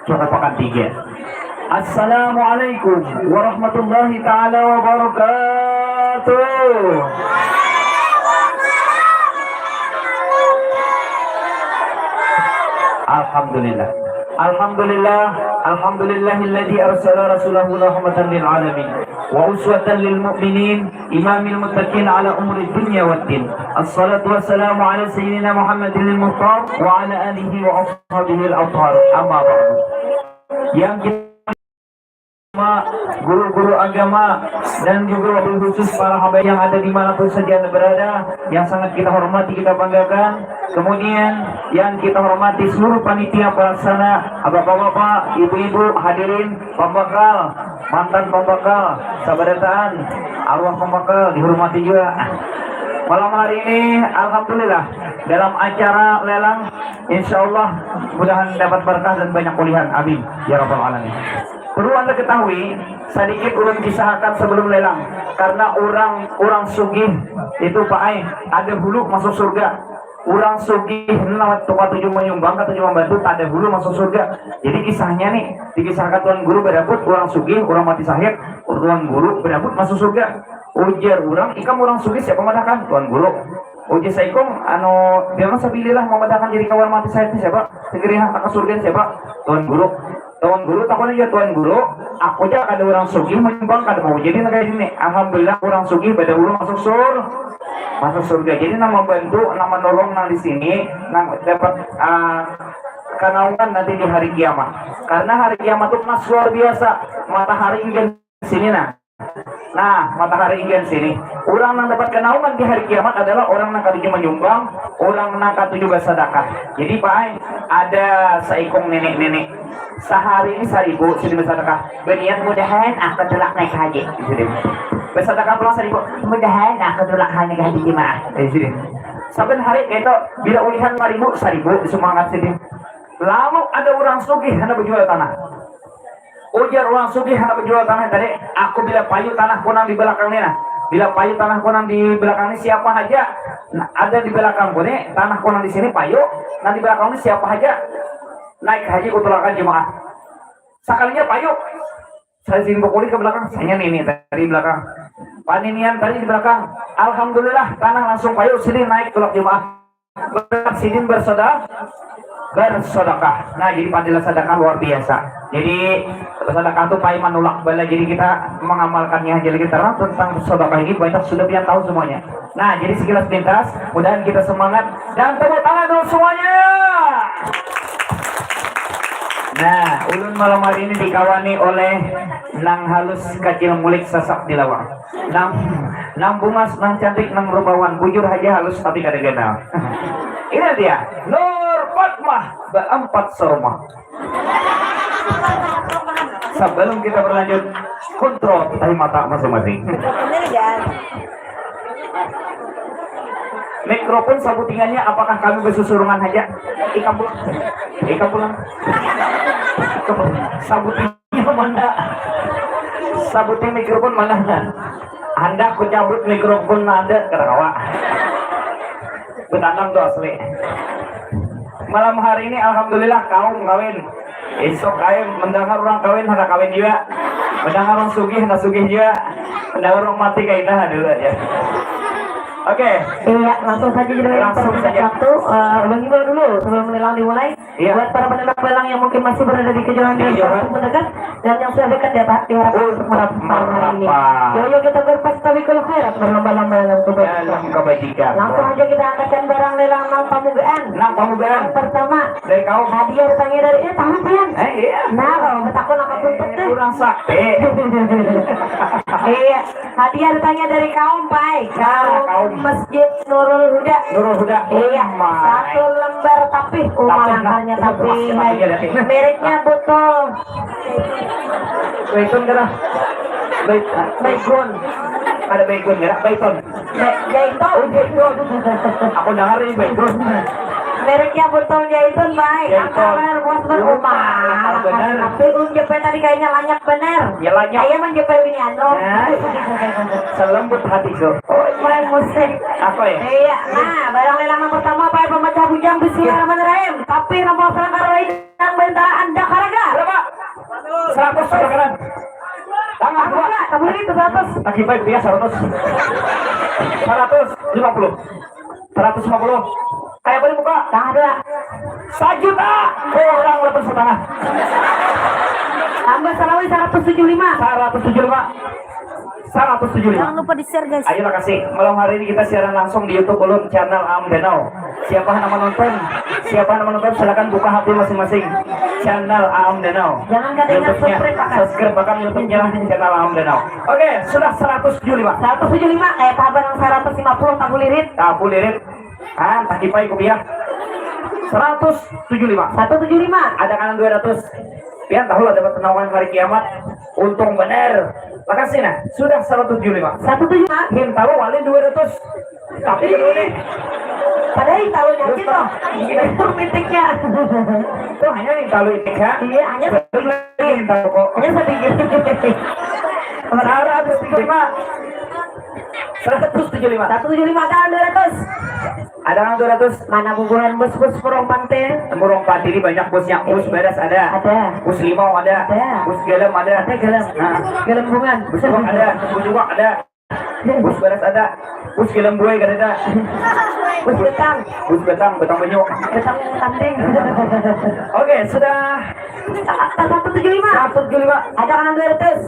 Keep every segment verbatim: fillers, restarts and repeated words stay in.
Suara pakan tiga. Assalamualaikum warahmatullahi taala wabarakatuh. Alhamdulillah. Alhamdulillah. Alhamdulillahilladzi arsala rasulahu rahmatan lil alamin wa uswatan lil mu'minin imamil muttaqin ala umuri dunya waddin. Assalatu wassalamu ala sayyidina Muhammadil muhtar wa ala alihi wa ashabihil athhar. Amma ba'du. Yang kita guru-guru agama dan juga wabil khusus para habaib yang ada di mana pun saja anda berada, yang sangat kita hormati, kita banggakan. Kemudian yang kita hormati seluruh panitia pelaksana, bapak-bapak, ibu-ibu, hadirin, pembakal, mantan pembakal, sabarataan, arwah pembakal dihormati juga. Malam hari ini, alhamdulillah, dalam acara lelang, insya Allah mudahan dapat berkah dan banyak ulihan. Amin ya rabbal alamin. Perlu anda ketahui, sedikit ulun kisahakan sebelum lelang, karena orang orang sugih itu, Pak ai, ada hulu masuk surga. Orang sugih nang tukar tuju menyumbang, katuju membantu, tak ada hulu masuk surga. Jadi kisahnya nih, dikisahkan Tuan Guru berabut, orang sugih, orang mati sahid, Tuan Guru berabut masuk surga. Ujar orang, ikam orang sugih, siapa madahkan? Tuan Guru. Ujar saikung, anu, bilang sabilillah, memadahkan jadi kawan mati sahid ni siapa? Segeri hak ke surga ni siapa? Tuan Guru. Tuan Guru, takun aja Tuan Guru, aku aja kada orang sugih menyumbang, kada mau jadi negara sini. Alhamdulillah, orang sugih pada ulun masuk sur, masuk surga. Jadi nang membantu, nang menolong nang di sini, nang dapat, ah, kanaungan nanti di hari kiamat. Karena hari kiamat itu mas luar biasa, matahari ingin sini nah. Nah, matahari ingin sini. Orang nang dapat kanaungan di hari kiamat adalah orang nang katuju menyumbang, orang nang katuju bersedekah. Jadi, Pak ai, ada seikung nenek-nenek. Sehari ini seribu sudah bersedekah. Berniat mudahan aku tulak naik haji. Sudah. Bersedekah pulang seribu. Mudahan aku tulak naik haji jemaah. Eh, sudah. Saban hari itu bila ulihan lima ribu, seribu semangat sudah. Lalu ada orang sugih hendak berjual tanah. Ujar orang sugih hendak menjual tanah tadi, aku bila payu tanah kunang di belakang ni nah. Bila payu tanah kunang di belakang ni siapa haja, nah, ada di belakang ku ni, tanah kunang di sini payu, nah di belakang ni siapa haja. Naik haji kutulakan jemaah. Sakalinya payu. Saya sini bukuli ke belakang, saya ni, ni tadi belakang. Paninian tadi di belakang. Alhamdulillah, tanah langsung payu, sini naik tulak jemaah. Sidin bersedekah, bersedekah. Nah, jadi padilah sedekah luar biasa. Jadi sedekah tu pai manulak bala. Jadi kita mengamalkannya aja lagi, karena tentang sedekah ini banyak sudah pian tahu semuanya. Nah, jadi sekilas pintas, mudahan kita semangat dan tepuk tangan dulu semuanya. Nah, ulun malam hari ini dikawani oleh nang halus kacil mulik sasak di lawang. Nang, nang bungas, nang cantik, nang rupawan, bujur haja halus tapi kada ganal. Ini dia, Nur Fatmah, baampat sarumah. Sebelum kita berlanjut, kontrol tahi mata masing-masing. Mikrofon sabutingannya, apakah kami bersusurungan haja? Ikam pulang. Ikam pulang. Ikam pulang. Sabuting Mana? Sabuting mikrofon mana? Handak ku cabut mikrofon nada, kada kawa. Betanam tu asli. Malam hari ini alhamdulillah kaum kawin. Isuk ai mendengar orang kawin, handak kawin jua. Mendengar orang sugih, handak sugih jua. Mendengar orang mati, kaina dulu aja. Oke. Iya, langsung saja jadi. Langsung saja. Waktu, eh, ulun himbau dulu sebelum lelang dimulai. Iya. Buat para penembak lelang yang mungkin masih berada di kejauhan dan jauh pun dekat, dan yang sudah dekat ya Pak, diharapkan untuk merapat malam hari ini. Yo, yo, kita berpesta bikul khairat, berlomba-lomba dalam kebajikan. Dalam kebajikan. Langsung aja kita angkatkan barang lelang nang pamugaan. Nang pamugaan. Yang pertama. Dari kaum. Hadiah datangnya dari, eh, tahu pian? Eh, iya. Nah, kalau betakun akan tutup deh. Kurang sakti. Iya. Hadiah datangnya dari kaum, Pai. Kaum Masjid Nurul Huda. Nurul Huda. Iya. Satu lembar tapih. Umar angkarnya tapih. Mereknya botol. Baiton kena. Bait-, Baygon. Ada Baygon kena. Baiton. Ba-, Jaiton. Oh, Jaiton. Aku dengar ini Baygon. Mereknya botol Jaiton, Pai. Jaiton. Angkar benar, puas berumah. Tapi um jepai tadi kayaknya lanyak benar. Ya, lanyak. Saya menjepai bini anu. Nah. Selembut hatiku. Oh, main musik. Apa ya? Iya. Nah, barang lelang yang pertama, Pai, pemecah bujang, bismillahirrahmanirrahim. Tapi nama selangkar lain yang bentaraan dak harga. Silakan. Tangan dua. Kamu ini seratus. Lagi baik dia seratus. Seratus lima puluh. Seratus lima puluh. Kayak boleh buka. Tangan dua. Sajuta. Kurang lebih setengah. Tambah sarawi seratus tujuh lima. Seratus tujuh lima. Seratus tujuh lima. Jangan lupa di-share, guys. Ayo, makasih. Malam hari ini kita siaran langsung di YouTube ulun, channel Aam Danau. Siapa nama nonton? Siapa nama nonton? Silakan buka H P masing-masing. Channel Aam Danau. Jangan kada ingat YouTube-nya. Subscribe, Pak. Subscribe, Pak, YouTube-nya lah, channel Aam Danau. Oke, sudah seratus tujuh lima. Seratus tujuh lima, kayak tabar yang seratus lima puluh, tabulirit. Tabulirit. Ah, tak kipai kupiah. Seratus tujuh lima. Satu tujuh lima. Ada kanan dua ratus. Pian tahu lah dapat penawaran hari kiamat. Untung bener. Makasih nah. Sudah seratus tujuh lima. Satu tujuh lima. Hintalu wali dua ratus. Tapi dulu nih. Padahal hintalu nyakit toh. Itu mitiknya. Tuh hanya hintalu itik ya. Iya, hanya sedikit. Hintalu kok. Hanya sedikit. Seratus tujuh lima. Seratus tujuh lima. Satu tujuh lima, kanan dua ratus. Ada kanan dua ratus. Mana bubuhan bus-bus Murung Pante? Murung Pante ini banyak busnya. Bus Baras ada. Ada. Bus Limau ada. Ada. Bus Galem ada. Ada Galem. Nah. Galem Bungan. Bus Bungan ada. Bus Bungan ada. Bus Baras ada. Bus Galem Buai kada ada. Bus Betang. Bus Betang, Betang Banyu. Betang Tanding. Oke, sudah. Satu tujuh lima. Satu tujuh lima. Ada kanan dua ratus.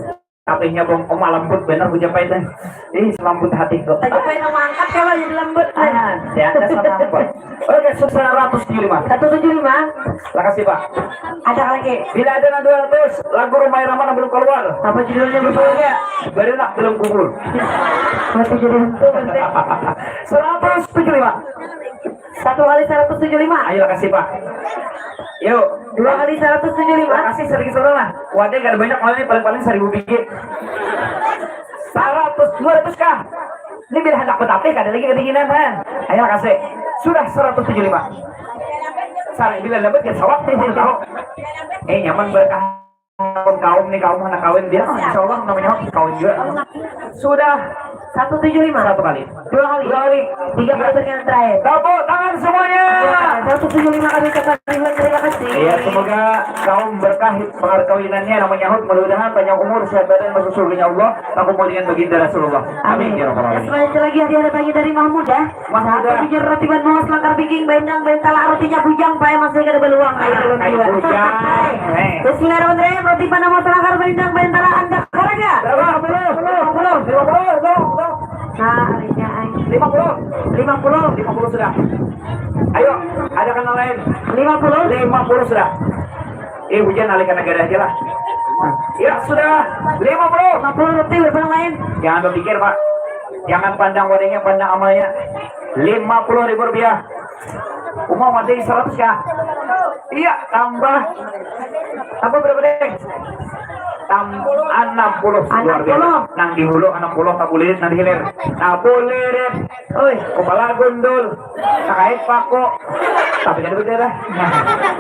Tapi nyabong, oh, malambut bener hujan pahit, eh. Ih, selambut hati kok. Tadi pengen mangkat kalau jadi lembut. Ah, ya, ada selambut. Oke, seratus tujuh lima. Satu tujuh lima. Makasih, Pak. Ada lagi. Bila ada nang dua ratus, lagu Rhoma Irama nang belum keluar. Apa judulnya? Judulnya Beranak Dalam Kubur. Masih jadi hantu nanti. Seratus tujuh lima. Satu kali seratus tujuh lima. Ayo, kasih, Pak. Yuk. Dua kali seratus tujuh lima. Kasih sedikit seorang lah. Wadah kada banyak, malah ini paling-paling seribu biji. Seratus, dua ratus kah? Ini bila hendak betapih, kada lagi kedinginan, kan? Ayo, kasih. Sudah seratus tujuh lima. Salah, bila dapat ya sawak, tahu. Eh, nyaman berkah. Kaum nih, kaum anak kawin dia, insya Allah namanya kawin juga. Sudah. Satu tujuh lima. Satu kali. Dua kali. Dua kali. Tiga kali berkali terakhir. Tepuk tangan semuanya. Satu tujuh lima kali kembali. Terima kasih. Iya, semoga kaum berkah perkawinannya, namanya Hud, mudah-mudahan panjang umur, sehat badan, masuk surganya Allah, takumpul dengan baginda Rasulullah. Amin. Amin ya rabbal alamin. Selanjutnya lagi hadiah datangnya dari Mahmudah. Mahmudah. Satu bujur roti ban mawas langkar bingking, baindang, baintala, artinya bujang, pae masih kada baluang. Ayo, ah, ulun kayu dua. Bujang. Hai. Eh. Bismillahirrahmanirrahim. Roti ban mawas langkar, baindang, baintala, andak haraga. Berapa? Lima puluh. Lima puluh. Lima puluh. Lima puluh. Nah, harinya, ai. Lima puluh. Lima puluh. Lima puluh sudah. Ayo, ada kena lain. Lima puluh. Lima puluh sudah. Eh, hujan alihkan negara aja lah. Ya, sudah. Lima puluh. Lima puluh rupiah, berapa lain? Jangan berpikir, Pak. Jangan pandang wadahnya, pandang amalnya. Lima puluh ribu rupiah. Uma mati seratus kah? Iya, tambah. Tambah berapa, Deng? Tam-, enam puluh. Luar biasa. Enam puluh. Nang di hulu enam puluh, tabulirit nang di hilir. Tabulirit. Oi, kepala gundul. Sakait paku. Tapi kada berdarah.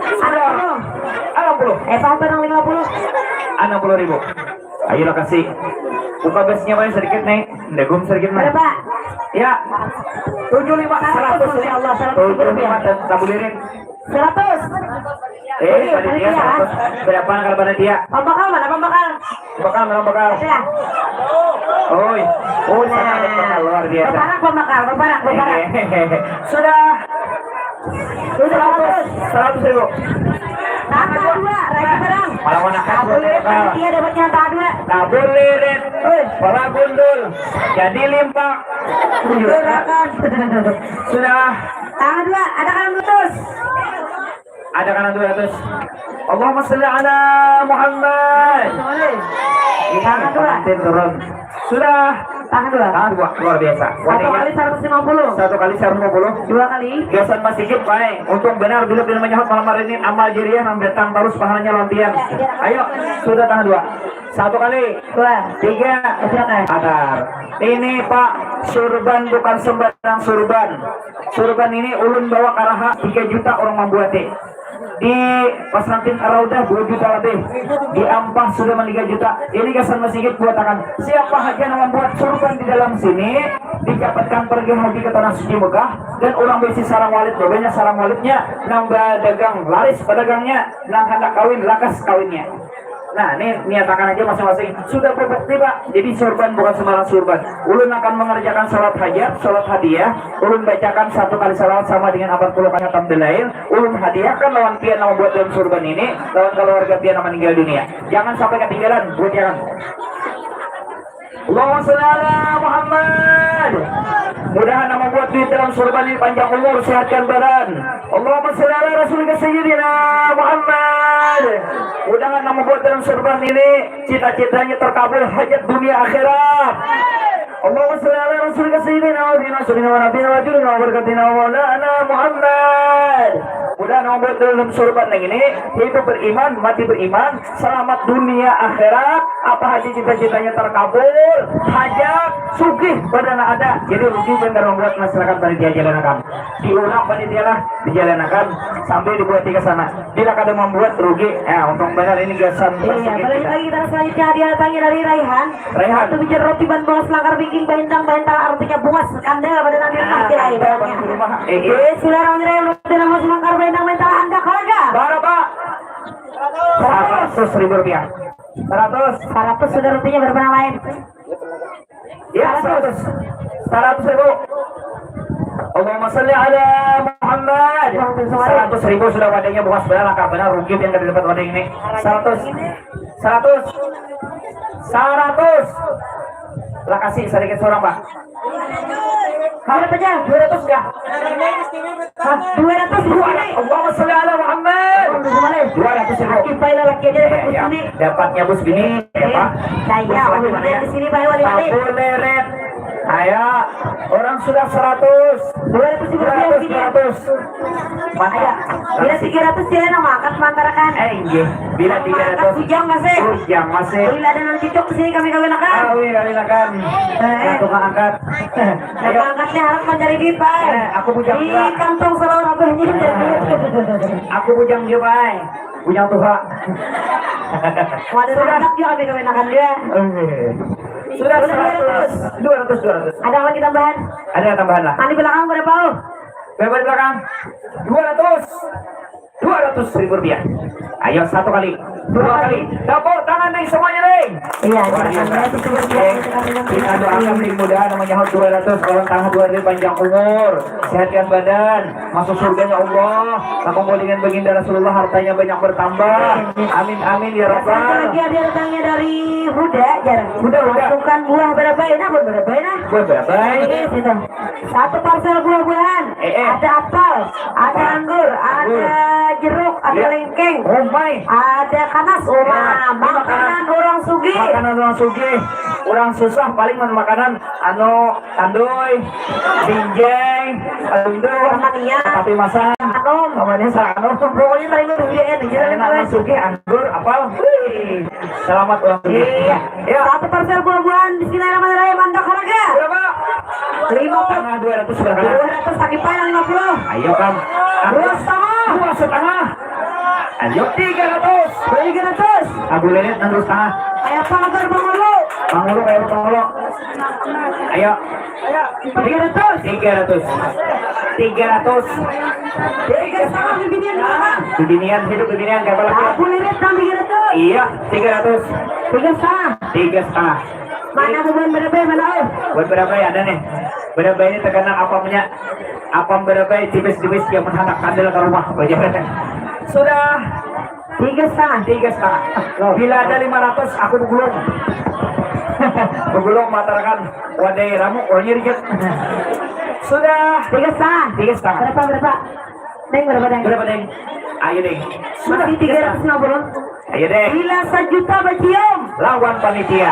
Sudah. Enam puluh. Enam puluh. Eh, paham barang lima puluh. Enam puluh ribu. Ayolah, kasih. Buka besnya, Pak, sedikit, nih. Dagum sedikit, Pak. Berapa? Ya. Tujuh lima. Seratus, seratus, ya Allah, seratus. Tujuh lima dan tabulirit. Seratus. Eh, panitia, panitia, seratus. Berapa kalau panitia? Pembakal mana, pembakal? Pembakal, mana pembakal? Ada. Oi. Oh, nah. Sangat pembakal, luar biasa. Berparak pembakal, berparak, berparak. Sudah. Sudah. Seratus. Seratus ribu. Tambah dua, lagi barang. Malah mana? Tabulirit, panitia dapatnya tambah dua. Tabulirit. Oi. Pala gundul. Jadi limpa. Gerakan. Sudah. Tambah dua, ada kanan dua ratus. Ada kanan dua ratus. Allahumma sholli ala Muhammad. Ini pengantin turun. Sudah. Tangan dua. Tangan dua, luar biasa. Satu kali seratus lima puluh. Satu kali seratus lima puluh. Dua kali. Gasan masih hidup, baik. Untung benar bila, bila menyahut malam hari ini, amal jariah nang datang terus pahalanya lampian. Ayo, sudah, tangan dua. Satu kali. Dua. Tiga. Silakan. Atar. Ini, Pak, surban bukan sembarang surban. Surban ini ulun bawa karaha tiga juta orang mambuati. Di Pesantren Ar-Raudah dua juta lebih. Di Ampah sudah tiga juta. Ini gasan masih hidup buatakan. Siapa haja nang mambuat surban di dalam sini, didapatkan pergi haji ke Tanah Suci Mekah, dan urang baisi sarang walid, banyak sarang walidnya, nang badagang laris padagangnya, nang handak kawin lakas kawinnya. Nah, ini niatakan aja masing-masing. Sudah bubuk tiba. Jadi sorban bukan sembarang sorban. Ulun akan mengerjakan sholat hajat, sholat hadiah. Ulun bacakan satu kali salawat sama dengan empat puluh kali khatam dalail. Ulun hadiahkan lawan pian nama buat dalam sorban ini, lawan keluarga pian nama meninggal dunia. Jangan sampai ketinggalan, buat jangan. Allahumma sholli ala Muhammad. Mudahan nama buat duit dalam sorban ini panjang umur, sehatkan badan. Allahumma sholli ala Rasulika Sayyidina Muhammad. Mudahan nama buat dalam sorban ini cita-citanya terkabul, hajat dunia akhirat. Allahumma sholli ala Rasulika Sayyidina wa Habibina wa Rasulina wa Nabiyina wa Julina wa Barakatina wa Maulana Muhammad. Mudahan nama buat dalam sorban yang ini hidup beriman, mati beriman, selamat dunia akhirat, apa haja cita-citanya terkabul, hajat, sugih, badana ada. Jadi rugi jangan buat masyarakat panitia jalanakan. Diurang panitia lah, dijalanakan sambil dibuat ke sana. Bila kada membuat rugi, ya untung benar ini gasan. Iya, balik lagi kita selanjutnya hadiah datangnya dari Raihan. Raihan. Satu biji roti ban bungas langkar bingking bahintang bahintang artinya bungas kandel pada nanti pasti lain. Bismillahirrahmanirrahim. Udah nama langkar bahintang bahintang angka harga. Berapa? Seratus ribu rupiah. Seratus. Seratus sudah rupiahnya berapa lain? Ya, seratus. Seratus ribu. Allahumma salli ala Muhammad. Seratus ribu sudah wadahnya, bukas benar, langkar benar, rugi yang kada dapat wadah ini. Seratus. Seratus. Seratus. Lah kasih sedikit seorang, Pak. Hah? Berapa aja? Dua ratus kah? Hah? Dua ratus ribu. Allahumma salli ala Muhammad. Dua ratus ribu. Laki bae lah, laki aja dapat bus ini. Dapatnya bus ini, ya, Pak. Saya udah di sini bae, wali-wali. Tabu leret. Ayo, orang sudah seratus. Dua ratus ribu rupiah sini. Dua ratus. Mantap. Bila tiga ratus dia nama angkat mantarakan. Eh, iya. Bila tiga ratus. Bujang masih. Bujang masih. Bila ada nang cocok sini kami kawinakan. Kami kawinakan. Eh. Nah, tukang angkat. Ayo. Tukang angkatnya harus mencari duit, Pak. Eh, aku bujang juga. Di kantong selalu rabahnya. Aku bujang juga, Pak. Bujang tuha. Wadah anak juga kami kawinakan dia. Oke. Sudah seratus. Dua ratus, dua ratus. Ada lagi tambahan? Ada tambahan lah. Tadi belakang berapa? Berapa di belakang? Dua ratus. Dua ratus ribu rupiah. Ayo, satu kali, dua kali. Tepuk tangan nih semuanya nih. Iya, luar biasa. Kita doakan nih mudahan menyahut dua ratus, orang tangah dua ribu panjang umur, sehatkan badan, masuk surganya Allah, berkumpul dengan baginda Rasulullah, hartanya banyak bertambah. Amin, amin, ya Rabbal. Lagi ada datangnya dari Huda, jarang. Huda, Huda. Masukkan buah berapa ya, nah, buah berapa ya, nah? Buah berapa? Ini, situ. Satu parsel buah-buahan. Eh, eh. Ada apel, ada anggur, ada jeruk, ada lengkeng, ada kanas. Makanan orang sugih. Makanan orang sugih. Orang susah paling makanan anu tandui, binjai, alundu, tapi masang, namanya sarano. Pokoknya paling sugih, anggur, apel. Selamat ulang tahun. Iya. Ya. Satu parsel buah-buahan. Bismillahirrahmanirrahim. Angka harga. Berapa? Lima puluh. Tengah dua ratus berapa? Dua ratus, sakit payah lima puluh. Ayo, Kang. Dua setengah. Dua setengah. Ayo, tiga ratus. Tiga ratus. Abu Lilit enam setengah. Kayak apa, Bang Mulu? Bang Mulu, kayak apa, Bang Mulu? Ayo. Tiga ratus. Tiga ratus. Tiga ratus. Tiga setengah bibinian. Bibinian, hidup bibinian, kayak apa lagi? Aku lirik kan tiga ratus. Iya, tiga ratus. Tiga setengah. Tiga setengah. Mana bubuhan berapa, mana, oh? Buat berapa ya, ada nih. Berapa ini terkenal apamnya? Apam berapa ya, tipis-tipis, dia menghantam kandel ke rumah. Sudah. Tiga setengah. Tiga setengah. Loh. Bila ada lima ratus, aku begulung. Begulung, matarakan wadai ramuk, orangnya dikit. Sudah. Tiga setengah. Tiga setengah. Berapa, berapa? Deng, berapa, Deng? Berapa, Deng? Ayo, Deng. Sudah. Masih tiga ratus lima puluh. Ayo, Deng. Bila sejuta bacium. Lawan panitia.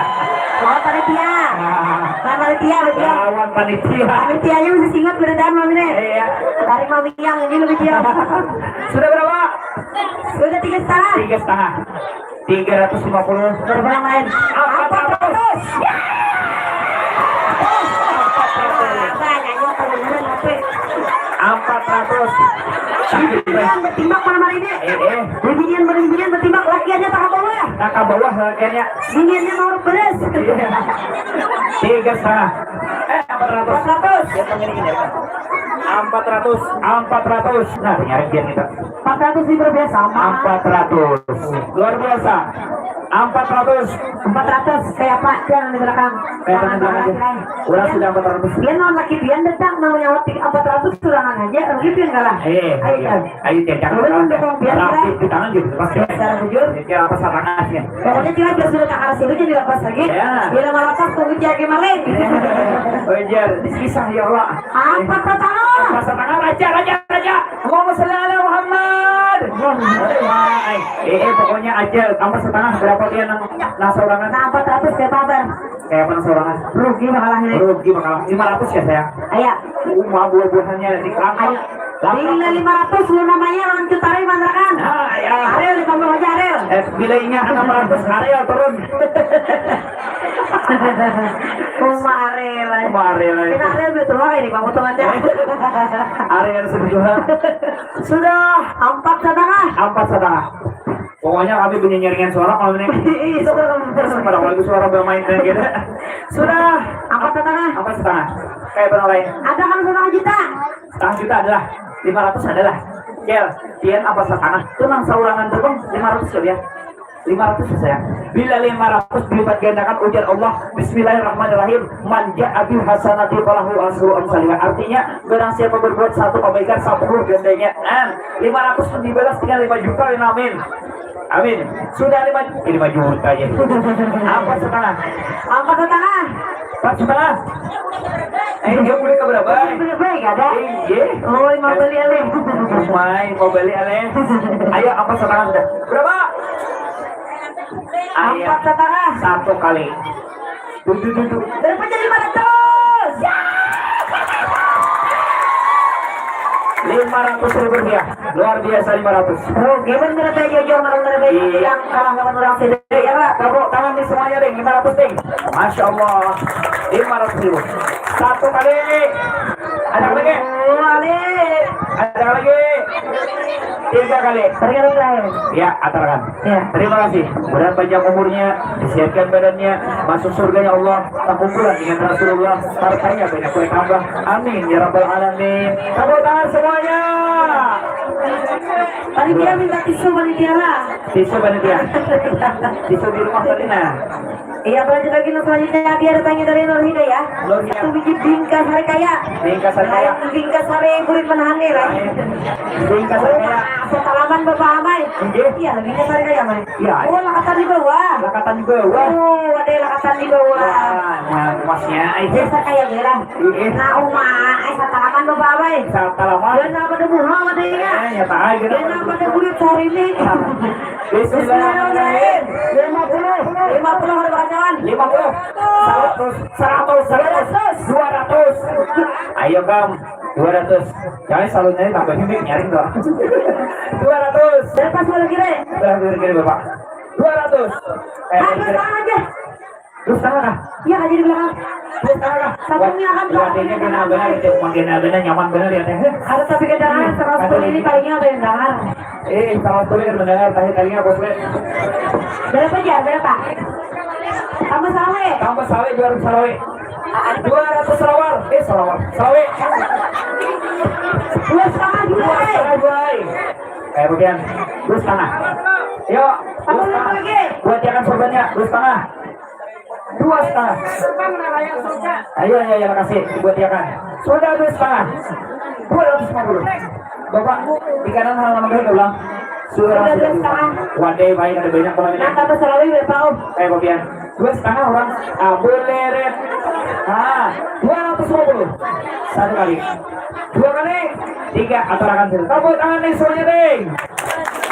Lawan panitia. Ah. Lawan panitia, bacium. Lawan panitia. Panitianya masih singot, beredar, Mami, nih. Iya. Tarik Mami yang ini lebih cium. Sudah berapa? Sudah tiga setengah. Tiga setengah. Tiga ratus lima puluh. Berapa yang lain? Empat ratus. Empat ratus. Bibinian bertimbak malam hari ini. Eh, eh. Bibinian, bibinian bertimbak, lakiannya tak ke bawah. Tak ke bawah lakiannya. Bibiniannya mau beres. Tiga setengah. Eh, empat ratus. Empat ratus. Empat ratus. Empat ratus. Nah, nyari biar kita. Empat ratus ribu rupiah sama. Empat ratus. Luar biasa. Empat ratus. Empat ratus, kayak apa? Jangan di belakang. Kayak apa di belakang aja? Urang sudah empat ratus. Pian lawan laki pian datang, namanya watik empat ratus surangan aja, rugi pian kalah. Eh, ayo, ayo, ayo, jangan kalah. Rapi di tangan gitu, pasti. Dasar bujur. Kira apa sarangan ya? Pokoknya kita sudah tak kalah suruh jadi lepas lagi. Ya. Bila melepas, tunggu jadi maling. Wajar, kisah ya Allah. Empat setengah. Empat setengah, raja, raja, raja. Allahumma sholli ala Muhammad. Wah, eh, eh, pokoknya aja, empat setengah, berapa dia nang, nang saurangan? Nah, empat ratus kayak apa, Bang? Kayak apa nang saurangan? Rugi bakalah ini. Rugi bakalah. Lima ratus ya, sayang? Ayo. Uma buah-buahannya di kamar. Ayo. Bila lima ratus lu namanya lawan Cutari mantrakan. Nah, ya. Ariel di panggung aja, Ariel. Eh, bila inya enam ratus, Ariel turun. Uma Ariel. Uma Ariel. Kita Ariel betul lah ini, Bang, untung aja. Ariel sebetulnya. Sudah. Empat setengah. Empat setengah. Pokoknya kami punya nyaringan suara kalau ini. Ih, suka kamu. Pada kalau itu suara bermain dan gitu. Sudah. Empat setengah. Empat setengah. Kayak pernah lain. Ada kan setengah juta? Setengah juta adalah. Lima ratus adalah. Cel, pian empat setengah. Itu nang saurangan tuh, Bang. Lima ratus kali ya. Lima ratus ya, sayang. Bila lima ratus dilipat gandakan, ujar Allah, Bismillahirrahmanirrahim, "Man ja'a bil hasanati falahu asyru amsaliha." Artinya, barang siapa berbuat satu kebaikan, sepuluh gandanya. Nah, lima ratus pun dibalas dengan lima juta, ya, amin. Amin. Sudah lima, eh, lima juta aja. Empat setengah. Empat setengah. Empat setengah. Eh, dia boleh ke berapa? Boleh, boleh, gak ada. Iya. Oh, lima beli alih. Mai, mau beli alih. Ayo, empat setengah sudah. Berapa? Ayo. Empat setengah. Satu kali. Tujuh, tujuh. Berapa jadi lima ratus? Ya. Lima ratus ribu rupiah. Luar biasa, lima ratus. Rugi bener teh, jujur, malam bener, iya, yang kalah lawan orang sini, ya, Pak? Tepuk tangan di semuanya, Ding. Lima ratus, Ding. Masya Allah. Lima ratus ribu. Satu kali. Ada lagi? Dua kali. Ada lagi? Tiga kali. Terakhir, terakhir. Ya, atarkan. Ya. Terima kasih. Mudah panjang umurnya, disehatkan badannya, masuk surganya Allah, tak kumpulan dengan Rasulullah, hartanya banyak bertambah. Amin ya rabbal alamin. Tepuk tangan semuanya. Panitia minta tisu, panitia lah. Tisu panitia. Tisu di rumah tadi nah. Iya, lanjut lagi, nah, selanjutnya dia ada tanya dari Nur Hidayah. Nur Hidayah. Satu biji bingkas hari kaya. Bingkas hari kaya. Lain bingkas hari kulit menahan nih lah. Lain. Bingkas hari kaya. Setalaman bapak amai. Iya. Iya, bingkas hari kaya, mai. Iya. Oh, lakatan di bawah. Lakatan di bawah. Oh, ada lakatan di bawah. Wah, nah, puasnya. Biasa kaya gila. Iya. Nah, uma, eh, satalaman bapak amai. Satalaman. Dan apa ada bunga, ada ya? Eh, nyata aja. Dan apa ada kulit hari ini? Bismillahirrahmanirrahim. Lima puluh. Lima puluh ada bakacawan. Lima puluh. Seratus. Seratus. Seratus. Dua ratus. Ayo, Kam. Dua ratus. Jangan selalu nanya tambah ini nyaring doang. Dua ratus. Berapa suara kira? Berapa suara kira, Bapak? Dua ratus. Eh, aja. Dua setengah kah? Iya, aja di belakang. Dua setengah kah? Satunya kan. Wah, ini kena benar itu, makin benar, nyaman benar ya, Teh. Ada tapi kedengaran, seratus ini palingnya ada yang dengar. Eh, seratus ini kedengaran, tadi tadinya apa, Teh? Berapa, Jar? Berapa? Tambah salawe. Tambah salawe, dua ratus salawe. Dua ratus salawar. Eh, salawar. Salawe. Dua setengah, dua. Dua setengah, dua. Kayak bagian. Dua setengah. Yuk. Tambah lagi. Buat jangan sorbannya, dua setengah. Dua setengah. Ayo, ayo, ayo, kasih buat dia kan. Sudah dua setengah. Dua ratus lima puluh. Bapak, di kanan halaman berapa, Bang? Sudah dua setengah. Wadah, baik, ada banyak banget. Nah, tambah salawe berapa, Om? Eh, kopian. Dua setengah orang. Ah, boleh, Red. Ah, dua ratus lima puluh. Satu kali. Dua kali. Tiga, atau akan sini. Tepuk tangan nih semuanya, ding.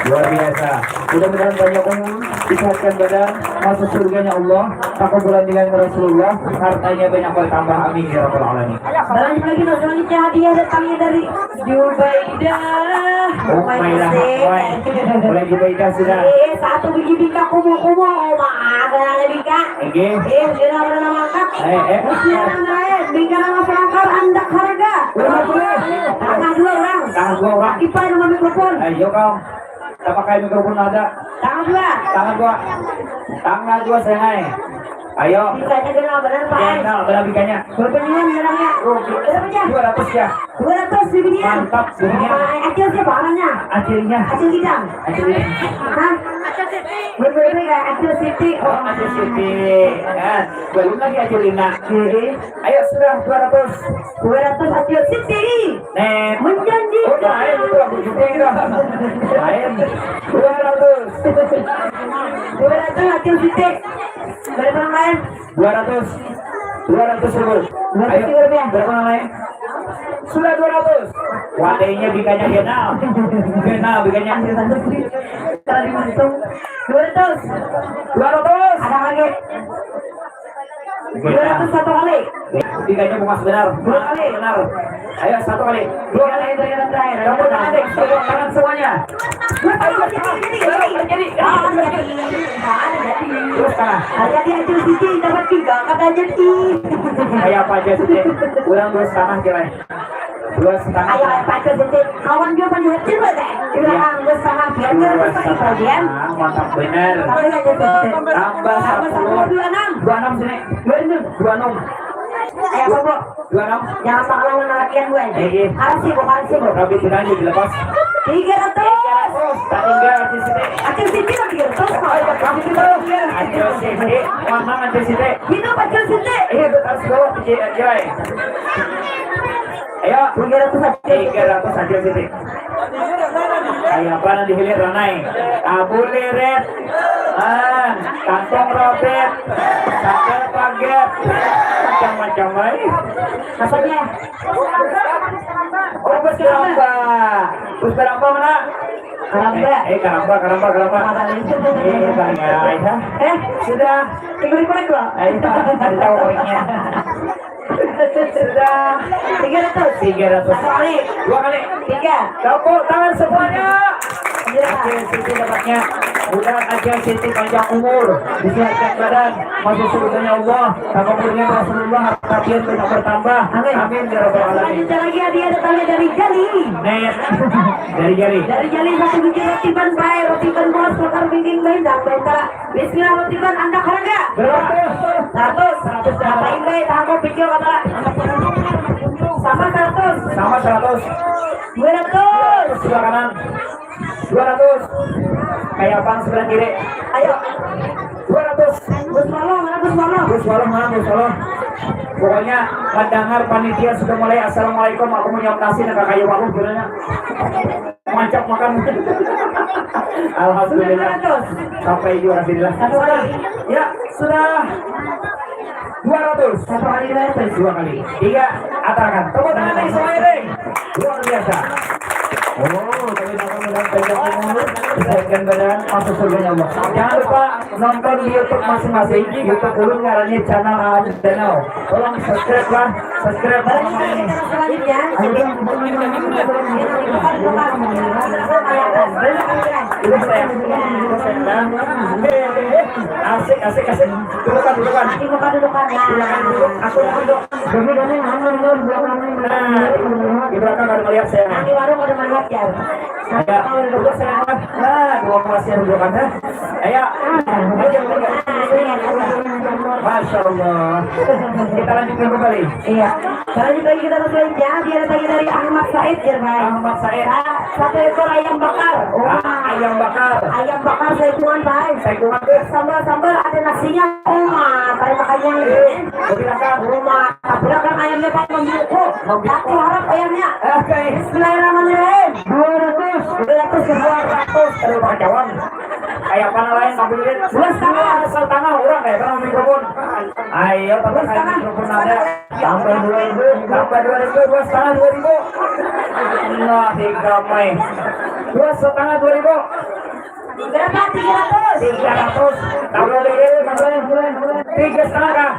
Luar biasa. Mudah-mudahan banyak umur, disehatkan badan, masuk surganya Allah, takubulan dengan Rasulullah, hartanya banyak bertambah. Amin ya rabbal alamin. Balik lagi, nah, selanjutnya hadiah datangnya dari Jubaidah. Oh, Mai mainlah, Hussein. Mai. Mulai Jubaidah sudah. Eh, satu biji bingka kumu-kumu, oh, mah, ada bingka. Oke. Eh, dia nama nama angkat. Eh, eh. Usia nama, eh, bingka nama selangkar, andak harga. Lima puluh. Tangah dua orang. Tangah dua orang. Ipa nama mikrofon. Ayo, kau. Tak pakai mikrofon ada. Tangah dua. Tangah dua. Tangah dua, saya naik. Ayo. Bikanya ganal banar, Pak. Ganal banar bikanya. Berapa nyian ganalnya? Rugi. Berapa, Cah? Dua ratus, ya. Dua ratus ribu nyian. Mantap, dunia. Acil siapa namanya? Acilnya. Acil Kidang. Acilnya. Hah? Berbeda ya, Acil Siti. Oh, Acil Siti. Ya, belum lagi Acil Lina. Jadi, ayo, sudah dua ratus. Dua ratus Acil Siti. Nih. Menjanjikan. Oh, lain itu lagu Siti itu. Lain. Dua ratus. Dua ratus Acil Siti. Berapa yang lain? Dua ratus. Dua ratus ribu. Dua ratus ribu rupiah. Ayo, berapa yang lain? Sudah dua ratus. Wadainya bikanya genal. Genal bikanya. Kalau dihitung, dua ratus. Dua ratus. Ada lagi. Dua ratus satu kali. Bikanya bungas benar. Dua kali. Benar. Ayo, satu kali. Dua kali. Terakhir, terakhir, terakhir. Tepuk tangan, deh. Tepuk tangan semuanya. Ayo, jadi, jadi, jadi. Jadi. Ah, jadi. Terus, ah. Ada di Acil Siti dapat tiga, katanya, ih. Kayak apa aja sih, Cik? Kurang dua setengah kira. Dua setengah. Ayo, Acil Siti. Kawan dia panjat juga, teh. Iya. Kurang dua setengah, biar dua setengah. Mantap bener. Tambah, tambah sepuluh, dua enam. Dua enam sini. Bener. Dua enam. Ayo, apa, Bu? Dua enam. Jangan salah lalakian, gue. Iya, iya. Harus sih, Bu, harus sih, Bu. Tapi kita aja dilepas. Tiga ratus. Tiga ratus. Tak tinggal di sini. Acil Siti lagi tiga ratus. Oh, iya, Acil Siti. Acil Siti. Mamang Acil Siti. Hidup Acil Siti. Iya, betul, harus bawa Acil Siti. Ayo. Tiga ratus Acil Siti. Tiga ratus Acil Siti. Kayak apa nanti hilir ranai? Abu lirit, ah, kantong robek, sandal paget, macam-macam baik. Maksudnya? Oh, bus karamba. Bus karamba mana? Karamba. Eh, eh, karamba, karamba, karamba. Apa itu? Eh, bang, ya, ya. Eh, sudah. Tiga ribu lagi, Bang. Ayo, Pak, kasih tahu orangnya. Sudah. Tiga ratus. Tiga ratus. Satu kali. Dua kali. Tiga. Tepuk tangan semuanya. Iya. Acil Siti dapatnya. Mudah-mudahan Acil Siti panjang umur, disehatkan badan, masuk surganya Allah, sama umurnya Rasulullah, harta pian banyak bertambah. Amin. Amin ya rabbal alamin. Selanjutnya lagi hadiah datangnya dari Jali. Net. Dari Jali. Dari Jali satu biji roti ban pai, roti ban bos, bakar daging, baindang, baintara. Bismillah, roti ban andak harga. Berapa? Seratus. Seratus. Ngapain, Bay? Tahan, mau pikir, kata. Sama seratus. Sama seratus. Dua ratus. Sebelah kanan. Dua ratus. Kayak apa sebelah kiri? Ayo. Dua ratus. Gus Malo, mana Gus Malo? Gus Malo, mana Gus Malo? Pokoknya, mendengar panitia sudah mulai assalamualaikum, aku mau nyamuk nasi, nak kayu aku, gimana? Mancap makan. Alhamdulillah. Sampai juga, alhamdulillah. Satu kali. Ya, sudah dua ratus. Satu kali dua ratus. Dua kali. Tiga, atarakan. Tepuk tangan lagi semuanya, deh. Luar biasa. Oh, tapi datang dengan panjang umur, disehatkan badan, masuk surganya Allah. Jangan lupa nonton di YouTube masing-masing. YouTube ulun ngarannya channel Aam Channel. Tolong subscribe lah, subscribe. Barang kita selanjutnya. Ayo, dong. Asik, asik, asik. Dudukan, dudukan. Di muka dudukan. Nah. Silakan duduk. Aku yang duduk. Nah, di belakang ada melihat saya. Nah, di warung ada melihat ya. Ada. Nah, dua emas yang dudukan, ha? Ayo. Masya Allah. Kita lanjutkan kembali. Iya. Lanjut lagi kita ke selanjutnya. Dia ada lagi dari Ahmad Said, ya, Bay. Ahmad Said. Nah, satu ekor ayam bakar. Oh, ah, ayam bakar. Ayam bakar saikungan, Bay. Saikungan tuh. Sambal-sambal ada nasinya. Oh, ma, pada makannya. Eh, mau bilang kan? Oh, ma, tapi kan ayamnya pakai membuku. Membuku. Tapi harap ayamnya. Oke. Bismillahirrahmanirrahim. Dua ratus. Dua ratus, dua ratus. Aduh, kacauan. Kayak apa lain, tapi duit? Dua setengah. Setengah orang kayak pernah mikrofon. Ayo, tapi kayak mikrofon ada. Tambah dua ribu, tambah dua ribu, dua setengah dua ribu. Nah, tiga mai. Dua setengah dua ribu. Berapa? Tiga ratus. Tiga ratus. Tambah dua ribu, tambah dua ribu. Tiga setengah kah?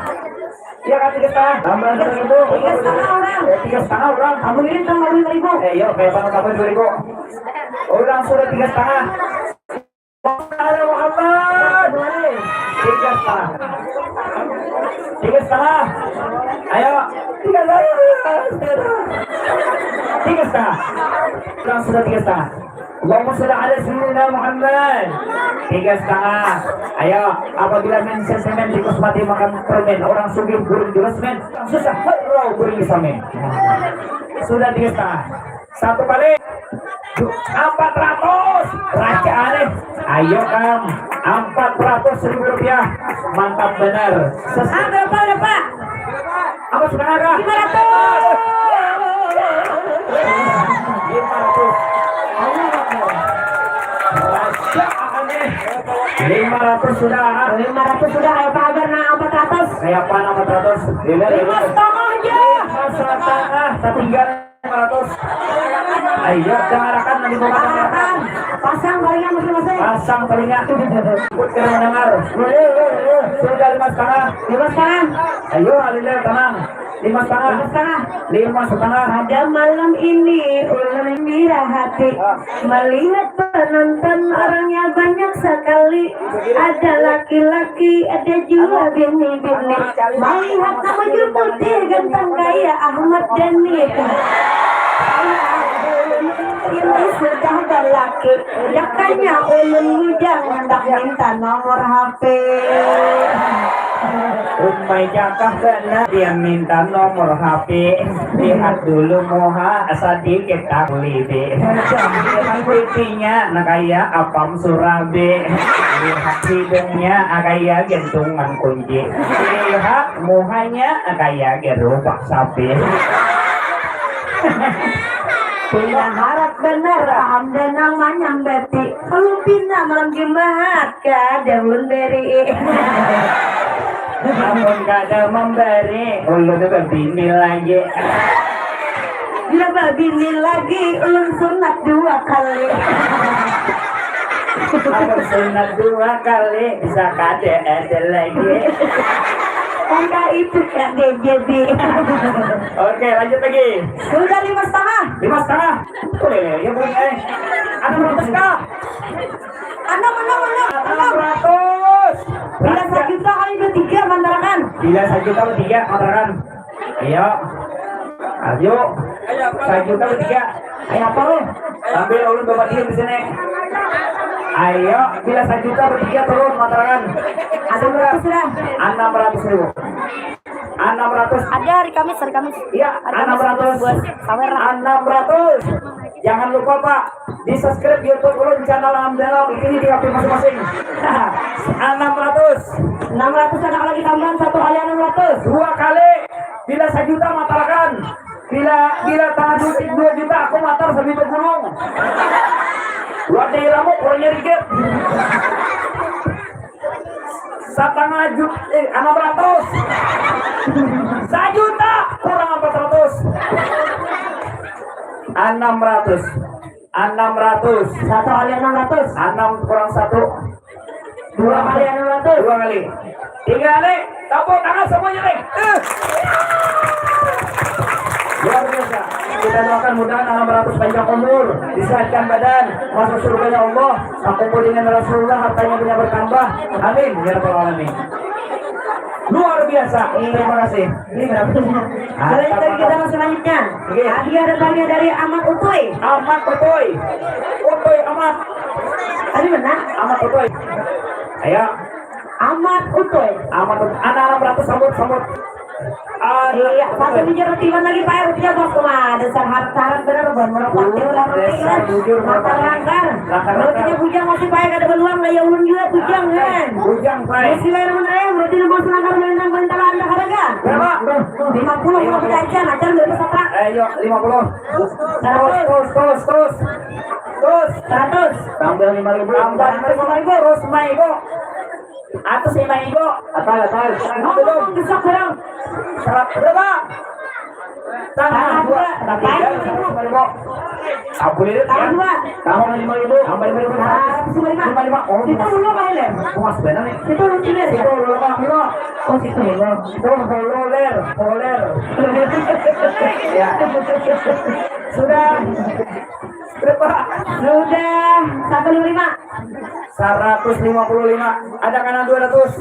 Iya kan, tiga setengah. Tambah dua ribu. Tiga setengah orang. Eh, tiga setengah orang. Kamu ini tambah dua ribu. Eh, iya, kayak apa tambah dua ribu? Orang sudah tiga setengah. Ayo Muhammad, tiga setengah. Tiga setengah. Ayo, tiga setengah. Tiga setengah. Kurang sudah tiga setengah. Allahumma sholli ala sayyidina Muhammad. Tiga setengah. Ayo, apabila main sentimen, tikus mati makan permen, orang sugih guring di basement, susah hero guring di samen. Sudah tiga setengah. Satu kali. Empat ratus. Raja aneh. Ayo, Kang. Empat ratus ribu rupiah. Mantap benar. Ses- Ah, berapa, berapa? Apa sudah ada? Lima ratus. Lima ratus. Raja aneh. Lima ratus sudah. Lima ratus sudah. Ayo, Pak Habar, nah, empat ratus. Kayak apa, empat ratus? Lima setengah aja. Lima setengah. Tertinggal. Lima ratus. Ayo, dangarakan nanti buka dangarakan. Pasang palingnya masing-masing. Pasang palingnya. Ikut kena dengar. Sudah lima setengah. Lima setengah. Ayo, Alilil, tenang. Lima setengah. Lima setengah. Lima setengah. Pada malam ini ulun gembira hati. Ah. Melihat penonton orangnya banyak sekali. Ada laki-laki, ada jua bini-bini. Malihat nang baju putih ganteng kaya Ahmad Dhani. Ini sudah balaki, jakanya ulun bujang, handak minta nomor H P. Umai jakah kena dia minta nomor H P. Lihat dulu muha, sadikit tak libi. Lihat pipinya, nah, kaya apam surabi. Lihat hidungnya, ah, kaya gantungan kunci. Lihat muhanya, ah, kaya gerobak sapi. Pina harat banar, paham dan nang manyambati. Kalu pina malam Jumahat, kada ulun beri. Amun kada mambari, ulun babini lagi. Bila babini lagi, ulun sunat dua kali. Amun sunat dua kali, bisa kada ada lagi. Angka itu, Kak, dia jadi. Oke, lanjut lagi. Sudah lima setengah. Lima setengah. Boleh, ya, boleh. Enam ratus kah? Enam, enam, enam, enam. Enam ratus. Bila sajuta kali bertiga, mantarakan. Bila sajuta bertiga, mantarakan. Ayo. Ayo. Sajuta bertiga. Ayo, apa lu? Sambil ulun bawa diem di sini. Ayo, bila sajuta bertiga turun, mantarakan. Enam ratus sudah. Enam ratus ribu. Enam ratus. Ada hari Kamis, hari Kamis. Iya, hari Kamis, enam ratus. Buat sawer. Enam ratus. Jangan lupa, Pak, di subscribe YouTube ulun, channel Alhamdulillah, ini di H P masing-masing. Enam ratus. Enam ratus, ada lagi tambahan satu kali enam ratus. Dua kali. Bila sajuta, mantarakan. Bila, bila tangah duit dua juta, aku matar sajuta gunung. Luar dari rambut, kurangnya dikit. Satangah juta, eh, enam ratus. Sajuta kurang empat ratus. Enam ratus. Enam ratus. Satu kali enam ratus. Enam kurang satu. Dua kali enam ratus. Dua kali. Tiga kali. Tepuk tangan semuanya, nih. Eh. Luar biasa. Kita doakan mudahan enam ratus panjang umur, disehatkan badan, masuk surganya Allah, takumpul dengan Rasulullah, hartanya punya bertambah. Amin ya rabbal alamin. Luar biasa. Terima kasih. Ini berapa? Ah, lanjut lagi kita selanjutnya. Oke. Hadiah datangnya dari Amat Utuy. Amat Utuy. Utuy Amat. Tadi mana? Amat Utuy. Ayo. Amat Utuy. Amat Utuy. Anak enam ratus, sambut, sambut. Iya, satu biji roti lagi, Pak, roti bos, cuma dasar harap-harap bener, buat murah pasti ulah roti, dasar kan? Bujur, mata langgar. Rotinya bujang masih, Pak, kada beluang, lah ya ulun juga bujang, kan? Bujang, Pak. Bismillahirrahmanirrahim, roti lima selangkar melintang, melintang, anda harga. Berapa? Lima puluh, lima puluh aja, aja, berapa, Pak? Ayo, lima puluh. Terus, terus, terus, terus. Terus. Seratus. Tambah lima ribu. Tambah lima ribu. Terus, lima ribu. Atas lima ribu. Atas, atas. Ngomong, ngomong, besok barang. Serat berapa? Tambah dua. Tambah dua. Tambah lima ribu. Tambah dua. Tambah lima ribu. Tambah lima ribu. Seratus lima puluh lima. Lima lima. Oh, situ dulu, Pak, Ler. Puas benar nih. Situ dulu, Pak, dulu. Oh, situ dulu. Itu hulu, Ler. Hulu, Ler. Ya. Sudah. Berapa? Sudah. Satu lima lima. Seratus lima puluh lima. Ada kanan dua ratus.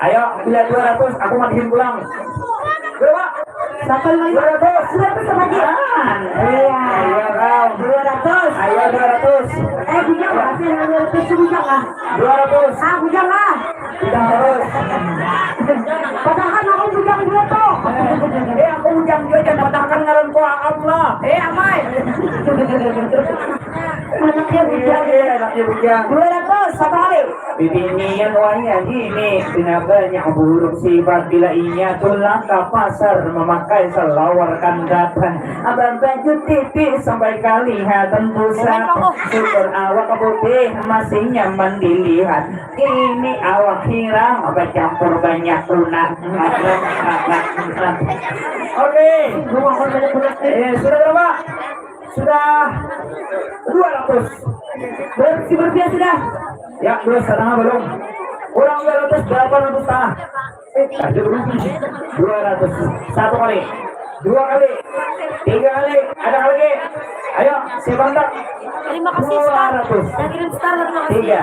Ayo, bila dua ratus, aku matihin pulang. Berapa? Satu lima lima. Dua ratus. Dua ratus sama aja. Ah, iya. Iya, kau. Dua ratus. Ayo, dua ratus. Eh, bujang lah, saya dua ratus tu bujang lah. Dua ratus. Ah, bujang lah. Bujang terus. Padahal aku bujang dua tu. Eh, aku bujang juga, jangan patahkan ngaranku, Aam lah. Eh, Amai. Anaknya bujang. Iya, iya, anaknya bujang. Dua ratus, satu kali. Bibinian wayah ini kena banyak buruk sifat, bila inya pulang ka pasar mamakai salawar kandatan, abah baju tipis sampai kalihatan pusat. Syukur awak putih masih nyaman dilihat. Ini awak hirang bacampur banyak unat. Oke. Eh, sudah berapa? Sudah dua ratus. Berapa sih rupiah sudah? Ya, dua setengah belum. Kurang dua ratus, delapan ratus setengah. Eh, ada belum? Dua ratus. Satu kali. Dua kali. Tiga kali. Ada lagi? Ayo, siapa hendak? Terima kasih, Star. Dua ratus. Yang kirim Star, terima kasih. Tiga.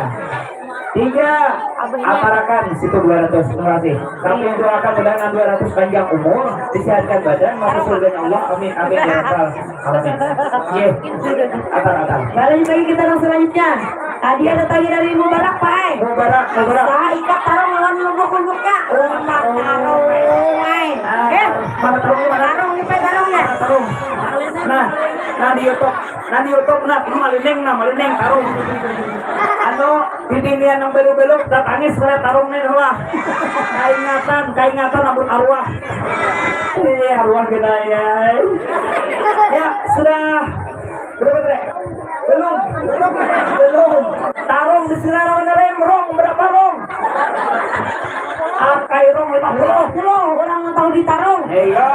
Tiga. Abahnya. Atarakan situ dua ratus. Terima kasih. Kami doakan mudah-mudahan dua ratus panjang umur, disehatkan badan, masuk surganya Allah. Amin, amin, ya rabbal alamin. Iya. Atar, atar. Balik lagi kita yang selanjutnya. Hadiah datangnya dari Mubarak, Pak, eh. Mubarak, Mubarak. Saya ikat tarung lawan lubuk-lubuknya. Tarung, eh. Ah, eh, mana tarungnya, mana? Tarung, ini, Pak, tarungnya. Mana tarung? Nah, nah, di YouTube, nah, di YouTube, nah, ini malining, nah, malining, tarung. Anu, bibinian yang beluk-beluk, dah tangis melihat tarung nih, lah. Kaingatan, kaingatan rambut arwah. Eh, arwah kita, ya. Ya, sudah. Berapa, Tre? Belum. Belum. Tarung di sini lawan rem, rong, berapa rong? Akai rong, lima puluh. Lima puluh, orang tahu di tarung. Eh, iya.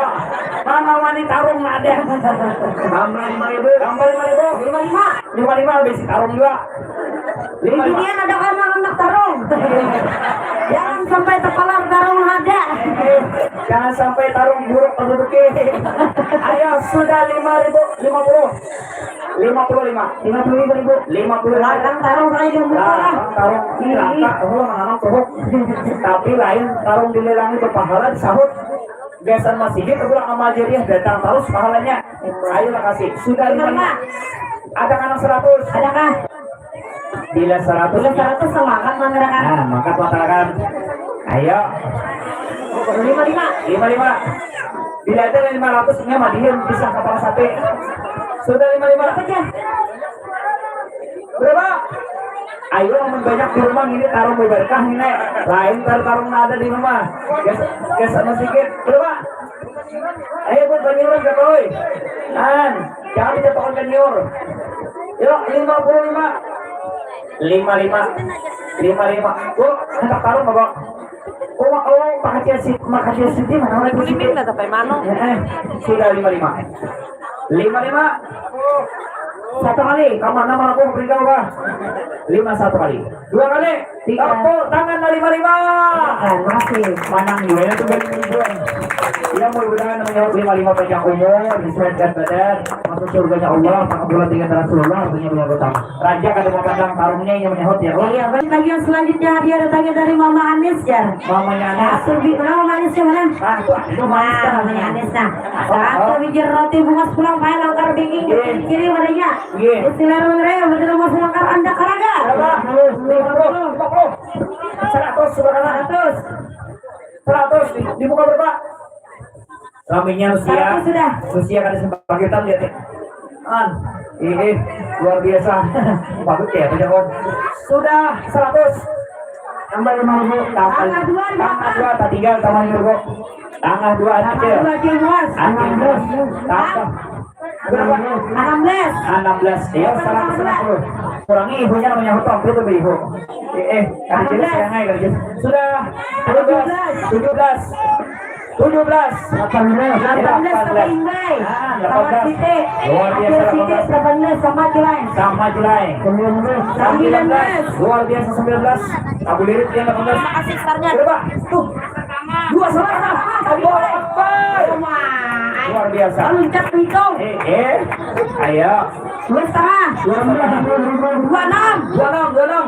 Mana wani tarung, ada. Tambah lima ribu. Tambah lima ribu. Lima lima. Lima lima, habis tarung juga. Lima lima. Ini ada anak-anak tarung. Jangan sampai terpalar tarung ada. Eh, jangan sampai tarung buruk penduduknya. Ayo, sudah lima ribu, lima puluh. Lima puluh lima. Lima puluh lima ribu. Lima puluh lima. Larang tarung saya di muka. Larang tarung. Ini langka, oh, menanam tuhuk. Tapi lain tarung dilelangi berpahala disahut. Gasan masjid, aku amal jariah datang terus pahalanya. Ayo lah kasih. Sudah lima lima. Ada kanan seratus? Adakah? Bila seratus. Bila seratus semangat masyarakat. Nah, maka masyarakat. Ayo. Lima lima. Lima lima. Bila ada lima ratus, ini mah dia bisa kapal sate. Sudah lima lima. Berapa? Ayo, amun banyak di rumah ini tarung berberkah ini. Lain tar tarung nada di rumah. Gas, gas sama sikit. Berapa? Ayo, buat baniuran, Kak, oi. An, jangan dijatuhkan baniur. Yuk, lima puluh lima. Lima lima. Lima lima. Bu, hendak tarung, Bapak? Oh, oh, makasih, makasih, Siti, mana, mana, Siti? Kuning dah, tapi mano? Eh, eh, sudah lima lima. Lima lima. Satu kali, kamar nama aku beri kau, Pak. Lima satu kali. Dua kali. Tiga. Tepuk tangan dari lima lima. Kan masih. Manang juga ya tuh, bagi ribuan. Ya, mudah-mudahan menyambut lima lima panjang umur, disehatkan badan, masuk surganya Allah, maka bulan dengan Rasulullah, punya bulan utama. Raja kada mau pandang tarungnya yang menyahut ya, Allah. Iya, balik lagi yang selanjutnya, hadiah datangnya dari Mama Anis, ya. Mamanya Anis. Nah, Surbi, mana Mama Anis, ya, mana? Ah, itu, itu Manis. Nah, Mamanya Anis, nah. Satu biji roti bungas pulang, pakai langkar bingking, iya, kiri, kiri, warnanya. Iya. Bismillahirrahmanirrahim. Betul, Mas, langkar anda karaga. Berapa? Lima puluh, lima puluh. Seratus, sudah kan? Seratus. Seratus, di-, dibuka berapa? Raminya Rusia. Seratus sudah. Rusia kada sempat kita lihat ya. An, ini luar biasa. Bagus ya, Pak Jago. Sudah seratus. Tambah lima ribu. Tambah, tambah dua, tambah dua, tak tinggal, tambah lima ribu. Tambah dua, tambah kecil. Dua, kecil, luas. Tambah. Tambah. Berapa? Enam belas. Enam belas. Ya, seratus enam puluh. Kurangi ibunya namanya hutang, itu ibu. Eh, eh, ada jelas ya, ngai, ada jelas. Sudah. Tujuh belas. Tujuh belas. Tujuh belas. Delapan belas. Delapan belas. Delapan belas. Ah, delapan belas. Sama Siti. Luar biasa, Akhir Siti, delapan belas. Delapan belas sama Julai. Sama Julai. Sembilan belas. Sembilan belas. Luar biasa, sembilan belas. Abu Lirik dia delapan belas. Terima kasih, Starnya. Berapa? Tuh. Dua sama. Allahu Akbar. Wah. Luar biasa. Loncat, Miko. Eh, eh. Ayo. Dua setengah. Dua enam. Dua enam, dua enam.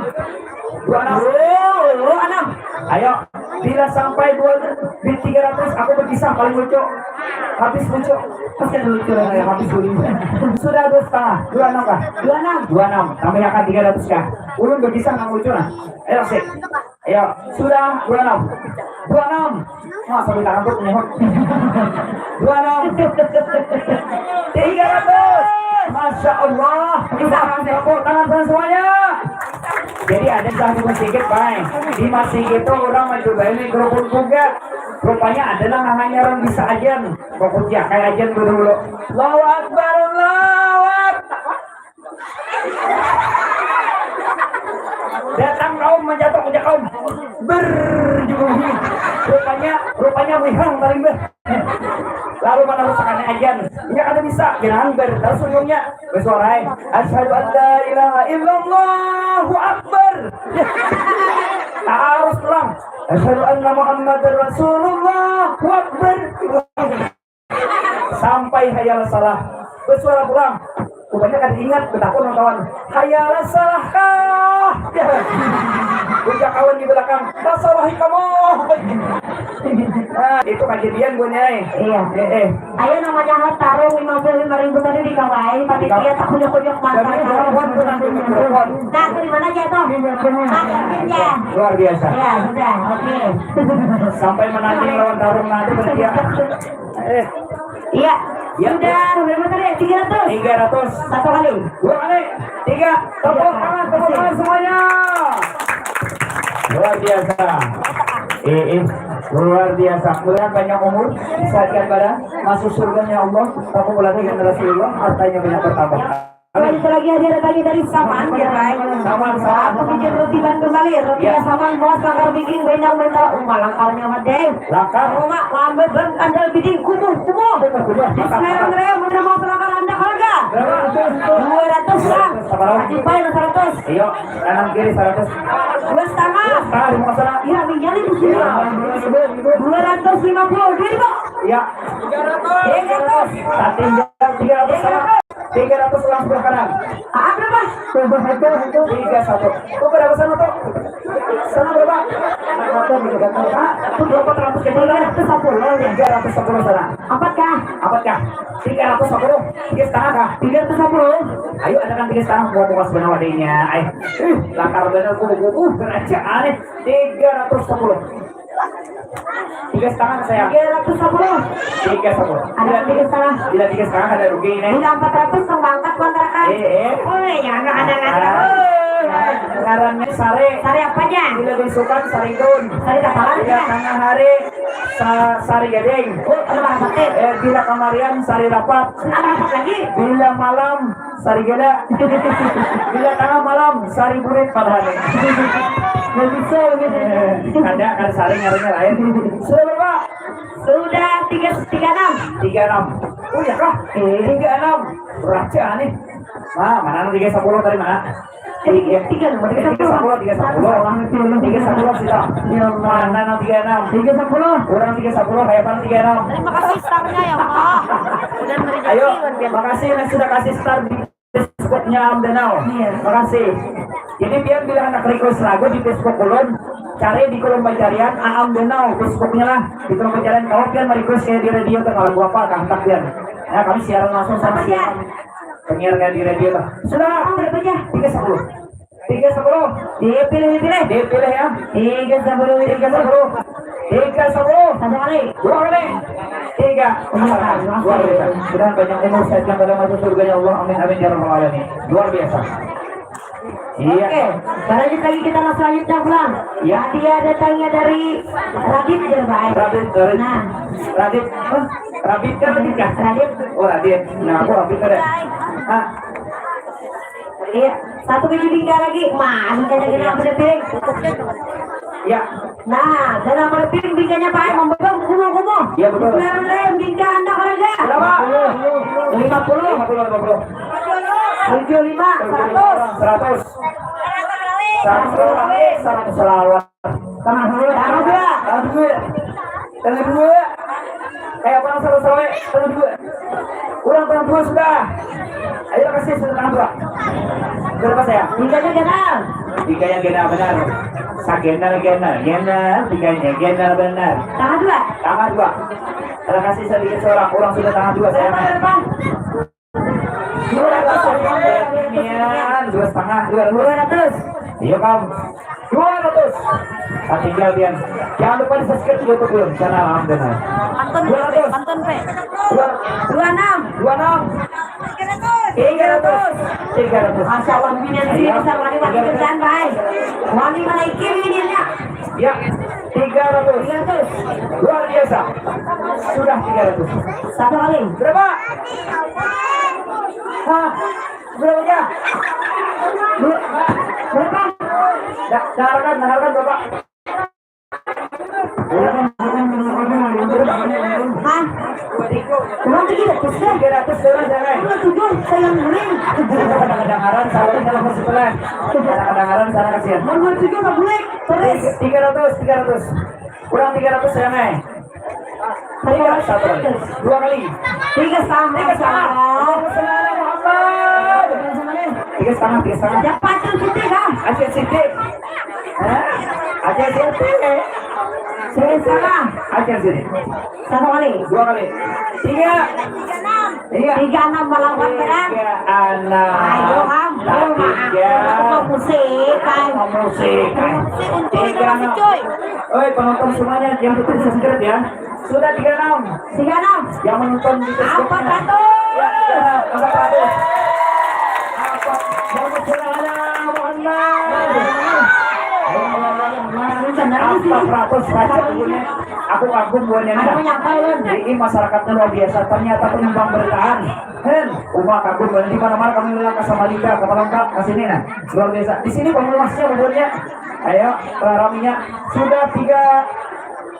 Dua enam. Dua enam. Ayo, bila sampai dua di tiga ratus, aku berpisah paling lucu. Habis lucu. Pasti ada lucu lah, ya, habis lucu. Sudah dua setengah. Dua enam kah? Dua enam. Dua enam. Tambah akan tiga ratus kah? Ulun berpisah nang lucu nah. Ayo sih. Ayo, sudah dua enam. Dua enam. Wah, sampai tangan tuh menyehut. Dua enam. Tiga ratus. Masya Allah. Bisa tepuk tangan buat semuanya. Jadi ada satu masjid, Bay. Di masjid itu orang mencoba mikrofon juga. Rupanya ada nang namanya orang bisa ajan. Pokoknya kayak ajan dulu. Allahu Akbar, Allahu Akbar. Datang kaum menjatuh, menjatuh kaum. Ber, juga bunyi. Rupanya, rupanya mihang paling ber. Lalu mana rusakannya ajan? Enggak ada bisa. Jangan ber, terus ujungnya bersuara, eh, "Asyhadu an la ilaha illallah, Akbar." Harus pulang. "Asyhadu anna Muhammadar Rasulullah, Akbar." Sampai hayal salah. Bersuara pulang. Rupanya kada ingat, betakun lawan kawan. "Hayal salah kah?" Ujar kawan di belakang, "Tasalahi kamu." Nah, itu kejadian buhannya, eh. Iya. Eh, eh. Ayo, namanya hal tarung lima puluh lima ribu tadi dikawai, panitia iya tak kunyuk-kunyuk mata. Kami telepon tuh nanti, telepon. Nah, dari mana aja tuh? Iya, benar. Makan aja. Luar biasa. Ya, sudah. Oke. Sampai menanding lawan tarung nanti panitia. Eh. Iya. Ya. Sudah, berapa tadi? Tiga ratus. Tiga ratus. Satu kali. Dua kali. Tiga. Tepuk tangan, tepuk tangan semuanya. Luar biasa. Eh, eh. Luar biasa. Mudah-mudahan panjang umur, disehatkan badan, masuk surganya Allah, takut ulah dengan Rasulullah, hartanya banyak bertambah. Amin. Lanjut lagi, ada tadi dari Saman, ya, Rai. Saman, Saman. Aku bikin roti Bandung kali, roti Ya. Saman, muas, langkar, bikin, bendang, bendang, uma, langkarnya, Mat, deh. Langkar. Uma, lambe, bang, kandal, biding, kumuh, kumuh. Kumuh, kumuh. Di Semarang Raya, mana mau selangkar anda, harga? Berapa? Dua ratus, Bang. Berapa? Haji Pai, seratus. Iya, kanan kiri seratus. Dua setengah. Dua setengah, di muka sana. Iya, minyak itu sih. Iya, dua ratus lima puluh. Dua ratus lima puluh, dua ribu. Iya. Tiga ratus. Tiga ratus. Tak tinggal tiga ratus sama. Tiga ratus orang sebelah kanan. Ah, berapa? Tiga satu. Tuh, berapa sana tuh? Sana berapa? Ah, tuh, dua empat ratus, tiga ratus sepuluh. Tiga ratus sepuluh sana. Empat kah? Empat kah? Tiga ratus sepuluh. Tiga setengah kah? Tiga ratus sepuluh. Ayo, ada kan tiga setengah buat muka sebelah wadainya. Ayo. Ih, langkar bener, kubu-kubu, kerajaan, eh. Tiga ratus sepuluh. Tiga setengah saya. Tiga ratus sepuluh. Tiga sepuluh. Ada tiga setengah. Bila tiga setengah ada rugi ini. Bila empat ratus, tong bangkat kontrakan. Eh, eh. Woi, jangan ada ngaran. Ah, ngarannya Sari. Sari apa aja? Bila besukan, Sari Gun. Sari Tapalan. Bila ya? Tengah hari, Sa-, Sari Gading. Oh, ada apa, Teh? Eh, bila kamarian, Sari Rapat. Ada apa lagi? Bila malam, Sari gala. Bila tengah malam, Sari burit padahal. Nggak bisa, gitu. Eh, ada, ada Sari ngarannya lain. Sudah berapa? Sudah tiga, tiga enam. Tiga enam. Oh, ya kah? Eh. Tiga enam. Raja nih. Nah, mana tiga sepuluh tadi, mana? Tiga, tiga, tiga sepuluh, tiga sepuluh. Tiga sepuluh sudah. Ya Allah. Mana nang tiga enam? Tiga sepuluh. Kurang tiga sepuluh, kayak mana tiga enam? Terima kasih starnya ya, Allah. Ayo, makasih yang sudah kasih star di Facebooknya Am Danau. Iya. Makasih. Jadi, biar bila anak request lagu di Facebook ulun, cari di kolom pencarian Aam Danau Facebooknya lah. Di kolom pencarian, kalau pian merequest kayak di radio tuh, lagu apa, kah, tak pian. Ya, kami siaran langsung sama siaran penyiar kayak di radio tuh. Sudah, tiga sepuluh. Tiga sepuluh. Dipilih, dipilih. Dipilih ya. Tiga sepuluh. Tiga sepuluh. Tiga sepuluh. Satu kali. Dua kali. Tiga. Luar biasa. Mudah-mudahan panjang umur, sehat selalu, masuk surganya Allah. Amin, amin, ya rabbal alamin. Luar biasa. Iya. Oke, lanjut lagi kita, mas, selanjutnya pulang. Iya. Hadiah datangnya dari Radit, ya, Pak. Radit, Radit. Nah. Radit, oh, Radit kan Radit kah? Radit. Oh, Radit. Nah, aku Radit ada. Ah. Iya, satu biji bingka lagi. Mas, kita jadi apa deh, Ping? Ya. Nah, dalam berping bingkanya, Pak, mempegang kumuh-kumuh. Iya, betul. Bismillahirrahmanirrahim, bingka anda harga. Berapa? Lima puluh. Lima puluh, lima puluh. Tujuh lima, seratus. Seratus. Seratus, seratus selawat. Tengah dua. Tengah dua. Tengah dua. Tengah dua. Kayak apa, salah, salah, tengah dua. Kurang tengah dua sudah. Ayo kasih satu tangan dua. Berapa saya? Tiganya ganal. Tiganya ganal benar. Saganal ganal ganal, tiganya ganal benar. Tangan dua. Tangan dua. Terima kasih sedikit seorang orang sudah tangan dua saya. Berapa, berapa? Dua ratus. Dua setengah, dua ratus. Dua ratus. Iya, Bang. Dua ratus. Ah, tinggal, Bian. Jangan lupa di-subscribe juga tuh, belum. Channel Alhamdulillah. Pantun, Dua ratus. Pantun, Pe. Dua. Dua enam. Dua enam. Tiga ratus. Tiga ratus. Masya Allah, bibirnya di sini bisa wani, wani kerjaan, Bay. Wani menaiki bibirnya. Ya, tiga ratus. Tiga ratus. Luar biasa. Sudah tiga ratus. Satu kali. Berapa? Hah? Berapa ya? Berapa? Da-, dengarkan, dengarkan, Bapak. Hah? Uang tiga ratus ya? Tiga ratus dolar, jangan. Uang tujuh, saya yang beli. Kadang-kadang salah, salah masuk lah. Kadang-kadang salah kasihan. Mau dua tujuh nggak boleh. Terus. Tiga ratus, tiga ratus. Kurang tiga ratus, jangan. Tiga, satu kali. Dua kali. Tiga setengah. Tiga setengah. Allahumma sholli ala Muhammad. Tiga setengah, tiga setengah. Ya, pacul siti lah. Acil siti. Hah? Acil siti. Tiga setengah. Acil siti. Satu kali. Dua kali. Tiga. Iya. Tiga enam melawan berang. Tiga enam. Ayo, Ham. Tiga. Mau musik, kan? Mau musik, kan? Musik untuk tiga enam. Oi, penonton semuanya, yang penting subscribe ya. Sudah tiga enam. Tiga enam. Yang menonton di Facebook-nya. Empat ratus. Ya, tiga enam, empat ratus. Apa? Yang bersuara ada, mohon maaf. Empat ratus saja dulunya. Aku kagum buhannya. Ada menyangkal, kan? Ini masyarakatnya luar biasa. Ternyata penumpang bertahan. Hen, uma kagum, di mana-mana kami bilang ke Samarinda, ke Palembang, ke sini nah. Luar biasa. Di sini pengemasnya buburnya. Ayo, raminya. Sudah tiga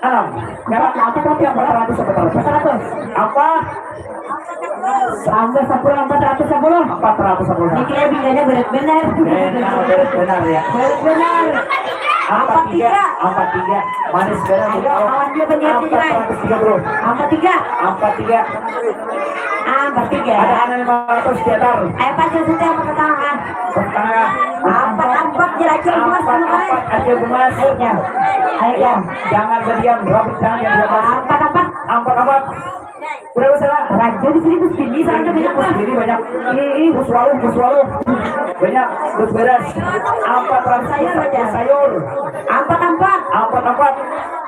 enam. Empat ratus, empat ratus, empat ratus. Empat ratus. Apa? Tambah sepuluh, empat ratus sepuluh. Empat ratus sepuluh. Ini kira bingkanya berat benar. Benar, berat benar ya. Berat benar. Empat tiga. Empat tiga. Manis benar. Ayo, kawan dia penyiar. Empat ratus tiga puluh. Empat tiga. Empat tiga. Ah, empat tiga. Ada anak lima ratus di atas. Ayo, Pak, sudah yang pertama. Pertama. Empat, empat, jelajah emas, empat, empat, aja emas. Ayo, ya. Ayo, ya. Jangan berdiam, rambut jangan diam. Empat, empat. Empat, empat. Berapa salah? Raja di sini bus tinggi, soalnya banyak, Pak. Ini banyak. Ini, ini bus waluh, bus waluh. Banyak, bus beras. Empat ratus sayur aja. Sayur. Empat, empat. Empat, empat.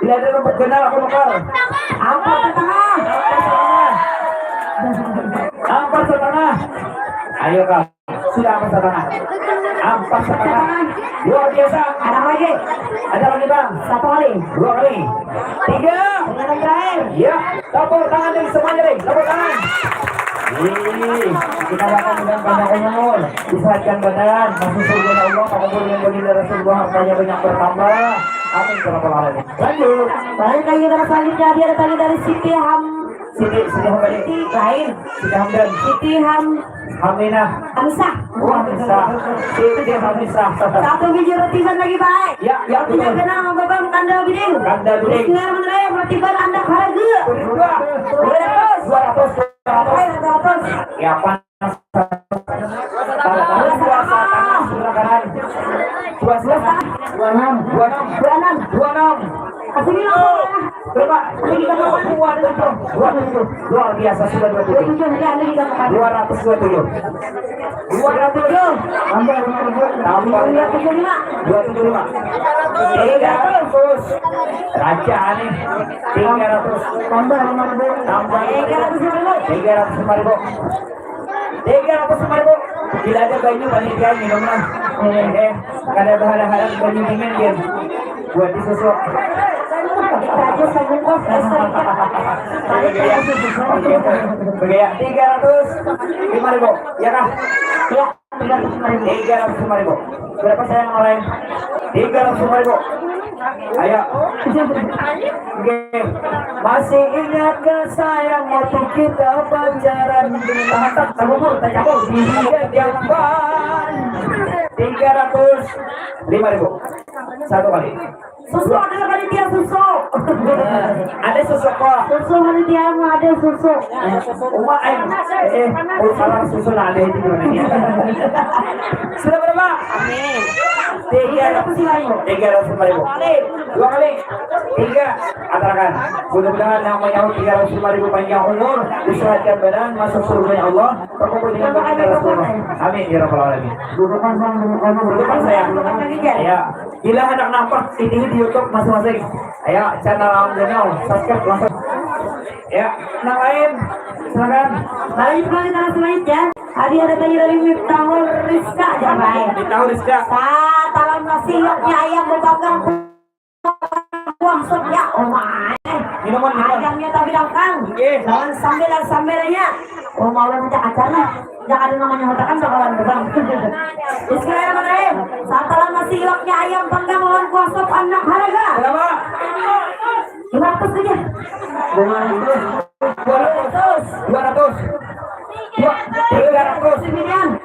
Bila ada rumput ganal, aku nukar. Empat setengah. Empat setengah. Empat setengah. Ayo, Kak. Sudah empat setengah. Empat setengah. Luar biasa. Ada lagi? Ada lagi, Bang. Satu kali. Dua kali. Tiga. Yang terakhir. Ya. Tepuk tangan deh semuanya deh. Tepuk tangan. Ih, kita makan dengan banyak umur. Disehatkan badan. Masuk surga Allah. Pak Gubernur yang baginda Rasulullah. Hartanya banyak bertambah. Amin. Ya Rabbal Alamin. Lanjut. Baik, ayo kita selanjutnya. Dia datangnya dari Siti Ham. Siti, Siti Hamdan. Siti lain. Siti Hamdan. Siti Ham. Aminah. Hamsah. Wah, Hamsah. Siti Hamsah. Satu biji roti ban lagi, baik. Ya, ya, roti betul. Kena sama Bang Kanda Biding. Kanda Biding. Bismillahirrahmanirrahim. Roti ban anda harga. Dua. Dua ratus. Dua ratus. Dua ratus. Ayo, dua ratus. Ya, panas. Dua setengah. Dua setengah. Dua setengah. Dua enam. Dua enam. Dua enam. Dua enam. Kasih dulu. Coba. Ini kita mau dua tujuh. Dua tujuh. Luar biasa, sudah dua tujuh. Dua tujuh, ya, ini kita mau. Dua ratus dua tujuh. Dua ratus. Tambah lima ribu. Tambah. Dua tujuh lima. Dua tujuh lima. Tiga ratus. Raja nih. Tiga ratus. Tambah lima ribu. Tambah lima ribu. Tiga ratus lima ribu. Tiga ratus lima ribu. Bila ada banyu panitia minum lah. Eh, eh, kada baharap-harap banyu dingin, Gin. Buat di susu. Kita aja sebungkus, eh, sorry, Kak. Oke, oke. Oke, ya. Tiga ratus lima ribu. Ya, Kak? Ya, tiga ratus lima ribu. Tiga ratus lima ribu. Berapa saya yang lain? Tiga ratus lima ribu. Ayo. Oke. Masih ingatkah sayang waktu kita pacaran? Tahatak, tabubur, tacampur. Tiga jamban. Tiga ratus lima ribu. Satu kali. Susu adalah panitia susu. Ada susu kok. Susu panitia mah ada susu. Uma eh eh oh, salah susu lah ada itu namanya. Sudah berapa? Amin. Tiga ratus lima ribu. Tiga ratus lima ribu. Dua kali. Tiga. Katakan. Mudah-mudahan yang menyahut tiga ratus lima ribu panjang umur, disehatkan badan, masuk surga Allah, terkumpul dengan baginda Rasulullah. Amin ya rabbal alamin. Dudukan sayang. Ya. Bila hendak nampak ini di YouTube masing-masing. Ayo channel Amdonyo subscribe langsung. Ya, yang lain silakan. Lain sekali tanah selanjutnya. Hadiah datangnya dari Miftahul Rizka jamai. Miftahul Rizka. Sa talam nasi yoknya ayam bepanggang. Buang sop ya, oh my. Minuman minuman. Ayamnya tapi dangkang. Nggih. Lawan sambilan sambilannya. Oh mau minta acar lah. Jangan ada namanya hotakan bakalan berang. Bismillahirrahmanirrahim. Satalah nasi iwaknya ayam panggang lawan kuah sop anak haraga. Berapa? Lima ratus saja. Dua ratus. Dua ratus. Dua ratus. Tiga ratus.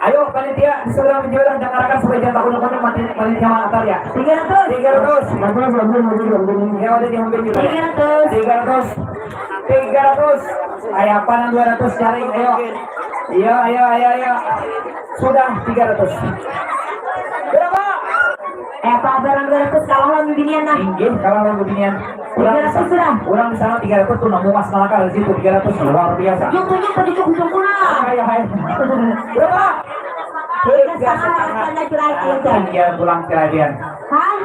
Ayo panitia segera menjual dan arahkan supaya jangan takut-takut mati panitia mana ya. Tiga ratus. Tiga ratus. Yang ada di hampir juga. Tiga ratus. Tiga ratus. Tiga ratus. Ayo apa nang dua ratus cari ayo. Iya, iya, iya, iya. Sudah tiga ratus. Berapa? Eh, apa barang dua ratus kalah lawan bibinian nah. Inggih, kalah lawan bibinian. Tiga ratus sudah. Orang di sana tiga ratus tuh nemu mas nalaka di situ tiga ratus luar biasa. Jungkunya tadi tuh jungkuna. Ayo, hai. Berapa? Tiga setengah rasanya cerai itu. Iya, pulang cerai dia. Hah?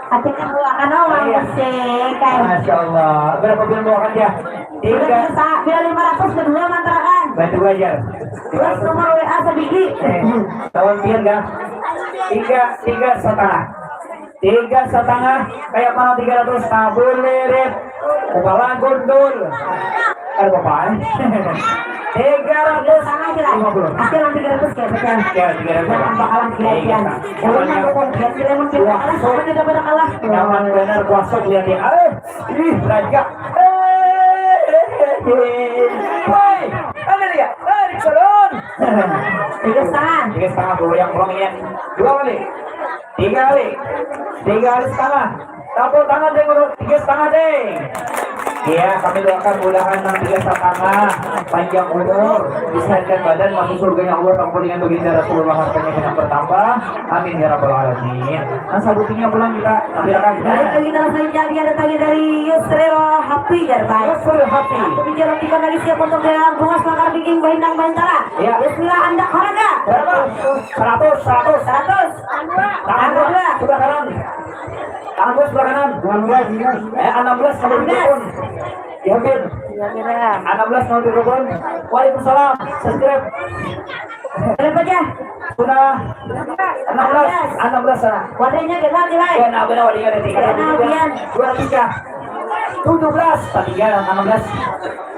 Akhirnya buakan orang bersih kan. Masya Allah. Berapa bulan buakan dia? Tiga. Bila lima ratus kedua mantarakan. Bantu aja. Terus nomor W A sedikit. Eh, tahun pian kah? Tiga, tiga setengah. Tiga setengah kayak mana tiga ratus tabul lirit. Kepala gundul. Ada apa? Tiga ratus lima puluh. Akhir nanti tiga ratus kayak pecah. Ya, tiga ratus. Jangan bakalan kira-kira. Jangan dukung dia kira mungkin kalah sama tidak pada kalah. Nyaman benar kuasa lihat ya. Aduh, ih raja. Hei, ada dia. Tarik salon. Tiga setengah. Tiga setengah goyang pulang ya. Dua kali. Tiga kali. Tiga kali setengah. Tepuk tangan deh guru. Tiga setengah deh. Iya, kami doakan mudahan nang tiga setengah panjang umur, disehatkan badan, masuk surganya Allah, tampun dengan baginda Rasulullah, hartanya banyak bertambah. Amin ya rabbal alamin. Nah, sabutinya pulang kita tampilkan. Baik, kita langsung jadi ada tanya dari Yusril Hafi Jarbai. Yusril Hafi. Aku bicara tiga lagi siap untuk dengan bunga selangkar bikin bahindang bahintara. Iya. Bismillah, andak harga. Berapa? Seratus, seratus. Seratus. Tangan dua, sebelah kanan. Tangan dua sebelah kanan. Enam belas, iya. Eh, enam belas nomor telepon. Ya, Bin. Iya, iya. Enam belas nomor telepon. Waalaikumsalam. Subscribe. Berapa aja? Sudah. Enam belas, enam belas sana. Wadahnya kena nilai. Ya, nah, benar, wadahnya ada tiga. Kena, Bian. Dua tiga. Tujuh belas, tadi ya, enam belas.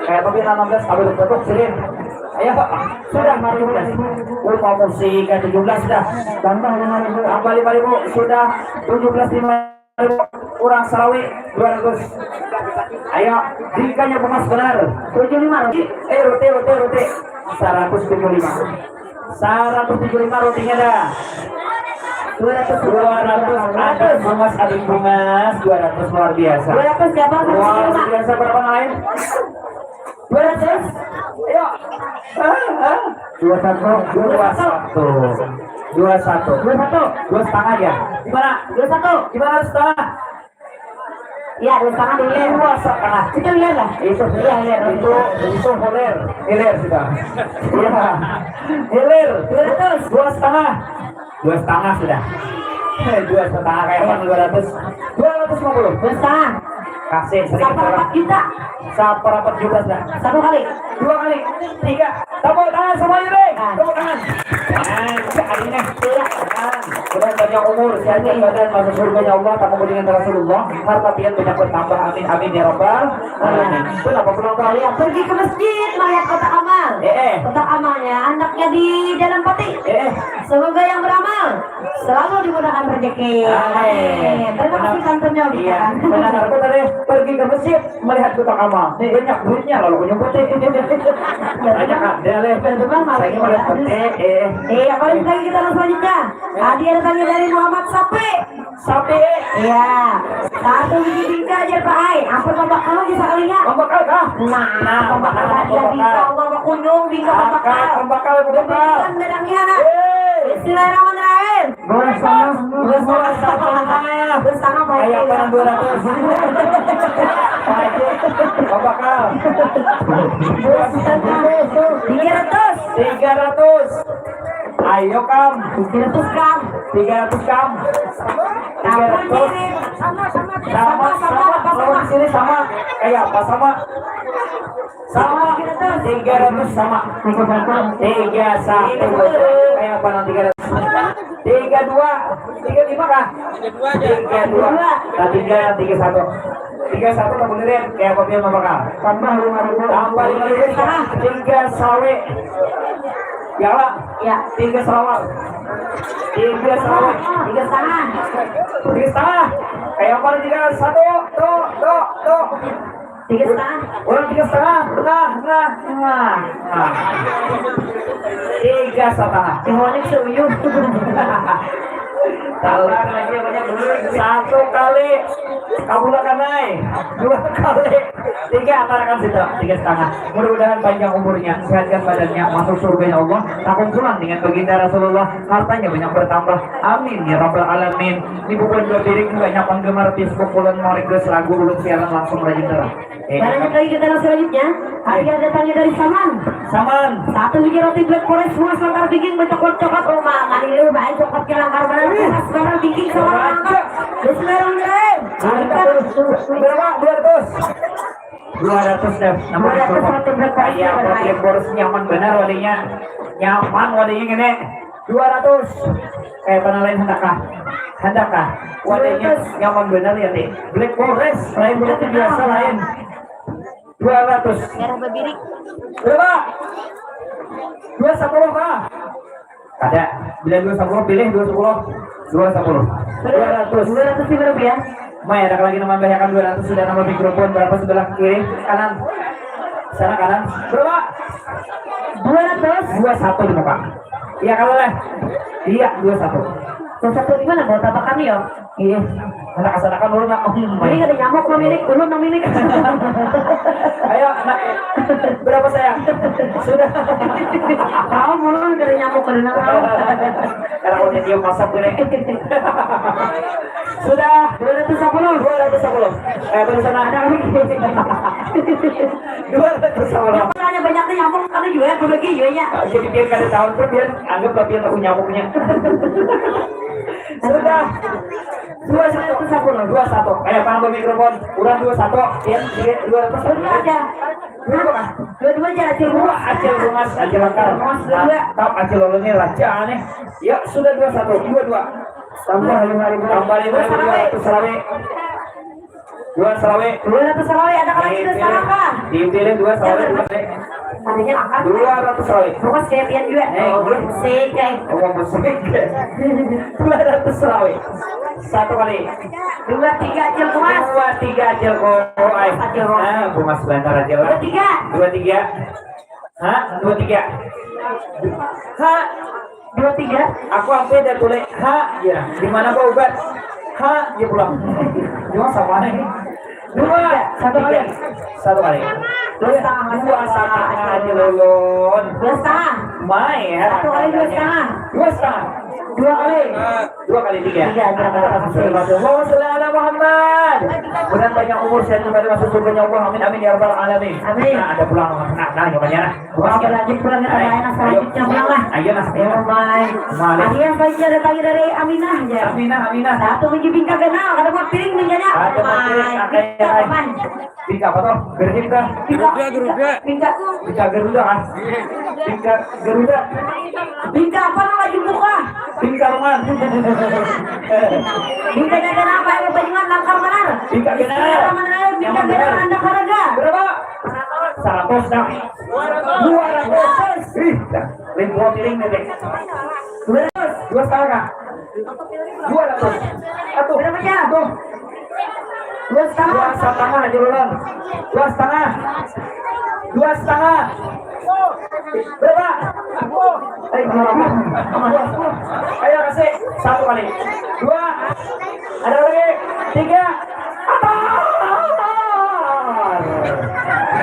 Kayak apa, Bin, enam belas? Kalau betul, kirim. Ayo, Pak. Sudah, mari, Mas. Oh, mau musik, kan tujuh belas dah. Tambah lima ribu. Tambah lima ribu, sudah tujuh belas lima ribu. Kurang sarawi, dua ratus. Ayo, dikanya bungas benar. Tujuh lima, Roti. Eh, Roti, Roti, Roti. Seratus tujuh lima. Seratus tujuh lima rotinya dah. Dua ratus. Dua ratus, ada bungas, ada bungas, dua ratus luar biasa. Dua ratus siapa? Luar biasa, berapa lain? Dua ratus. Ayo. Dua satu. Dua satu. Dua satu. Dua satu. Dua setengah ya. Gimana? Dua satu. Gimana setengah? Ya, dua setengah dulu. Dua setengah. Itu lihat lah. Itu iya, lihat. Itu itu holer. Hilir sudah. Iya. Hilir. Dua ratus. Dua setengah. Dua setengah sudah. Eh, dua setengah kayak orang dua ratus. Dua ratus lima puluh. Dua setengah. Kasih sedikit. Saparapat juta. Saparapat juta sudah. Satu kali. Dua kali. Tiga. Tepuk tangan semuanya, Bang. Nah. Tepuk tangan. Nah, ini nih. Iya. Nah, mudah panjang umur, sehat badan, masuk surganya Allah, tak mau dengan Rasulullah. Harta pian banyak bertambah. Amin, amin ya rabbal alamin. Kenapa pulang kalian? Pergi ke masjid melihat kotak amal. Eh, eh. Kotak amalnya anaknya di Jalan Pati. Eh, eh. Semoga yang beramal. Selalu dimudahkan rezeki. Amin. Terima kasih santunnya, Iya, pendengarku tadi pergi ke masjid melihat kotak amal. Banyak duitnya lalu kunyumputi. Banyak ada leh. Saya melihat pete. Eh, Iya, paling lagi kita selanjutnya. Tadi ada tanya dari Muhammad Sapi. Sapi. Iya. Satu biji bingka aja, Pak ai. Apa pembakal aja sekalinya? Pembakal kah? Nah, pembakal tadi ya, bingka, apa, apa kunyung, bingka, pembakal. Pembakal, pembakal. Bukan bedangnya, nah. Bismillahirrahmanirrahim. Dua setengah. Dua setengah. Dua setengah, Pak. Ayo, Pak, dua ratus. Pak Haji, pembakal. Dua setengah. Tiga ratus. Tiga ratus. Ayo, Kam. Tiga ratus, Kam. Tiga ratus, Kam. Tiga ratus. Sama, sama, sama, sama, sama. Lawan sini sama. Kayak apa sama? Sama. Tiga ratus sama. Tiga satu. Kayak apa nanti tiga ratus? Tiga dua. Tiga lima kah? Tiga dua. Nah, tiga, tiga satu. Tiga satu tak benerin. Kayak apa dia, Bapak? Tambah lima ribu. Tambah lima ribu. Tiga sawe. Ya, Pak? Ya. Tiga salawat. Tiga salawat. Tiga setengah. Tiga setengah. Kayak apa tiga satu? Tuh, tuh, tuh. Tiga setengah. Orang tiga setengah. Nah, nah, nah. Nah. Tiga setengah. Tengoknya seuyuh. Sabar lagi, banyak dulu. Satu kali kabulakan, ai. Dua kali. Tiga, antarakan situ. Tiga setengah. Mudah-mudahan panjang umurnya, sehatkan badannya, masuk surganya Allah, takung pulang dengan baginda Rasulullah, hartanya banyak bertambah. Amin ya rabbal alamin. Ini bubuhan dua piring banyak penggemar Facebook ulun mau request lagu ulun siaran langsung rajin terang. Eh. Lanjut lagi kita yang selanjutnya. Hadiah datangnya dari Saman. Saman. Satu biji roti Black Forest bungas langkar daging bercoklat-coklat. Oh, mama ini baik coklatnya langkar banget. Bungas langkar daging sama langkar. Bismillahirrahmanirrahim. Berapa? Dua ratus. Dua ratus dah. Dua ratus roti Black Forest. Iya, roti Black Forest nyaman benar wadahnya. Nyaman wadahnya gini. Dua ratus. Kayak tanah lain, handak kah? Handak kah? Wadahnya nyaman benar ya, nih. Black Forest, lain berarti biasa lain. Dua ratus. Merah babirik. Berapa? Dua sepuluh kah? Kada. Bila dua sepuluh, pilih dua sepuluh. Dua sepuluh. Dua ratus. Dua ratus lima rupiah. Mai, ada lagi nang mambahayakan dua ratus, sudah nambah mikrofon berapa sebelah kiri, kanan? Sana kanan. Berapa? Dua ratus. Dua satu di muka. Iya, kalah lah. Iya, dua satu. Dua satu di mana? Bawa tapak kami, yo. Iya. Anak asanakan dulu, nak. Oh, ini ada nyamuk, memilik. Dulu, memilik. Ayo, nak. Berapa, sayang? Sudah. Tahu, mulu dari nyamuk, dari nak tahu. Kalau udah dia masak, boleh. Sudah. Dua ratus sepuluh. Dua ratus sepuluh. Eh, baru sana ada lagi. Dua ratus sepuluh. Yang pertanyaan banyak nih, nyamuk, ada juga, berbagi juga, ya. Ah, jadi biar kada tahu, tuh, biar anggap lah, biar tahu nyamuknya. Sudah. Dua satu. Dua satu. Ayo, pang mikrofon. Kurang dua satu. Ya, dua ratus. Dua aja. Dua aja, acil. Dua, acil bungas, acil langkar. Bungas, dua, dua. Mantap, acil ulun nih, raja nih. Ya, sudah dua satu. Dua dua. Tambah lima ribu. Tambah lima ribu, dua ratus selawe. Dua selawe. Dua ratus selawe, ada lagi dua setengah, Kak? Dipilih dua selawe, dua selawe. Tadinya angkat. Dua ratus selawe. Bungas kayak pian juga. Eh, oh, boleh. Sik, eh. Oh, bungas sik. Dua ratus selawe. Satu kali. Dua tiga, acil bungas. Dua tiga, acil ko-, oh, ai. Acil bungas. Ah, bungas bantar, acil. Dua tiga. Dua tiga. Ha, dua tiga. Ha, dua tiga. Aku sampai dah tulis ha, ya. Di mana, Pak, ubat? Ha, dia pulang. Cuma sama nih. Dua, satu kali. Satu kali. Dua setengah, dua setengah aja, Lulun. Dua setengah. Mai, ya. Satu kali dua setengah. Dua setengah. Dua kali. Dua kali tiga. Tiga, tiga kali. Allahumma sholli ala Muhammad. Mudah-mudahan panjang umur, sehat kembali, masuk surganya Allah. Amin, amin, ya rabbal alamin. Amin. Nah, ada pulang. Nah, nah, jawabannya, nah. Bukan lagi pulang, ada anak selanjutnya pulang lah. Ayo, nah. Ayo, bye. Malik. Hadiah saja datangnya dari Aminah, ya. Aminah, Aminah. Satu biji bingka ganal, kada buat piring bingkanya. Ada buat piring, bingka papan. Bingka apa tuh? Gerhit kah? Garuda, Garuda. Bingka. Bingka Garuda, ah. Bingka Garuda. Bingka apa nama jumbuh kah? Bingka Ruman. Bingka ganal apa yang banyak langkar banar? Bingka ganal. Bismillahirrahmanirrahim. Bingka ganal, anda karaga. Berapa? Seratus dah. Dua ratus. Ih, dah. Ribuan piring nih, Dek. Dua ratus. Dua setengah kah? Dua ratus. Satu. Berapa, Cak? Satu. Dua setengah. Dua setengah, juluran. Dua setengah. Dua setengah. Berapa? Eh, berapa? Ayo, kasih. Satu kali. Dua. Ada lagi? Tiga. Atar.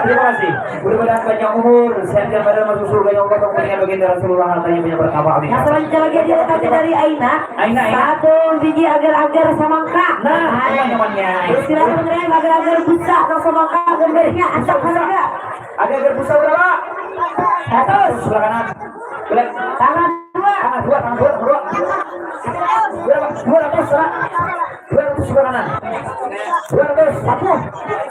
Terima kasih. Mudah-mudahan panjang umur, sehat dan badan, masuk surga yang Allah, dengan baginda Rasulullah, hartanya banyak bertambah. Amin. Nah, selanjutnya lagi ada kami dari Aina. Aina, Aina. Satu biji agar-agar samangka. Nah, hai. Teman-temannya. Istilah mengenai agar-agar busa atau samangka, gambarnya acak harga. Agar-agar busa berapa? Seratus. Sebelah kanan. Boleh. Tangan dua. Tangan dua, tangan dua, tangan dua. Berapa? Dua ratus, Pak. Dua ratus sebelah kanan. Dua ratus, satu.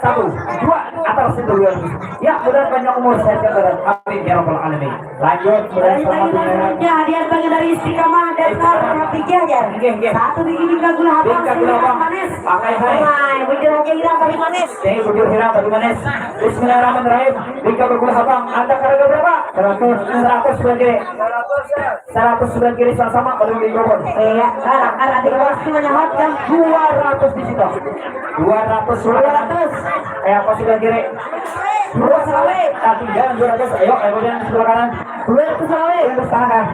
Satu. Dua. Atas itu dua ratus. Ya, mudah panjang umur, sehat dan badan. Amin ya rabbal alamin. Lanjut, mudah. Dari selamat pagi, ya. Selanjutnya hadiah bagi dari Istiqamah dan Istiqamah. Rapi Jajar. Nggih, nggih. Satu biji bingka gula habang, bingka gula habang, manis. Pakai, hai. Hai, bujur aja hilang tapi manis. Jadi bujur hilang tapi manis. Bismillahirrahmanirrahim. Bingka gula habang. Anda harga berapa? Seratus. Seratus sebelah kiri. Seratus sebelah kiri sama-sama, belum mikrofon. Iya, kan, kan ada pasti menyahut kan. Dua ratus di situ. Dua ratus, dua ratus. Kayak apa sebelah kiri? Dua selawe. Nah, tinggal dua ratus. Ayo, ayo, kemudian sebelah kanan. Dua ratus selawe. Dua ratus setengah.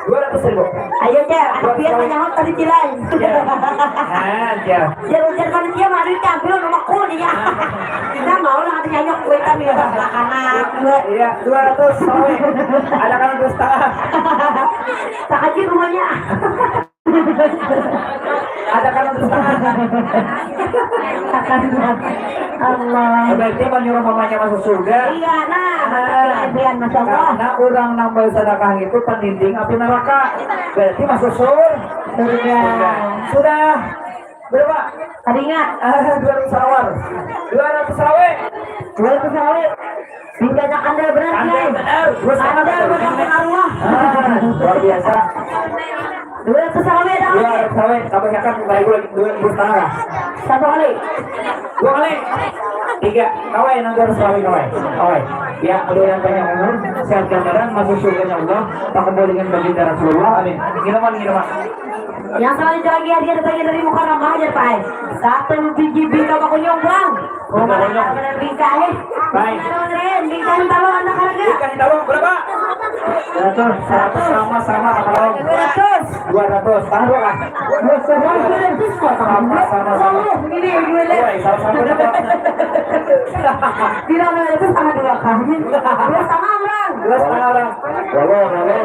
Dua ratus ribu. Ayo, Cer, ada biar menyahut tadi cilai. Ya. Nah, ya. Jar ujar panitia mah duit tampil nomor ku dia. Kita mau lah ada nyanyok kuitan ya anak-anak. Iya, dua ratus selawe. Ada kan dua setengah. Tak aja rumahnya. Ada kan dua setengah. Allah. Berarti menyuruh mamanya masuk surga. Iya, nah, nah, masya Allah. Karena orang nambah sedekah itu pendinding api neraka. Berarti masuk sur-, surga. Sudah. Berapa? Tadi ingat. Ah, dua ratus sawar. Dua ratus sawe. Dua ratus sawe. Tingkatnya andal benar, Kiai. Andal benar. Andal benar, Allah. Ah, luar biasa. Dua ratus sawe dah. Dua ratus sawe. Tambah zakat, tambah dua, dua ribu setengah. Satu kali. Dua kali. Tiga. Kawai, nanti harus kawai, kawai. Kawai. Ya, mudah-mudahan panjang umur, sehat dan badan, masuk surganya Allah, tak kembali dengan baginda Rasulullah. Amin. Minuman, minuman. Yang selanjutnya lagi hadiah datangnya dari Mukarramah aja, Pak. Satu biji bingka bakunyung, Bang. Bingka bakunyung. Benar bingka, eh. Baik. Benar, benar, bingka yang tahu anak harga. Bingka yang tahu berapa? Seratus. Seratus. Sama, sama, sama. Dua ratus. Dua ratus. Tahan dulu, Kak. Dua ratus. Sama, sama, sama. Ini, ini, ini. Woi, sama, sama, sama. Tidak, tidak, itu sama dua kali. Dua sama orang. Dua sama orang. Walau, walau.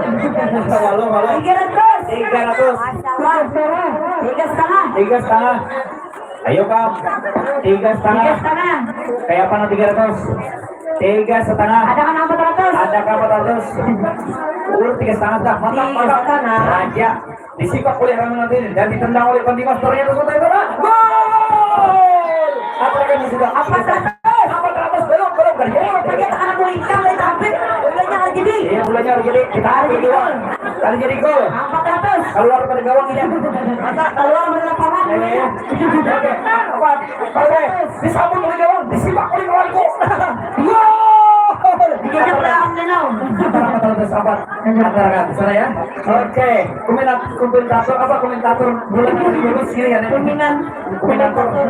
Walau, walau. Tiga ratus. Tiga ratus. Tiga setengah. Tiga setengah. Tiga setengah. Ayo, Kam. Tiga setengah. Tiga setengah. Kayak apa nanti tiga ratus? Tiga setengah. Ada kan empat ratus? Ada kan empat ratus? Urut tiga setengah dah. Mantap, mantap. Tiga setengah. Raja. Disipak oleh Rama nanti dan ditendang oleh Pandimas. Ternyata sudah itu. Gol! Katakan sudah. Empat ratus. Empat ratus. Belum, belum. Kan jadi. Ternyata anak melingkar dari Tampit. Bulannya lagi di. Iya, bulannya lagi di. Kita hari jadi gol. Hari jadi gol. Empat ratus. Keluar pada gawang ini. Masa keluar pada lapangan. Iya, iya. Oke. Empat. Oke. Disambut oleh gawang, disipak oleh kawanku. Gol! Dikejut lah, Om Deno. Sabar, sabar, sabar. Sabar, sabar, sabar, ya. Oke, komentar-, komentator apa, komentator bola yang lurus sini ya, Nek? Komentator.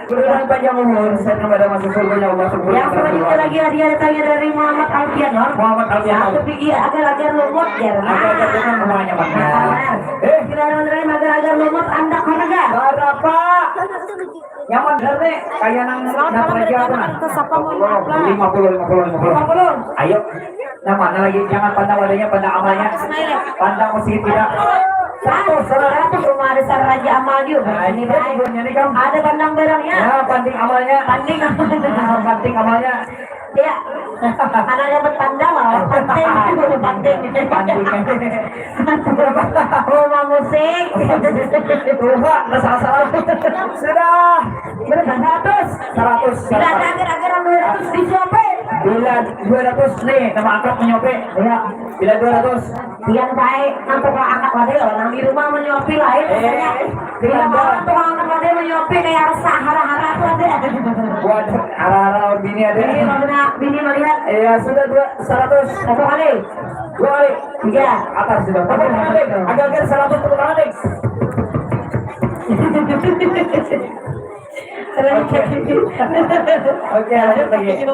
Mudah-mudahan panjang umur, sehat kepada masuk surganya Allah Subhanahu wa Taala. Yang selanjutnya lagi hadiah datangnya dari Muhammad Alfian, Lor. Muhammad Alfian. Satu biji agar-agar lumut, ya. Agar-agar lumut, semuanya, Pak. Nah. Eh. Bismillahirrahmanirrahim, agar-agar lumut, andak harga. Berapa? Nyaman bener nih, kayak nang dapur aja apa nah? Atas apa mau lima puluh, lima puluh, lima puluh. Lima puluh. Ayo, yang mana lagi? Jangan pandang wadahnya, pandang amalnya. Pandang masjid kita. Satu, seratus. Rumah besar Raja Amal juga. Nah, ini baik. Ada pandang barangnya. Ya, panding amalnya. Panding amalnya. Nah, panding amalnya. Ya. Karena dapat pandang lah, panding. Panding. Panding. Rumah musik. Tuh, Pak, nggak salah-salah. Sudah. Berapa? Seratus. Seratus. Bila ada agar-agar dua ratus disuapi. Bila dua ratus nih, nama akrab menyuapi. Ya. Bila dua ratus. Yang baik, nanti kalau angkat wadah ya, orang di rumah menyuapi lah ya. Eh, biasanya. Bila malam tuh angkat wadah menyuapi kayak resah, hara-hara tuh ada. Waduh, hara-hara bini ada. Bini, bini melihat. Iya, sudah dua, seratus. Satu kali. Dua kali. Tiga. Atas sudah. Tepuk tangan, Ding. Agak-agak seratus, tepuk tangan, Ding. Oke. Oke, lanjut lagi.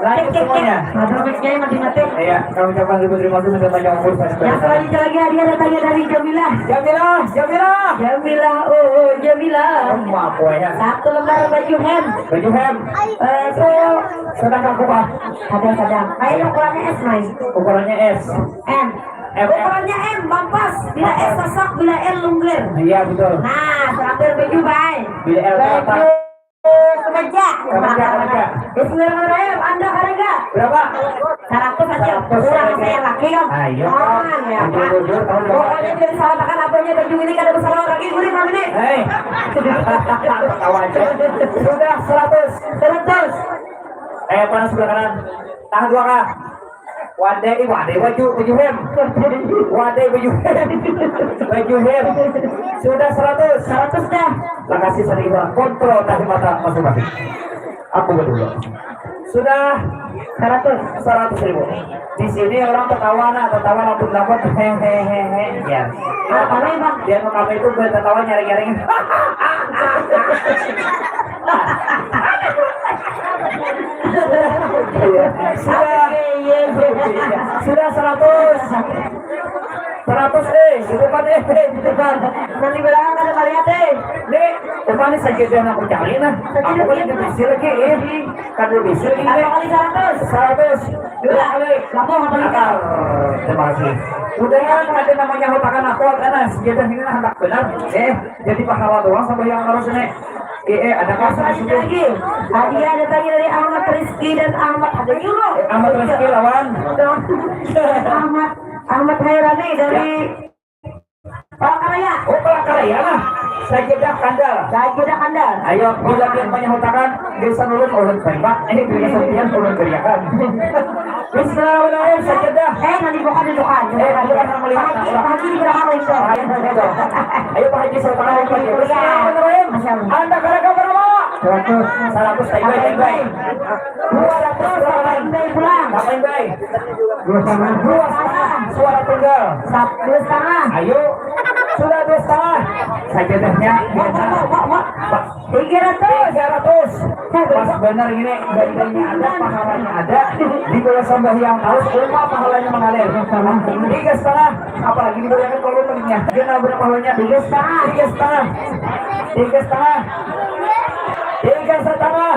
Lanjut semuanya. Matur, Mas Kiai, mati-mati. Iya, kami ucapkan ribu terima kasih sudah panjang umur. Yang selanjutnya lagi, hadiah datangnya dari Jamilah. Jamilah, Jamilah. Jamilah, oh, Jamilah. Emak, pokoknya. Satu lembar baju hem. Baju hem. Eh, itu sedang aku, Pak. Ada sedang. Ayo, ukurannya S, Mai. Ukurannya S. M. M, M. Ukurannya M, mampas. Bila S, mampas, sasak, bila L, lungger. Iya, betul. Nah, terakhir baju, Bay. Bila L, baju apa? Kemeja. Kemeja, kemeja. Bismillahirrahmanirrahim. Anda harga? Berapa? Seratus aja. Seratus. Kurang aja. Saya laki, Om. Ayo. Jangan, ya, Pak. Jujur, jujur, tahu. Pokoknya, dari salah makan apanya, baju ini kada bersalah lagi, gurih, Mami, nih. Hei. Tahu aja. Sudah seratus. Seratus. Eh, panas sebelah kanan. Tahan dua, Kak. Wadai, wadai baju, baju hem. Wadai baju hem. Baju hem. Sudah seratus. Seratus dah. Lokasi sering kontrol tahi mata masing-masing. Aku berdua. Sudah seratus. Seratus ribu. Di sini orang tertawa, nah, tertawa lampu lampu, hehehe. Ya. Apa nih, Bang? Dia mau kami itu bertertawa nyaring-nyaring. Sudah. Sudah seratus. Seratus, eh, di depan, eh, di depan. Nanti belakang ada melihat, eh. Nih, depan nih saja jangan aku cari, nah. Aku lagi bisi lagi, eh. Kan lebih bisi lagi, eh. Satu kali seratus. Seratus. Dua kali. Lampung apa lagi? Akar. Terima kasih. Udah, ada namanya hutakan aku, karena senjata ini nah, hendak benar. Eh, jadi pahala doang sampai yang harus, nih. Eh, eh, ada kasus itu. Lagi. Hadiah datangnya dari Ahmad Rizky dan Ahmad, ada juga. Eh, Ahmad Rizky lawan. Ahmad, Ahmad Hairani dari Palangkaraya. Oh, Palangkaraya lah. Sajadah Kandal. Sajadah Kandal. Ayo, bila dia menyahutakan, desa nulun ulun tembak. Eh, desa sampian ulun beriakan. Bismillahirrahmanirrahim, sajadah. Eh, nanti bukan di depan. Eh, bukan yang melihat. Pak Haji, Pak Haji di belakang itu. Pak Haji itu. Ayo, Pak Haji, saya tahu, Pak Haji. Iya. Bismillahirrahmanirrahim. Masya Allah. Anda karaga berapa? Seratus. Seratus, baik, baik, baik. Dua ratus, baik, baik, pulang. Baik, baik. Dua setengah. Dua setengah. Suara tunggal. Satu setengah. Ayo. Sudah dua setengah. Sajadahnya. Wah, wah, wah, wah, wah. Tiga ratus. Tiga ratus. Pas benar ini, bandingnya ada, pahalanya ada. Di bawah sambahyang harus umat pahalanya mengalir. Tiga setengah. Apalagi dibayangkan kalau meningnya. Dia nabrak pahalanya. Tiga setengah. Tiga setengah. Tiga setengah. Tiga setengah.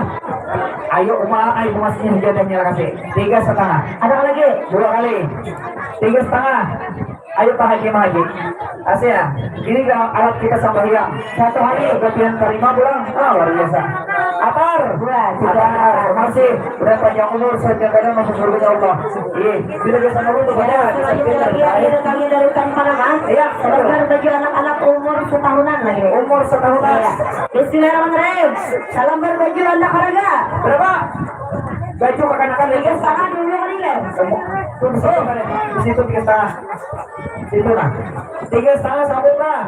Ayo, Uma, ayo, Uma, sini jadahnya lah kasih. Tiga setengah. Ada lagi? Dua kali. Tiga setengah. Ayo, Pak Haji, Pak Haji. Kasih ya. Ini alat kita sambahyang. Satu hari. Kemudian terima pulang. Ah, luar biasa. Atar. Dua, tiga. Atar. Masih. Udah panjang umur, saja kadang masuk surga, ya Allah. Iya. Bila biasa nurut tuh, ya, banyak. Selanjutnya lagi, ada kami dari Utang Panama. Iya, betul. Selembar baju anak-anak umur setahunan lagi. Umur setahunan. Iya. Bismillahirrahmanirrahim. Selembar baju anak harga. Berapa? Baju kekanakan. Tiga setengah dulu kali, ya. Semua. Tuh, di situ, di situ tiga setengah. Situ, nah. Tiga setengah sambung, nah.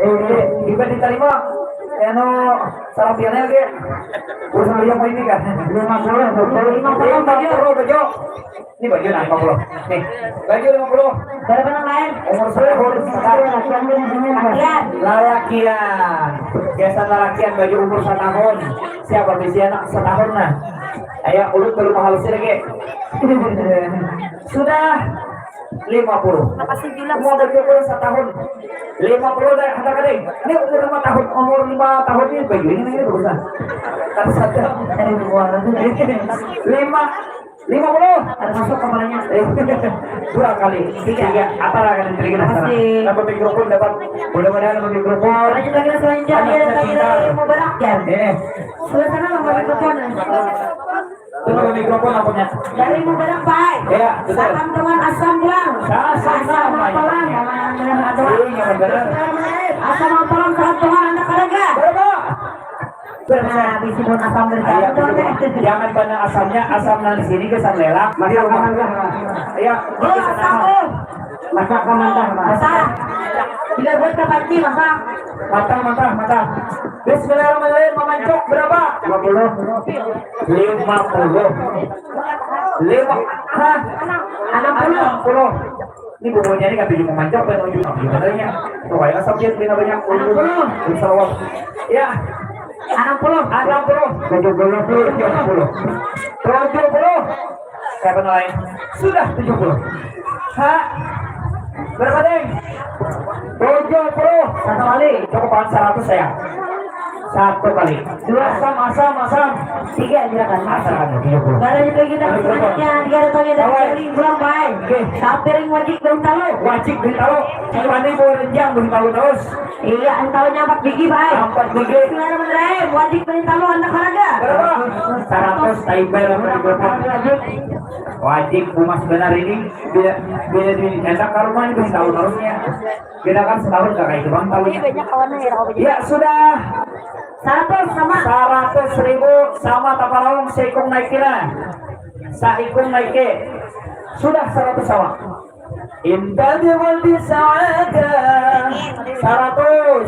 Eh, eh, tiba diterima. Anu, salam piannya lagi. Urusan dia mau ini kan? Lima puluh, lima puluh, lima puluh, baju. Ini baju nah, lima puluh. Nih, baju lima puluh. Berapa nang lain? Umur setahun. Lalakian. Lalakian. Biasa lalakian baju umur setahun. Siapa bisi anak setahun nah? Ayo, ulun belum halus lagi. Sudah lima puluh. Makasih, Jula. Umur baju umur setahun. Lima puluh dah, kata kading. Ini umur lima tahun, umur lima tahun ini baju ini, ini bagus lah. Kan sadar. Lima. Lima puluh. Ada masuk kepalanya. Dua kali. Tiga. Tiga. Apa lah kan, terima kasih. Dapat mikrofon, dapat. Mudah-mudahan dapat mikrofon. Lanjut lagi, selanjutnya ada lagi dari Mubarak, ya. Eh. Sudah sana, dapat mikrofon. Itu dapat mikrofon, ampun, ya. Dari Mubarak, Pak. Ya, betul. Salam tuan asam pulang. Asam pulang. Iya, benar. Asam pulang, salam tuan, anak karaga. Berapa? Nah, bisi pun asam dari sana. Jangan pandang asamnya, asam nang di sini, gesan lelak. Di rumah. Iya. Oh, asam, oh. Masak ka mantah, Mas. Masak. Bila buat ka panci, masak. Mantah, mantah, mantah. Bismillahirrahmanirrahim, mamancuk berapa? Lima puluh. Lima puluh. Lima. Hah? Enam puluh. Enam puluh. Ini bumbunya ini kan tujuh memanjang, apa yang tujuh? Gimana ya? Tuh, kayak asap dia, bina banyak. Enam puluh. Insya Allah. Ya. Enam puluh. Enam puluh. Tujuh puluh. Tujuh puluh. Tujuh puluh. Kayak apa lain? Sudah tujuh puluh. Ha? Berapa, Deng? Tujuh puluh. Satu kali. Cukup, seratus, sayang. Satu kali. Dua. Asam, asam, asam. Tiga, silakan. Asam, tujuh puluh. Baru itu kita selanjutnya, tiga ada tanya dari Kawan. Piring, buang, Bay. Oke. Sapiring wajik, daun talu. Wajik, daun talu. Cuma ini buah renjang, daun talu terus. Iya, daun talunya empat biji, Bay. Empat biji. Bismillahirrahmanirrahim. Wajik, daun talu, anak harga. Berapa? Seratus, tai, Bay, berapa? Wajik, pumas benar ini. Bila, bila di, enak ke rumah ini, daun talu terusnya. Kita kan setahun gak kayak itu bang tahunya. Jadi banyak kawannya ya, Rob? Ya sudah. Seratus sama. Seratus ribu sama tapalaung seikung naik kira. Saikung naik ke. Sudah seratus sama. Indah di wal bisaada. Seratus.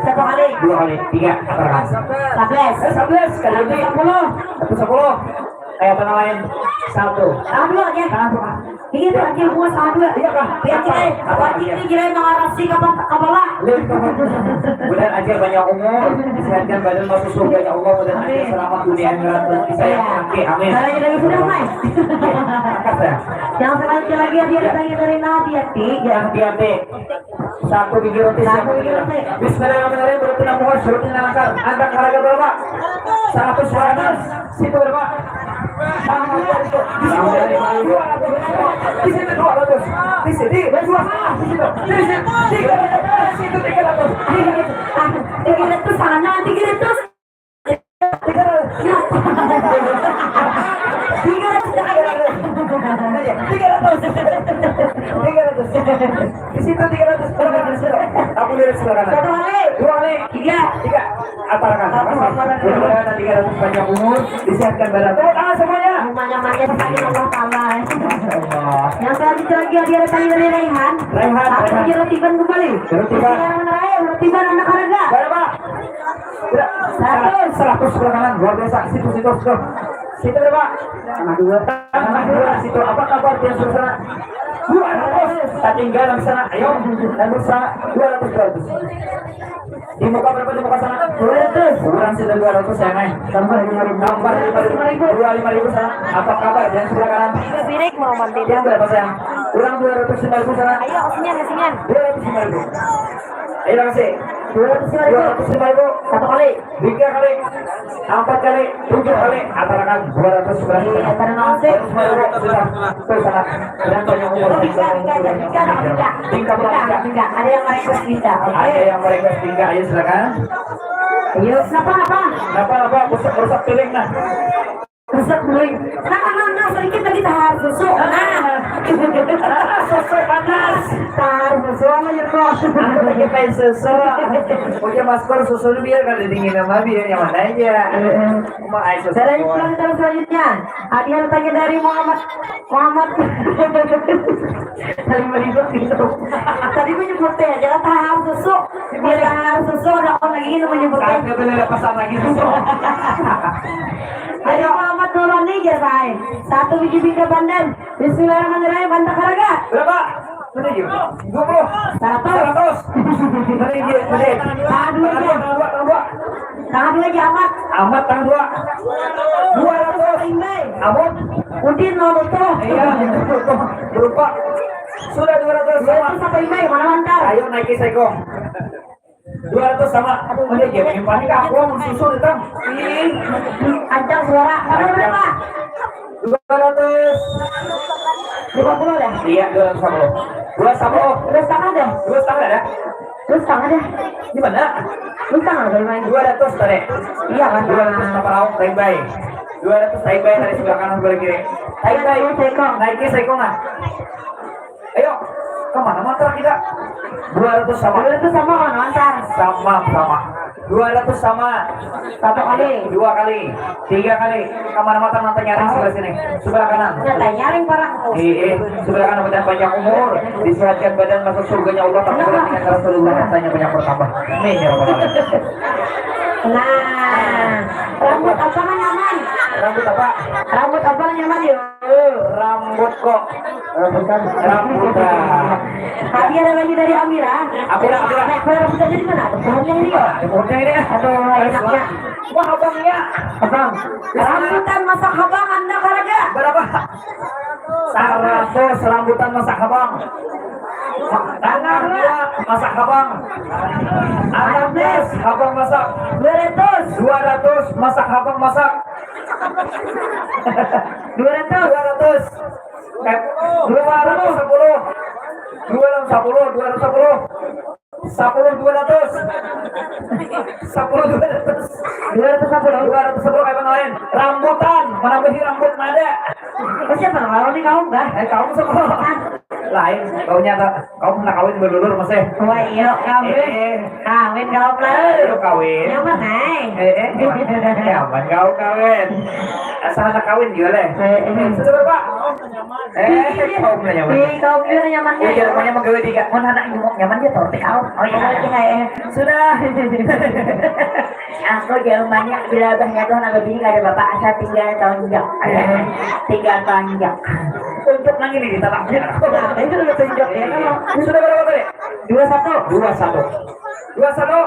Satu kali. Dua kali. Tiga. Atur kan. Sebelas. Eh, sebelas. Sekali lagi. Sepuluh. Satu sepuluh. Kayak apa lain? Satu. Tahan dulu aja. Tahan dulu. Ini tuh anjir gua sama dua. Iya, Kak. Biar kita, apa? Apa? Anjir ini kira emang arasi kapan kepala. Mudah-mudahan anjir banyak umur, disehatkan badan, masuk surga ya Allah, mudah-mudahan anjir selamat dunia akhirat dan bisa yang kaki. Amin. Kalau lagi sudah, Mai. Angkat saya. Yang selanjutnya lagi dia, ya, lagi dari Nabi Ati. Ya. Nabi Ati. Satu biji roti. Satu biji roti. Bismillahirrahmanirrahim. Berarti enam buah, surutnya langkar. Angkat harga berapa? Seratus, seratus. Situ berapa? Dua ratus. Di sini dua ratus. Di sini dua ratus. Di sini dua ratus. Di sini tiga ratus. Di situ tiga ratus. Tiga ratus. Ah, tiga ratus sana, tiga ratus. Tiga ratus. Tiga ratus. Tiga ratus. Tiga ratus. Di situ tiga ratus. Silakan, silakan. Aku lihat, silakan. Satu kali. Dua kali. Tiga. Tiga. Apa, Kak? Apa? Mudah-mudahan tiga ratus panjang umur, disehatkan badan. Tepuk tangan semuanya. Rumahnya manis sekali Allah Ta'ala. Masya Allah. Yang selanjutnya lagi ada tadi dari Raihan. Raihan, Raihan. Aku kira tiban kembali. Kira tiban. Bismillahirrahmanirrahim. Tiban anak harga. Berapa? Seratus. Seratus belakangan. Luar biasa. Situ, situ, situ. Situ berapa? Tangah dua. Tangah dua. Situ. Apa kabar di sana? Dua ratus. Tak tinggal di sana. Ayo. Dan bisa dua ratus, dua ratus. Di muka berapa di muka sana? Dua ratus. Kurang sudah dua ratus ya, Nay. Tambah lima ribu. Tambah lima ribu. Dua lima ribu sana. Apa kabar? Yang sebelah kanan. Sirik mau mandi. Yang berapa, sayang? Kurang dua ratus lima ribu sana. Ayo, sini, sini. Dua ratus lima ribu. Ayo, kasih. Dua ratus lima ribu. Dua ratus lima ribu. Satu kali. Tiga kali. Empat kali, tujuh kali, antarakan dua ratus sebelas. Iya, terima kasih. Sudah, sudah. Sudah, sudah. Tingkah, tingkah, tingkah, tingkah, tingkah. Tingkah, tingkah. Tingkah, tingkah. Ada yang merequest tingkah, oke. Ada yang merequest tingkah, ayo silakan. Ayo, kenapa, kenapa? Kenapa, kenapa? Rusak, rusak piring, nah. Rusak piring. Nah, nah, nah, sedikit lagi tahar susu. Nah. Ah, susu panas. Tahar susu, apa ya, kok? Aku lagi pengen susu. Oke, masker susu biar kada dingin sama biar nyaman aja. Heeh. Cuma air sesuatu. Caranya pulang kita selanjutnya. Ada yang tanya dari Muhammad. Muhammad. Tadi menyebut gitu. Tadi menyebut teh, jangan tahar susu. Biar tahar susu, ada orang lagi yang menyebut teh. Ada bener, ada pesan lagi susu. Dari Muhammad Nurani, ya, Bay. Satu biji bingkai pandan. Bismillahirrahmanirrahim. Antak harga. Berapa? Mana dia? Dua puluh. Seratus. Seratus. Mana dia? Mana dia? Tahan dulu aja. Tahan dua, tahan dua, tahan dua. Tahan dua aja, Amat. Amat, tahan dua. Dua ratus. Imbai. Amat. Udin mau nutup. Iya, berupa. Sudah dua ratus. Dua ratus sama Imbai, mana lantar? Ayo naiki sekong. Dua ratus sama. Aduh, mana dia? Yang panik aku mau susu datang. Ih, ancang suara. Kamu berapa? Dua ratus lima puluh ya? Iya, dua ratus lima puluh. Dua ratus lima puluh. Dua setengah deh. Dua setengah ada? Dua setengah deh. Gimana? Dua setengah dari mana? Dua ratus tadi. Iya kan? Dua ratus sama lauk, bye-bye. Dua ratus bye-bye dari sebelah kanan, sebelah kiri. Bye-bye. Naiki sekong lah. Ayo, kemana motor kita? Dua ratus sama. Dua ratus sama, mana lantar? Sama, sama. Dua ratus sama. Satu kali. Dua kali. Tiga kali. Kamar mata, mata nyaring sebelah sini. Sebelah kanan. Mata nyaring parah tuh. Iya, iya. Sebelah kanan, mudah panjang umur, disehatkan badan, masuk surganya Allah, tak pernah dengan Rasulullah, hartanya banyak bertambah. Amin ya rabbal alamin. Nah, rambut apa nyaman? Rambut apa? Rambut abang nyaman ya? Rambut kok. Rambutan. Rambutan. Tadi ada lagi dari Amira. Amira, Amira. Nah, kalau rambut aja di mana? Ada pohonnya ini ya? Ada pohonnya ini. Aduh, enaknya. Wah, abangnya. Abang. Rambutan masak abang, anda harga. Berapa? Seratus rambutan masak abang. Tangah dua masak abang. Anak belas abang masak. Dua ratus. Dua ratus masak abang masak. Dua ratus. Dua ratus. Eh, dua ratus sepuluh. Dua ratus sepuluh, dua ratus sepuluh. Sepuluh dua ratus. Sepuluh dua ratus. Dua ratus sepuluh. Dua ratus sepuluh kayak lain. Rambutan, menambahi rambut nada. Oh, siapa nama lo nih, kaum kah? Eh, kaum semua. Lain, kaunya tak, kaum nak kawin berdulur masih. Wah, iya, kawin. Eh, eh. Kawin kaum lah. Ayo kawin. Nyaman, hai. Eh, eh, nyaman. Nyaman kau kawin. Asal anak kawin juga leh. Eh, eh. Sudah berapa? Eh, kaum lah nyaman. Di kaum juga nyaman, oh, ya. Iya, rumahnya menggawe tiga. Mun anak nyaman dia torti kaum. Oh, iya. Iya, iya. Sudah. Aku jawabannya bila abahnya tuh anak bini kada bapak asal tinggal tonjok. Tinggal tonjok. Untuk nang ini ditatap. Nah, itu udah tunjuk ya, kalau sudah berapa tadi? Dua satu. Dua satu. Dua satu.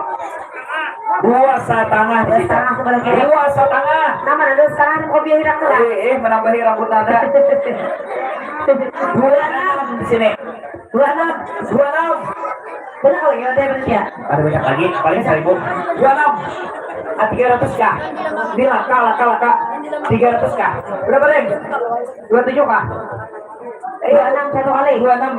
Dua setengah. Dua setengah sebelah kiri. Dua setengah. Nama ada sekarang kopi yang hilang tuh lah. Eh, eh, menambahi rambut anda. Dua enam di sini. Dua enam. Dua enam. Banyak lagi, ada banyak ya? Ada banyak lagi, paling seribu. Dua enam. Ah, tiga ratus kah? Bila kah, kah, kah? Tiga ratus kah? Berapa, Deng? Dua tujuh kah? Dua enam satu kali. Dua enam.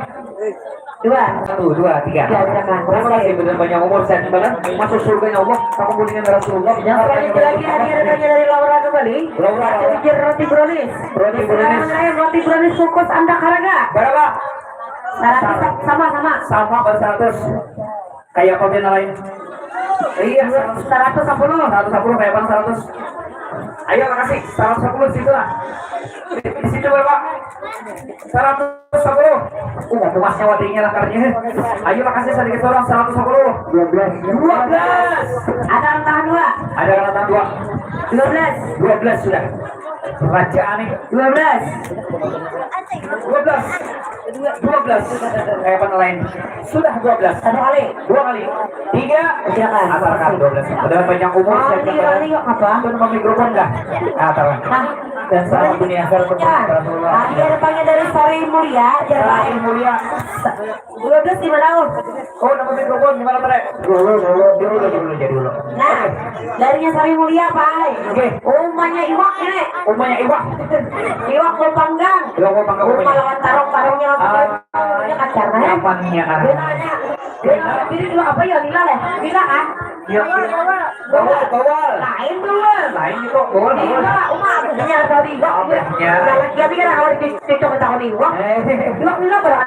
Dua. Satu, dua, tiga. Ya, silakan. Terima kasih, benar banyak umur, sehat badan, masuk surganya Allah, kamu dengan Rasulullah. Yang selanjutnya lagi, hadiah datangnya dari Laura kembali. Laura, ada Laura. Pikir roti brownies. Roti brownies. Sekarang saya roti brownies kukus anda harga. Berapa? Seratus, sama, sama. Sama, ber seratus. Kayak apa band lain? Iya, seratus. Seratus sepuluh. Seratus sepuluh, kayak apa seratus? Ayo, makasih. Seratus sepuluh situ lah. Di, di situ, Bapak. Seratus sepuluh. Uh, puasnya watinya lakarnya. Ayo, makasih sedikit orang, seratus sepuluh. Dua belas. Dua belas. Ada rentahan dua. Ada rentahan dua. Dua belas. Dua belas sudah. Raja aneh. Dua belas. Dua belas. Dua belas. Kayak apa lain? Sudah dua belas. Satu kali. Dua kali. Tiga. Silakan. Atarkan dua belas. Udah banyak umur, oh, saya ini kira orang ini apa? Itu nama mikrofon dah. Atarkan. Nah. Dan selamat dunia akhirat untuk Rasulullah. Ada datangnya dari Sari Mulia, Sari Mulia. Dua belas di mana, Om? Oh, nama mikrofon gimana, Bre? Dulu, dulu, dulu, dulu, jadi dulu. Nah, darinya Sari Mulia, Pak. Oke. Umanya iwak ini. Umanya iwak. Iwak mau panggang. Iwak mau panggang. Umah lawan tarung, tarungnya lawan tarung. Ah, kacar, nah. Nyaman, ya, kan? Benarnya. Benarnya. Jadi dulu apa ya, Lila lah? Lila, kan? Ya. Bawal, bawal. Lain, bawal. Lain itu, bawal, bawal. Lila, umah, abahnya, Sari. Abahnya. Jalan dia pikir awal di situ ketahuan iwak. Eh. Iwak Lila berapa?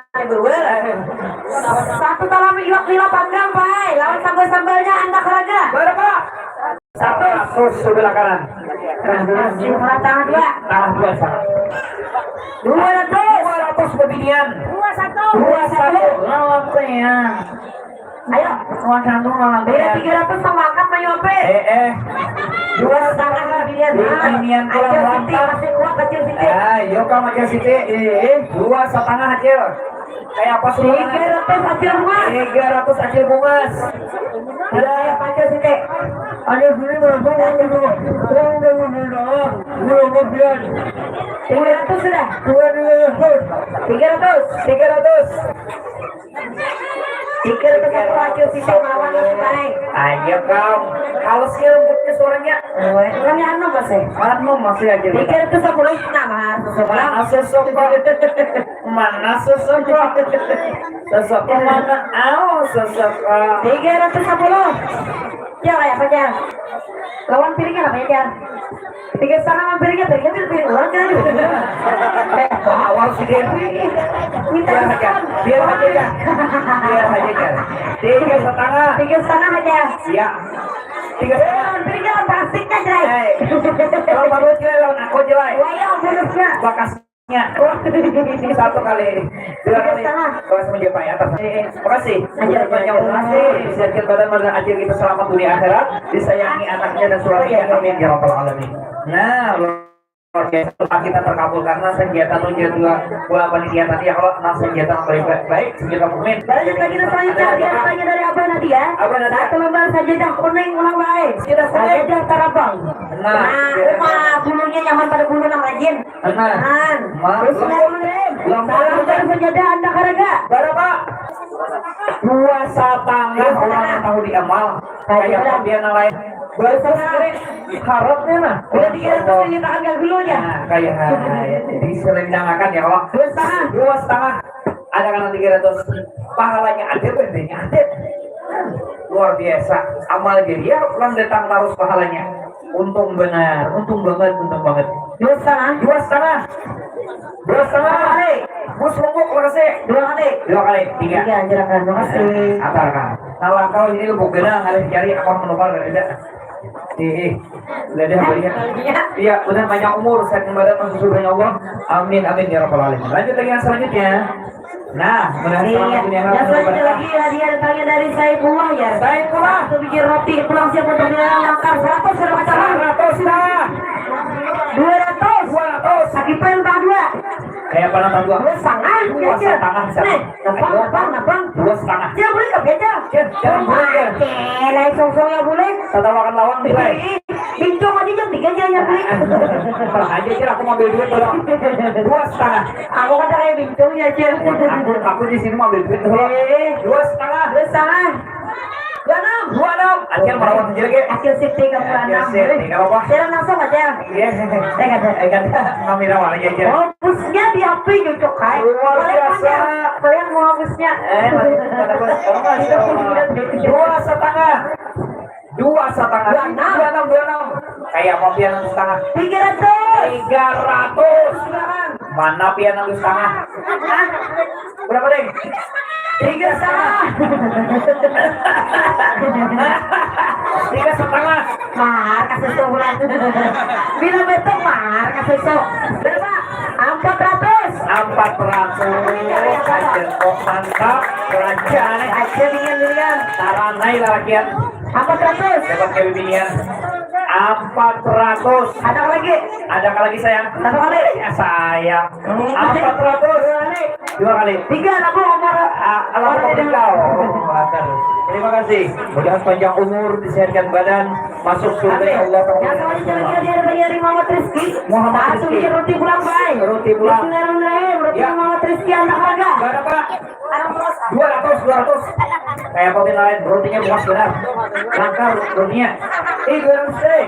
Satu talam iwak nila panggang, Pak. Lawan sambal-sambalnya, anda harga. Berapa? Seratus sebelah kanan. Seratus. Tangah dua. Tangah dua sana. Dua ratus. Dua ratus bebinian. Dua satu. Dua satu. Lawan peang. Ayo. Lawan satu, lawan peang. Beda tiga ratus sama angkat, Mayu Ape. Eh, eh. Dua setengah bebinian. Bebinian kurang mantap. Masih kuat, kecil Siti. Ah, yo, Kak, Kecil Siti. Eh, eh. Dua setengah, Acil. Kayak apa sih? Tiga ratus Acil Bungas. Tiga ratus Acil Bungas. Ada apa aja sih, Teh? Ada sini berapa? Uang udah udah udah. Udah udah biar. Tiga ratus sudah. Dua dua ratus. Tiga ratus. Tiga ratus. Tiga ratus Acil sih, Teh, melawan masih baik. Ayo, kau. Halusnya lembutnya suaranya. Orangnya anu masih. Anu masih aja. Tiga ratus sepuluh nama seseorang. Mana seseorang? Mana sosok? Sosok mana? Au, sosok. Tiga ratus sepuluh. Cel, kayak apa, Cel? Lawan piringnya apa ya, Cel? Tiga setengah lawan piringnya, piringnya, piring, piring orang kan? Eh, awal si Dewi. Minta diskon. Biar aja, Cel. Biar aja, Cel. Tiga setengah. Tiga setengah aja. Iya. Tiga setengah. Lawan piringnya, lawan plastiknya, Cel. Eh, kalau baru, Cel, lawan aku, Cel. Wah, iya, bonusnya. Bakas Ya, satu kali, dua kali. Kelas mencapai atas. Makasih. Ajar banyak, makasih. Sehat badan, badan aja kita selamat dunia akhirat. Disayangi anaknya dan suaminya. Amin ya rabbal alamin. Nah, Luar biasa, doa kita terkabul karena senjata tuh jadi dua buah panitia tadi ya, kalau nah senjata yang baik, baik, senjata mukmin. Lanjut lagi, selanjutnya ada yang tanya dari Abah Nadia. Abah Nadia. Satu lembar sajadah kuning ulang baik. Sajadah kuning. Sajadah tarabang. Nah, nah, iya. Rumah bulunya nyaman pada bulu nang rajin. Nah. Nah. Ma-, terus lempar, lempar. Salam dari sajadah anda karaga. Berapa? Dua satangah. Dua satangah. Orang tahu di amal. Kayak bilang. Kayak kopian yang lain. Baru sekali harapnya nah. Udah dikira tuh ini tangan gak gulunya. Nah, kayak, nah, ya. Diselendangakan ya, Wak. Dua setengah. Dua setengah. Ada kan nanti kira tuh pahalanya ada, bendenya ada. Luar biasa. Amal jariah orang datang terus pahalanya. Untung benar, untung banget, untung banget. Dua setengah. Dua setengah. Dua setengah. Dua kali. Mus Lumbuk, makasih. Dua kali. Dua kali. Tiga. Tiga, silakan. Makasih. Atar, Kang. Nah, langkau ini Lumbuk Gana, harus cari akun menukar, ada. Ih, ih. Udah deh, belinya. Iya, udah panjang umur, sehat badan, masuk surganya Allah. Amin, amin, ya rabbal alamin. Lanjut lagi yang selanjutnya. Nah, mudahan iya. Selamat dunia akhirat. Yang selanjutnya lagi hadiah datangnya dari Saifullah ya. Saifullah. Satu biji roti pulang siap untuk dia langkar seratus sudah pacaran. Seratus dah. Dua ratus. Dua ratus. Sakit pen tak dua. Kayak apa nonton gua? Dua setengah, dua setengah, nih, siapa? Napang, ayo. Napang, napang. Dua setengah. Dia boleh ke beda? Cil, jangan boleh, Cil. Cil, lain song-song ya boleh. Tatawakan lawan, Cil. Ih, bincang aja jam tiga aja ya boleh. Salah aja, Cil, aku mau ambil duit, tolong. Dua setengah. Aku kata kayak bincang ya, Cil. Aku, aku di sini mau ambil duit, tolong. Eh. Dua setengah. Dua setengah. Dua enam. Dua enam. Acil merawat sendiri, Ge. Acil safety kamu. Acil enam. Safety, nggak apa-apa. Acil langsung aja. Iya. Eh, kata. Eh, kata. Kami rawat aja, Acil. Oh, busnya di H P cocok, kai. Luar biasa. Kalian mau busnya. Eh, mana, mana, Bos? Oh, Masya Allah. Dua setengah. Dua setengah. Dua enam. Dua enam, dua enam. Kayak mau pian setengah. Tiga ratus. Tiga ratus. Silakan. Mana pian enam setengah? Hah? Berapa, Deng? Tiga setengah. Tiga setengah. Mahar ka susu bulan. Bila betul mahar ka susu. Berapa? Empat ratus. Empat ratus. Aja kok mantap. Kerajaan. Aja dingin, dingin. Taranai lalakian. Empat ratus. Dapat kebibinian. Empat ratus. Ada lagi? Ada lagi, sayang? Satu kali. Ya, sayang. Empat ratus. Dua kali. Tiga, lagu Omar. Ah, alamat Omar kau. Terima kasih. Mudahan panjang umur, disehatkan badan, masuk surga Allah. Yang selanjutnya lagi ada dari Muhammad Rizky. Muhammad Rizky. Satu biji roti pulang, Bay. Roti pulang. Bismillahirrahmanirrahim. Roti Muhammad Rizky, anak harga. Berapa? Dua ratus, dua ratus. Kayak kopi lain, rotinya puas benar. Langkar rotinya. Eh, dua ratus, eh.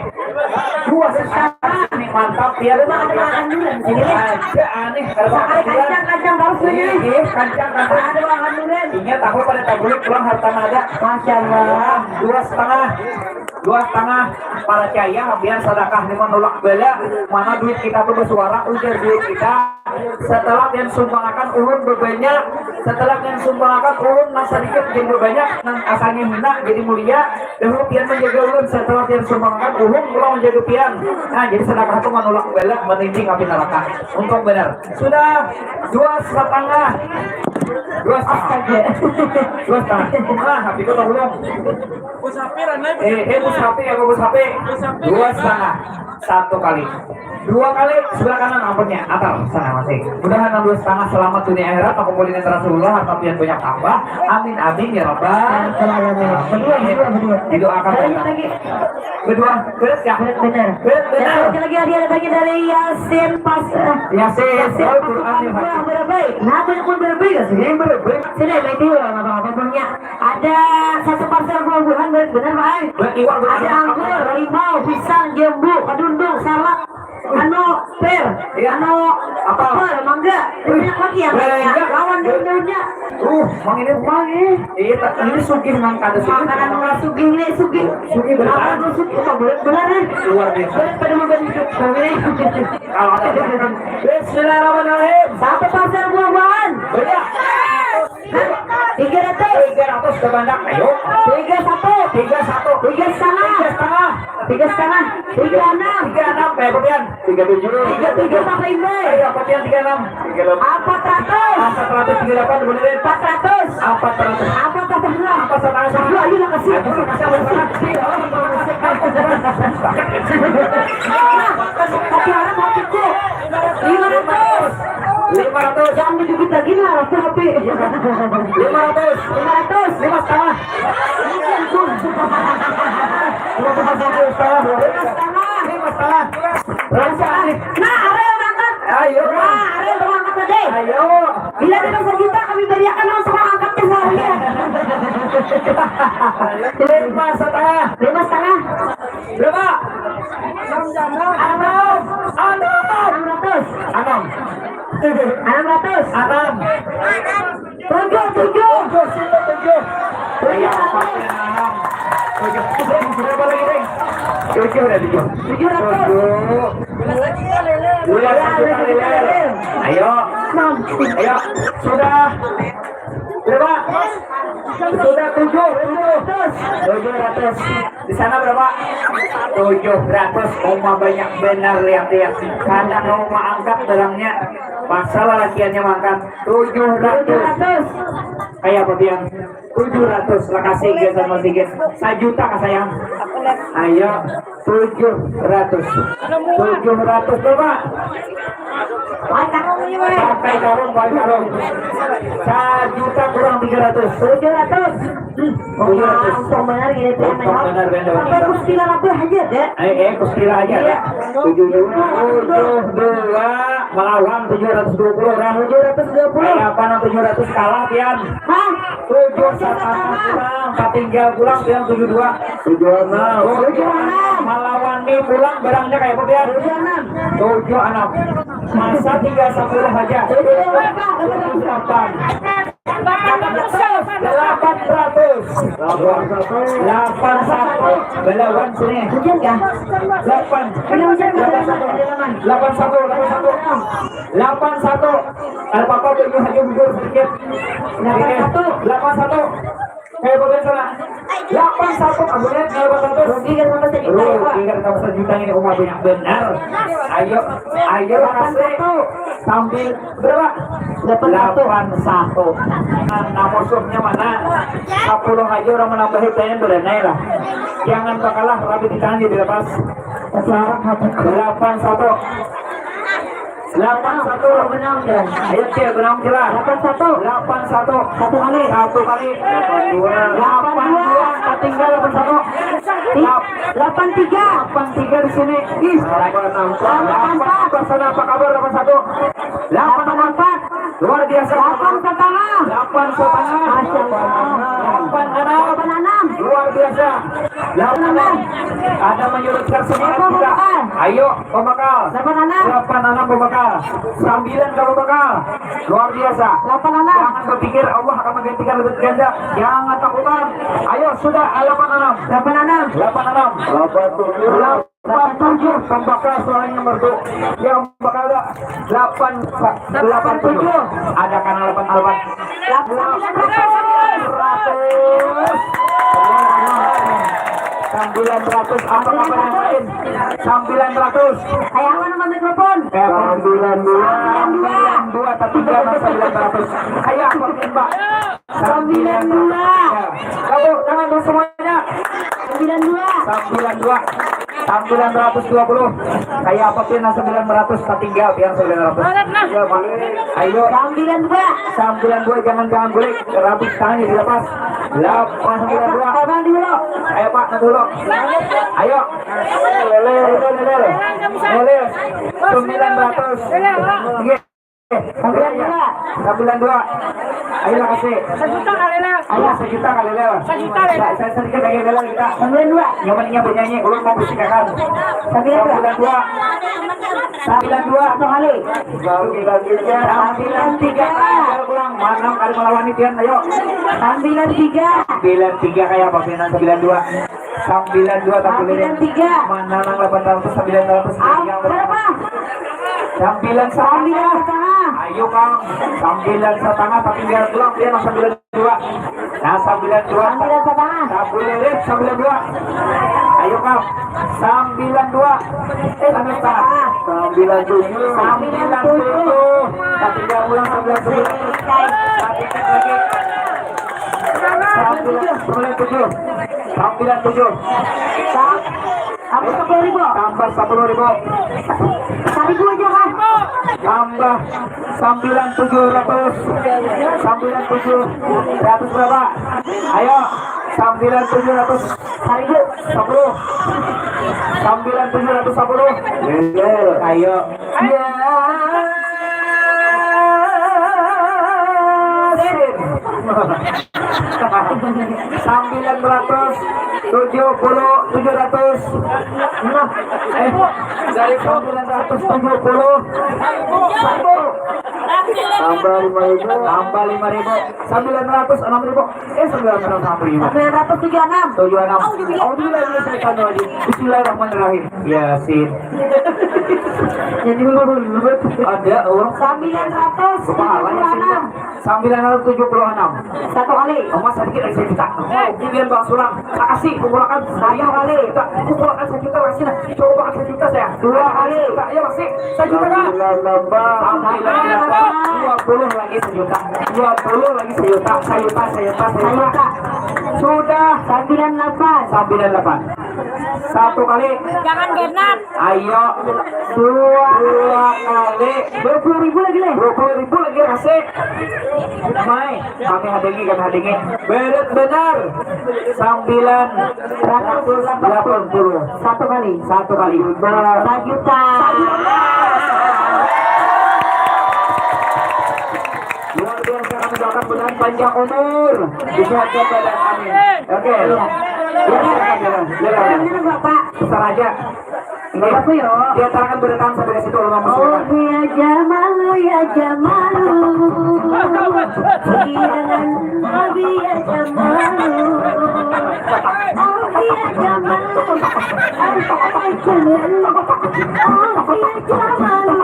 Dua setengah. Ini mantap ya. Aja aneh. Kalau makan durian. Kencang, kencang, bagus ini. Iya, kencang, kencang. Ada makan durian. Inya tahu pada tabulik pulang harta nada. Masya Allah. Dua setengah. Dua setengah. Para caya, biar sedekah ini menolak bala. Mana duit kita tuh bersuara, ujar duit kita. Setelah pian sumbangakan ulun bebanyak, setelah pian sumbangakan ulun nang sedikit jadi bebanyak, nang asalnya hina jadi mulia. Dahulu pian menjaga ulun, setelah pian sumbangakan ulun pulang menjaga pian. Nah, jadi sedekah tu menolak bala, meninding api neraka. Untung benar. Sudah dua setengah. Dua setengah. Dua setengah. Nah, tapi kau tolong. Eh, eh, bus Hapi ya, bus Hapi. Dua setengah. Satu kali. Dua kali sebelah kanan ampunnya. Atal sana masih. Mudahan enam dua setengah selamat dunia akhirat. Aku boleh Rasulullah, harta pian banyak tambah. Amin, amin ya rabbal alamin. Berdua, berdua, berdua. Didoakan. Lagi, lagi. Berdua, beres ya? Beres, benar. Beres, benar. Lagi, lagi, lagi, lagi dari Yasin pas, eh, Yasin, Yasin Al-Quran pas yang buah berapa? Nah, banyak pun berapa ya sini? Berapa? Sini, nanti lah, apa-apa punya. Ada satu parcel buah-buahan, bener, bener, Pak, ai. Ada anggur, limau, pisang, jambu, kadundung, salak, anu, pir, anu, apel, mangga. Banyak lagi yang lainnya. Lawan daun-daunnya. Uh, mang ini, mang ini. Iya, tak, ini sugih nang kada sugih. Makanan orang sugih nih, sugih. Sugih benar. Apa tuh sugih? Apa berat, berat nih? Luar biasa. Berat pada beban hidup. Mang ini. Kalau ada. Bismillahirrahmanirrahim. Satu parcel buah-buahan. Banyak. Tiga ratus. Tiga ratus ke bandak. Ayo. Tiga satu. Tiga satu. Tiga setengah. Tiga setengah. Tiga setengah. Tiga enam. Tiga enam. Kayak kopian. Tiga tujuh. Tiga tujuh, Papa Imbe. Kayak kopian tiga enam. Tiga delapan. Empat ratus. Empat ratus tiga delapan, benerin. Empat ratus. Empat ratus. Empat ratus. Empat setengah. Aduh, ayo lah, kasih. Aduh, kasih, kasih. Tapi orang mau pikir. Dikit lagi lah, rapi-rapi. Lima ratus. Lima ratus. Lima setengah. Lima setengah. Lima setengah. Lima setengah. Nah, ada yang angkat. Ayo. Nah, ada yang angkat tadi. Ayo. Bila kita sejuta, kami beriakan langsung angkat tuh suaranya. Lima setengah. Lima setengah. Berapa? Enam. Enam. Enam ratus. Enam. Enam ratus. Enam. Tujuh, tujuh. Tujuh, situ tujuh. Tujuh ratus. Tujuh. Berapa lagi, Deng? Tujuh udah tujuh. Tujuh ratus. Tujuh. Dua juta lele. Ayo. Ayo. Sudah. Berapa? Sudah tujuh. Tujuh. Tujuh ratus. Di sana berapa? Tujuh ratus. Uma banyak benar, lihat-lihat. Kada mau mengangkat barangnya. Paksa lalakiannya mengangkat. Tujuh ratus. Tujuh ratus. Kayak apa, Pian? Tujuh ratus. Lah, kasih, guys, sama si guys. Sajuta kah, sayang? Ayo. Tujuh ratus. Tujuh ratus berapa? Pakai karung ini, Mas. Pakai karung, pakai karung. Sajuta kurang tiga ratus. Tujuh ratus. Hmm, tujuh ratus. Untung benar gini, Pian, ya. Untung benar, benar. Pakai kustila apa aja, Dek? Eh, eh, kustila aja, iya. Tujuh dua. Tujuh dua melawan tujuh ratus dua puluh orang. Tujuh ratus dua puluh. Kayak apa nang tujuh ratus kalah, Pian? Hah? Tujuh setengah kurang, tatinggal pulang, Pian, tujuh dua. Tujuh enam. Tujuh enam. Malawani pulang barangnya kayak apa, Pian? Tujuh enam. Tujuh enam. Masa tinggal sepuluh aja. Tujuh delapan. Delapan ratus. Delapan satu. Balawan sini. Hujan kah? Delapan. Ini hujan kah? Delapan satu. Delapan satu. Delapan satu. Delapan satu. Ada apa-apa, bujur aja, bujur sedikit. Delapan satu. Delapan satu. Kayak apa sana? Delapan satu, kamu lihat, delapan satu. Rugi kan sama sejuta, ya, Pak? Rugi kan sama sejuta ini, Uma, banyak benar. Ayo, ayo, delapan satu. Sambil berapa? Delapan satu. Delapan satu. Nah, nah, musuhnya mana? Sepuluh aja orang menambahi, pengen berenai lah. Jangan bakalah, rapi di tangan, dilepas. Delapan satu. Delapan satu. Benang, ya. Ayo, Cil, benang, Cil, lah. Delapan satu. Delapan satu. Satu kali. Satu kali. Delapan dua. Delapan dua. Tinggal delapan satu. Ti-, delapan tiga. Delapan tiga di sini. Ih, delapan empat. Delapan empat. Sana, apa kabar, delapan satu? Delapan empat. Luar biasa. Delapan setengah. Delapan setengah. Masya Allah. Delapan enam. Delapan enam. Luar biasa. Delapan enam. Ada menyurutkan semangat kita. Ayo, pembakal. Delapan enam. Delapan enam pembakal. Sembilan kalau pembakal. Luar biasa. Delapan enam. Jangan berpikir Allah akan menggantikan lebih ganda. Jangan takutan. Ayo, sudah, delapan enam. Delapan enam. Delapan enam. Delapan tujuh. Delapan tujuh, pembakal suaranya merdu. Yang bakal ada delapan, delapan tujuh. Ada kanan delapan delapan. Delapan ratus. Sembilan ratus, apa kabar yang lain? Sembilan ratus. Kayak apa nama mikrofon? Sembilan dua. Sembilan dua, tapi jangan sembilan ratus. Kayak apa, Mbak? Sembilan dua. Ya. Tepuk tangan untuk semuanya. Sembilan dua. Sembilan dua. Sembilan ratus dua puluh. Kayak apa, Pian, sembilan ratus? Tatinggal, Pian, sembilan ratus. Ya, Pak. Ayo. Sembilan dua. Sembilan dua, jangan, jangan bulik. Rapi tangannya dilepas. Delapan sembilan dua. Abang dulu. Ayo, Pak, nanti dulu. Ayo. Lele, lele, lele. Lele. Sembilan ratus. Iya. Sembilan dua. Sembilan dua. Ayo lah, kasih. Sejuta kali lah. Ayo, sejuta kali lah. Sejuta kali lah. Saya, saya sedikit lagi, lagi kita. Sembilan dua. Nyamannya bernyanyi, ulun mau bersihkan. Sembilan dua. Sembilan dua. Sembilan dua. Satu kali. Bagi-baginya. Sembilan tiga. Ayo pulang. Mana kali melawan ini, Pian? Ayo. Sembilan tiga. Sembilan tiga kayak apa, Pian? Sembilan dua. Sembilan dua tak boleh. Sembilan tiga. Mana nang delapan ratus, sembilan ratus? Ah, berapa? Sembilan setengah. Sembilan setengah. Ayo, Kang. Sembilan setengah, tapi biar pulang dia, nah, sembilan dua. Nah, sembilan dua. Sembilan setengah. Tak boleh, sembilan dua. Ayo, Kang. Sembilan dua. Eh, sembilan setengah. Sembilan tujuh. Sembilan tujuh. Tapi dia ulang sembilan tujuh. Tapi lagi. Sembilan, sembilan tujuh. Sembilan tujuh. Tambah sepuluh ribu. Tambah sepuluh ribu. Seribu aja, Kang. Tambah sambilan tujuh ratus. Sambilan tujuh ratus berapa? Ayo, sambilan tujuh ratus. Saribu, sapuluh. Sambilan tujuh ratus sapuluh. Ayo. Ya. Sambilan ratus tujuh puluh, tujuh ratus. Nah, eh, dari sambilan ratus tujuh puluh, satu. Tambah lima ribu. Tambah lima ribu. Sambilan ratus enam ribu. Eh, sembilan ratus enam ribu. Sembilan ratus tujuh enam. Tujuh enam. Oh, tujuh enam. Oh, tujuh enam. Saya kan lagi. Bismillahirrahmanirrahim. Yasin. Jadi, ada orang. Sembilan ratus tujuh puluh enam. Sembilan ratus tujuh puluh enam. Satu kali. Emas sedikit lagi sejuta. Oh, pilihan Bang Sulang. Kasih, kumpulkan. Satu kali. Kumpulkan sejuta, masih nah. Coba sejuta saya. Dua kali. Sejuta, ya, masih. Sejuta, Kak. Sembilan tambah. Sembilan tambah. Dua puluh lagi sejuta. Dua puluh lagi sejuta. Sejuta, sejuta, sejuta. Sejuta. Sudah. Sembilan delapan. Sembilan delapan. Satu kali. Jangan genap. Ayo. Dua. Dua kali. Dua puluh ribu lagi, Le. Dua puluh ribu lagi, kasih. Mai, kami hadangi, kami hadangi. Berat benar. Sembilan ratus delapan puluh. Satu kali. Satu kali. Sajuta. Luar biasa, kami doakan mudahan panjang umur, disehatkan badan, amin. Oke. Iya. Silakan, silakan, silakan. Benar, Bapak. Besar aja. Bapak, yo. Dia tangan beretan sampai ke situ, ulama. Oh, silakan. Iya, Jamalu, ya, Jamalu. Iya, Nabi, ya, Jamalu. Oh, iya, Jamalu. Oh, iya, Jamalu.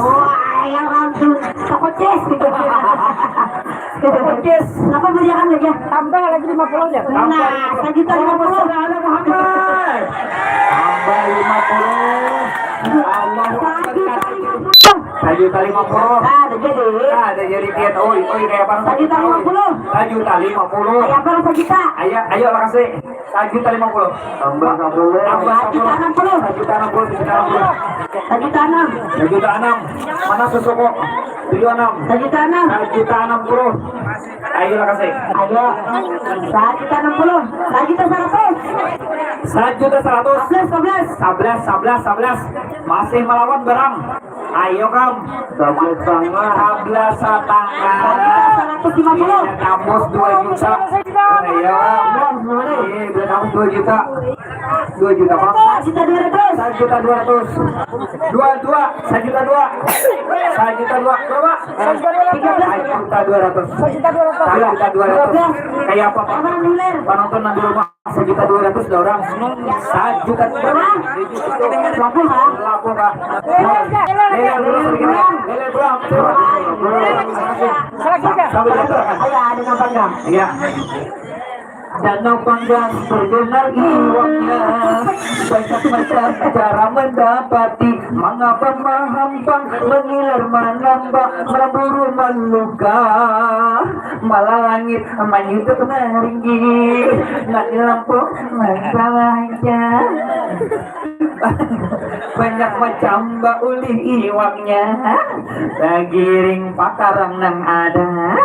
Wah, yang langsung. Toko ces gitu. Toko ces. Kenapa beli akan aja? Tambah lagi lima puluh aja. Nah, sejuta lima puluh. Allahumma sholli ala Muhammad. Tambah lima puluh. Allahu Akbar. Sejuta lima puluh. Sajuta lima puluh. Nah, ada jadi. Nah, ada jadi tiat. Oi, oi, kayak apa? Sajuta lima puluh. Sajuta lima puluh. Ayo, apa sajuta? Ayo, ayo, makasih. Sajuta lima puluh. Tambah sapuluh. Tambah sajuta enam puluh. Sajuta enam puluh, sajuta enam puluh. Sajuta enam. Sajuta enam. Mana susuku? Tujuh enam. Sajuta enam. Sajuta enam puluh. Ayo, makasih. Ayo. Sajuta enam puluh. Sajuta seratus. Sajuta seratus. Sebelas, sebelas. Sebelas, sebelas, sebelas. Masih melawan barang. Ayo, Kam. Sebelas setengah. Sebelas setengah. Seratus lima puluh. Iya, kamus dua juta. Ayo. Iya, udah kamus dua juta. Dua juta, Bang. Sajuta dua ratus. Sajuta dua ratus. Dua, dua. Sajuta dua. Sajuta dua. Berapa? Sajuta dua ratus. Sajuta dua ratus. Sajuta dua ratus. Kayak apa, Pak? Penonton nang di rumah. Sajuta dua ratus dah orang. Sajuta berapa? Laku kah? Laku kah? Lele, lele, lele, lele, bro. Sampai jatuh kan? Ayo, ada nampak nggak? Iya. Danau Panggang terkenal iwaknya, banyak macam cara mendapati. Mangapa mahampang mengiler manambak, meramburu maluka, malah langit manyutup maringgi, nak di lampu masalahnya. Banyak macam baulih iwaknya, bagiring pakarang nang ada.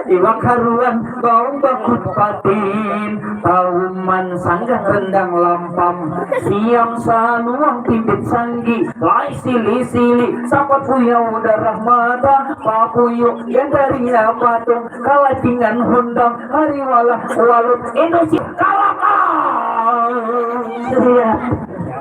Iwak haruan, baung bakut patin, tauman sanggang rendang lampam, siam saluang pimpit sanggi, lai sili-sili, sapat uyau darah mata, papuyu gandarinya patung, kalacingan hundang, hariwalah walut, indusi kalapa.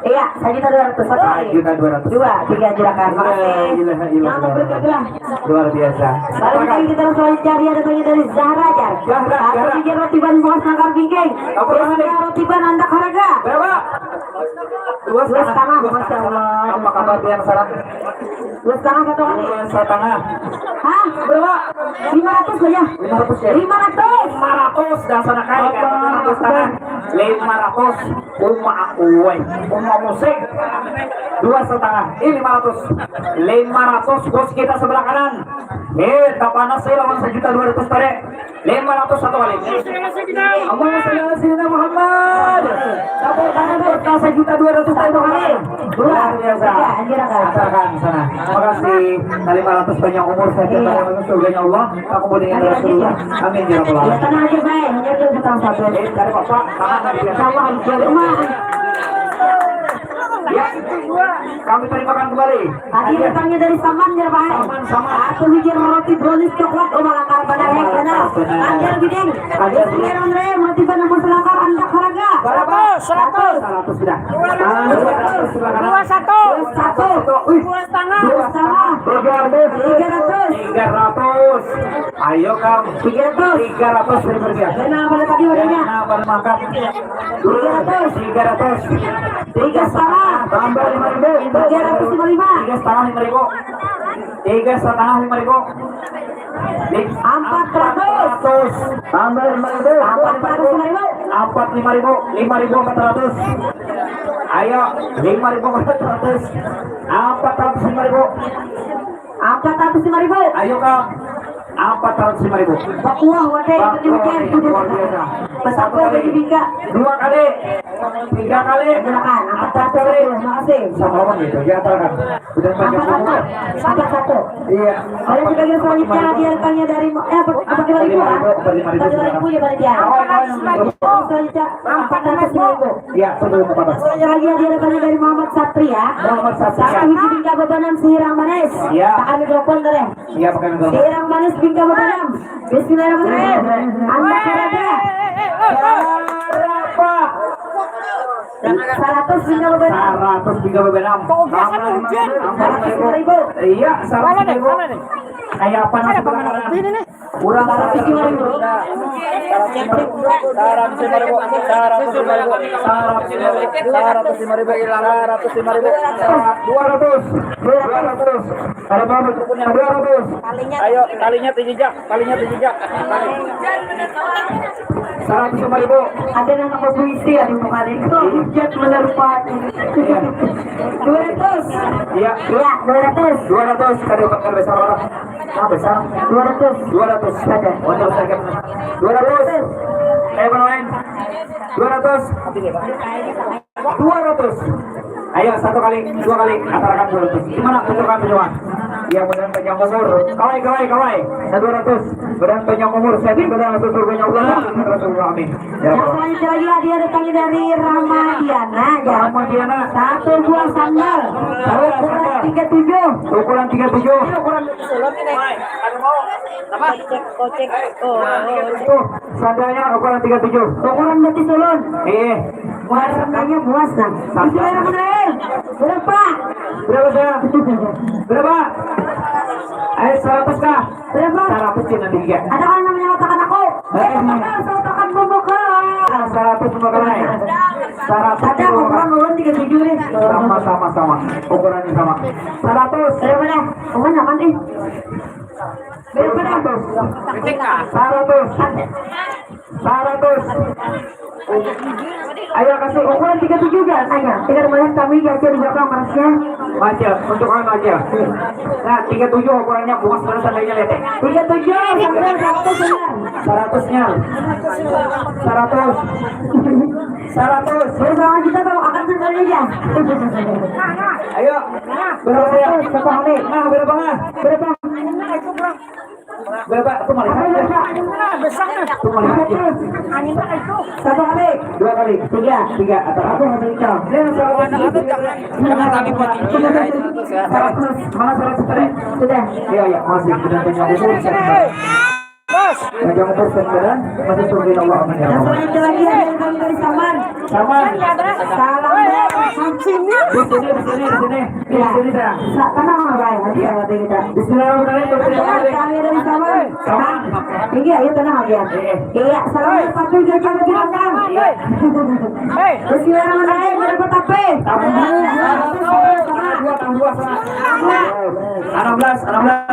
Iya, sajuta dua ratus. Satu kali. Sajuta dua ratus. Dua, tiga, silakan. La ilaha illallah. Yang berikutnya. Luar biasa. Barangkali kita langsung cari, ada tanya dari Zahra, Jar. Zahra, Zahra. Tiga roti ban buah sangkar bingking. Apa namanya? Tiga roti ban andak harga. Berapa? Dua setengah. Dua setengah, Masya Allah. Apa kabar yang sarang? Dua setengah satu kali. Dua setengah. Hah? Berapa? Lima ratus saja. Lima ratus ya? Lima ratus. Lima ratus dan sana kali kan? Lima ratus setengah. Lima ratus. Uma aku, woi. Uma musik. Dua setengah. Ini lima ratus. Lima ratus, bos kita sebelah kanan. Eh, tak panas saya lawan sejuta dua ratus tadi. Lima ratus satu kali. Allahumma sholli ala sayyidina Muhammad. Tepuk tangan buat sejuta dua ratus satu kali. Luar biasa. Aturkan sana. Terima kasih. Lima ratus, panjang umur, sehat, surganya Allah. Aku boleh dengan Rasulullah. Amin ya rabbal alamin. Tenang aja, Bay. Hanya tu hutang satu. Eh, dari Bapak, tangan dari biasa. Allah, di rumah. Ya. Kami terimakan kembali. Tadi datangnya dari Saman ya, Pak? Saman, Saman. Satu hijir roti brownies coklat, oh, malakar benar, ya, benar. Ada giding. Ada. Bismillahirrahmanirrahim. Roti benar, masyarakat, anda harga. Berapa? Seratus. Seratus sudah. Dua ratus. Dua satu. Satu. Wih. Dua setengah. Dua setengah. Tiga ratus. Tiga ratus. Tiga ratus. Ayo, Kang. Tiga ratus. Tiga ratus ribu rupiah. Dana apa tadi warnanya? Dana apa mangkat? Tiga ratus. Tiga ratus. Tiga setengah. Tambah lima ribu. Tiga ratus lima lima. Tiga setengah lima ribu. Tiga setengah lima ribu. Empat ratus. Tambah lima ribu. Empat lima ribu. Empat lima ribu. Lima ribu empat ratus. Ayo, lima ribu empat ratus. Empat ratus lima ribu. Empat ratus lima ribu. Ayo, Kang. Empat ratus lima ribu. Bakuah, wadah, luar biasa. Satu kali. Dua kali. Tiga kali. Silakan. Empat ratus lima puluh. Makasih. Sama orang itu. Ya, silakan. Udah banyak. Empat satu. Iya. Oleh sebagai selanjutnya hadiah tanya dari, eh, apa, apa, lima ribu, ya, panitia. Selanjutnya empat ratus lima ribu. Iya, sebelum apa? Selanjutnya lagi hadiah tanya dari Muhammad Satria. Muhammad Satria. Salah hiji bingka bebanam sihirang manis. Iya. Pakai mikrofon, tadi. Iya, pakai mikrofon. Sihirang manis bingka bebanam. Bismillahirrahmanirrahim. Anda karada. Berapa? Seratus bingka bebanam. Seratus bingka bebanam. Seratus lima ribu. Iya, seratus lima ribu. Kayak apa nasi belakangan? Kurang seratus lima ribu. Seratus lima ribu. Seratus lima ribu. Seratus lima ribu. Seratus lima ribu. Dua ratus. Dua ratus. Ada berapa? Dua ratus. Ayo, talinya tinggi, Jak. Talinya tinggi, Jak. Seratus lima ribu. Ada nang apa puisi ya di muka ini? Hujat menerpa. Iya. Dua ratus. Iya. Iya, dua ratus. Dua ratus. Kada, kada besar orang. Ah, besar. Dua ratus. Dua ratus. Ada. Oh, terus sakit. Dua ratus. Ayo, bermain. Dua ratus. Dua ratus. Ayo, satu kali, dua kali, antarakan dua ratus. Gimana? Tunjukkan, tunjukkan. Yang benar panjang umur. Kawai, kawai, kawai. Nah, dua ratus. Benar panjang umur. Saya tidak ada langsung surganya Allah. Rasulullah, amin. Ya, Allah. Selanjutnya lagi hadiah datangnya dari Rahmadiana, ya. Rahmadiana. Satu buah sandal. Ukuran tiga tujuh. Ukuran tiga tujuh. Ini ukuran Apa? Kocek, kocek. Oh. Tuh, sandalnya ukuran tiga tujuh. Ukuran berarti sulun. Eh. Warnanya buas, nah. Bismillahirrahmanirrahim. Berapa? Berapa, sayang? Berapa? Ayo, seratus kah? Berapa? Seratus cina tiga. Ada kan namanya otakan aku? Eh, eh. Otakan, otakan pembuka. Ah, seratus pembuka, eh. Seratus. Ada ukuran ulun tiga tujuh nih. Sama, sama, sama. Ukurannya sama. Seratus. Berapa dah? Ukuran apa nih? Berapa dah? Seratus. Seratus. Seratus. Ayo, kasih ukuran tiga tujuh, kan? Ayo, tinggal melihat kami, ya, di belakang, Masnya. Masnya, untuk kami, Masnya. Nah, tiga tujuh ukurannya, buas banget sandalnya, lihat, ya. Tiga tujuh, sampai seratus, benar. Seratusnya. Seratus. Seratus. Bersama kita kalau akan sendiri aja. Ayo. Berapa, ya? Seratus, satu hari. Nah, berapa, nah? Berapa? Berapa? Tuh, malah. Tuh, malah. Satu kali. Dua kali. Tiga. Tiga. Atau aku mau menikah. Dia seratus. Jangan tadi buat ini. Seratus. Mana seratus tadi? Sudah. Iya, iya, masih. Sudah punya umur. Panjang umur, sehat badan, masih surga Allah. Amin ya Allah. Selanjutnya lagi ada yang kami dari Saman. Saman. Salam. Di sini, di sini, di sini. Iya. Di sini, dah. Sa-, tenang, Abah, ya. Iya. Nanti kita. Bismillahirrahmanirrahim. Bismillahirrahmanirrahim. Kami dari Saman. Saman. Tinggi, ayo, tenang aja. Iya. Iya, salam satu juta lebih datang. Iya. Bismillahirrahmanirrahim. Ada apa, Tape? Tape. Dua, tambah dua, sama. Enam belas, enam belas.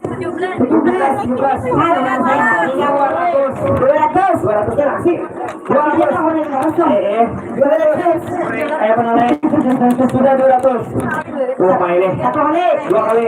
Tujuh belas, tujuh belas. Dua ratus. Dua ratus ya, masih. Dua ratus. Eh, eh. Dua ratus. Ayo, apa namanya? Sudah dua ratus. Dua kali. Satu kali. Dua kali.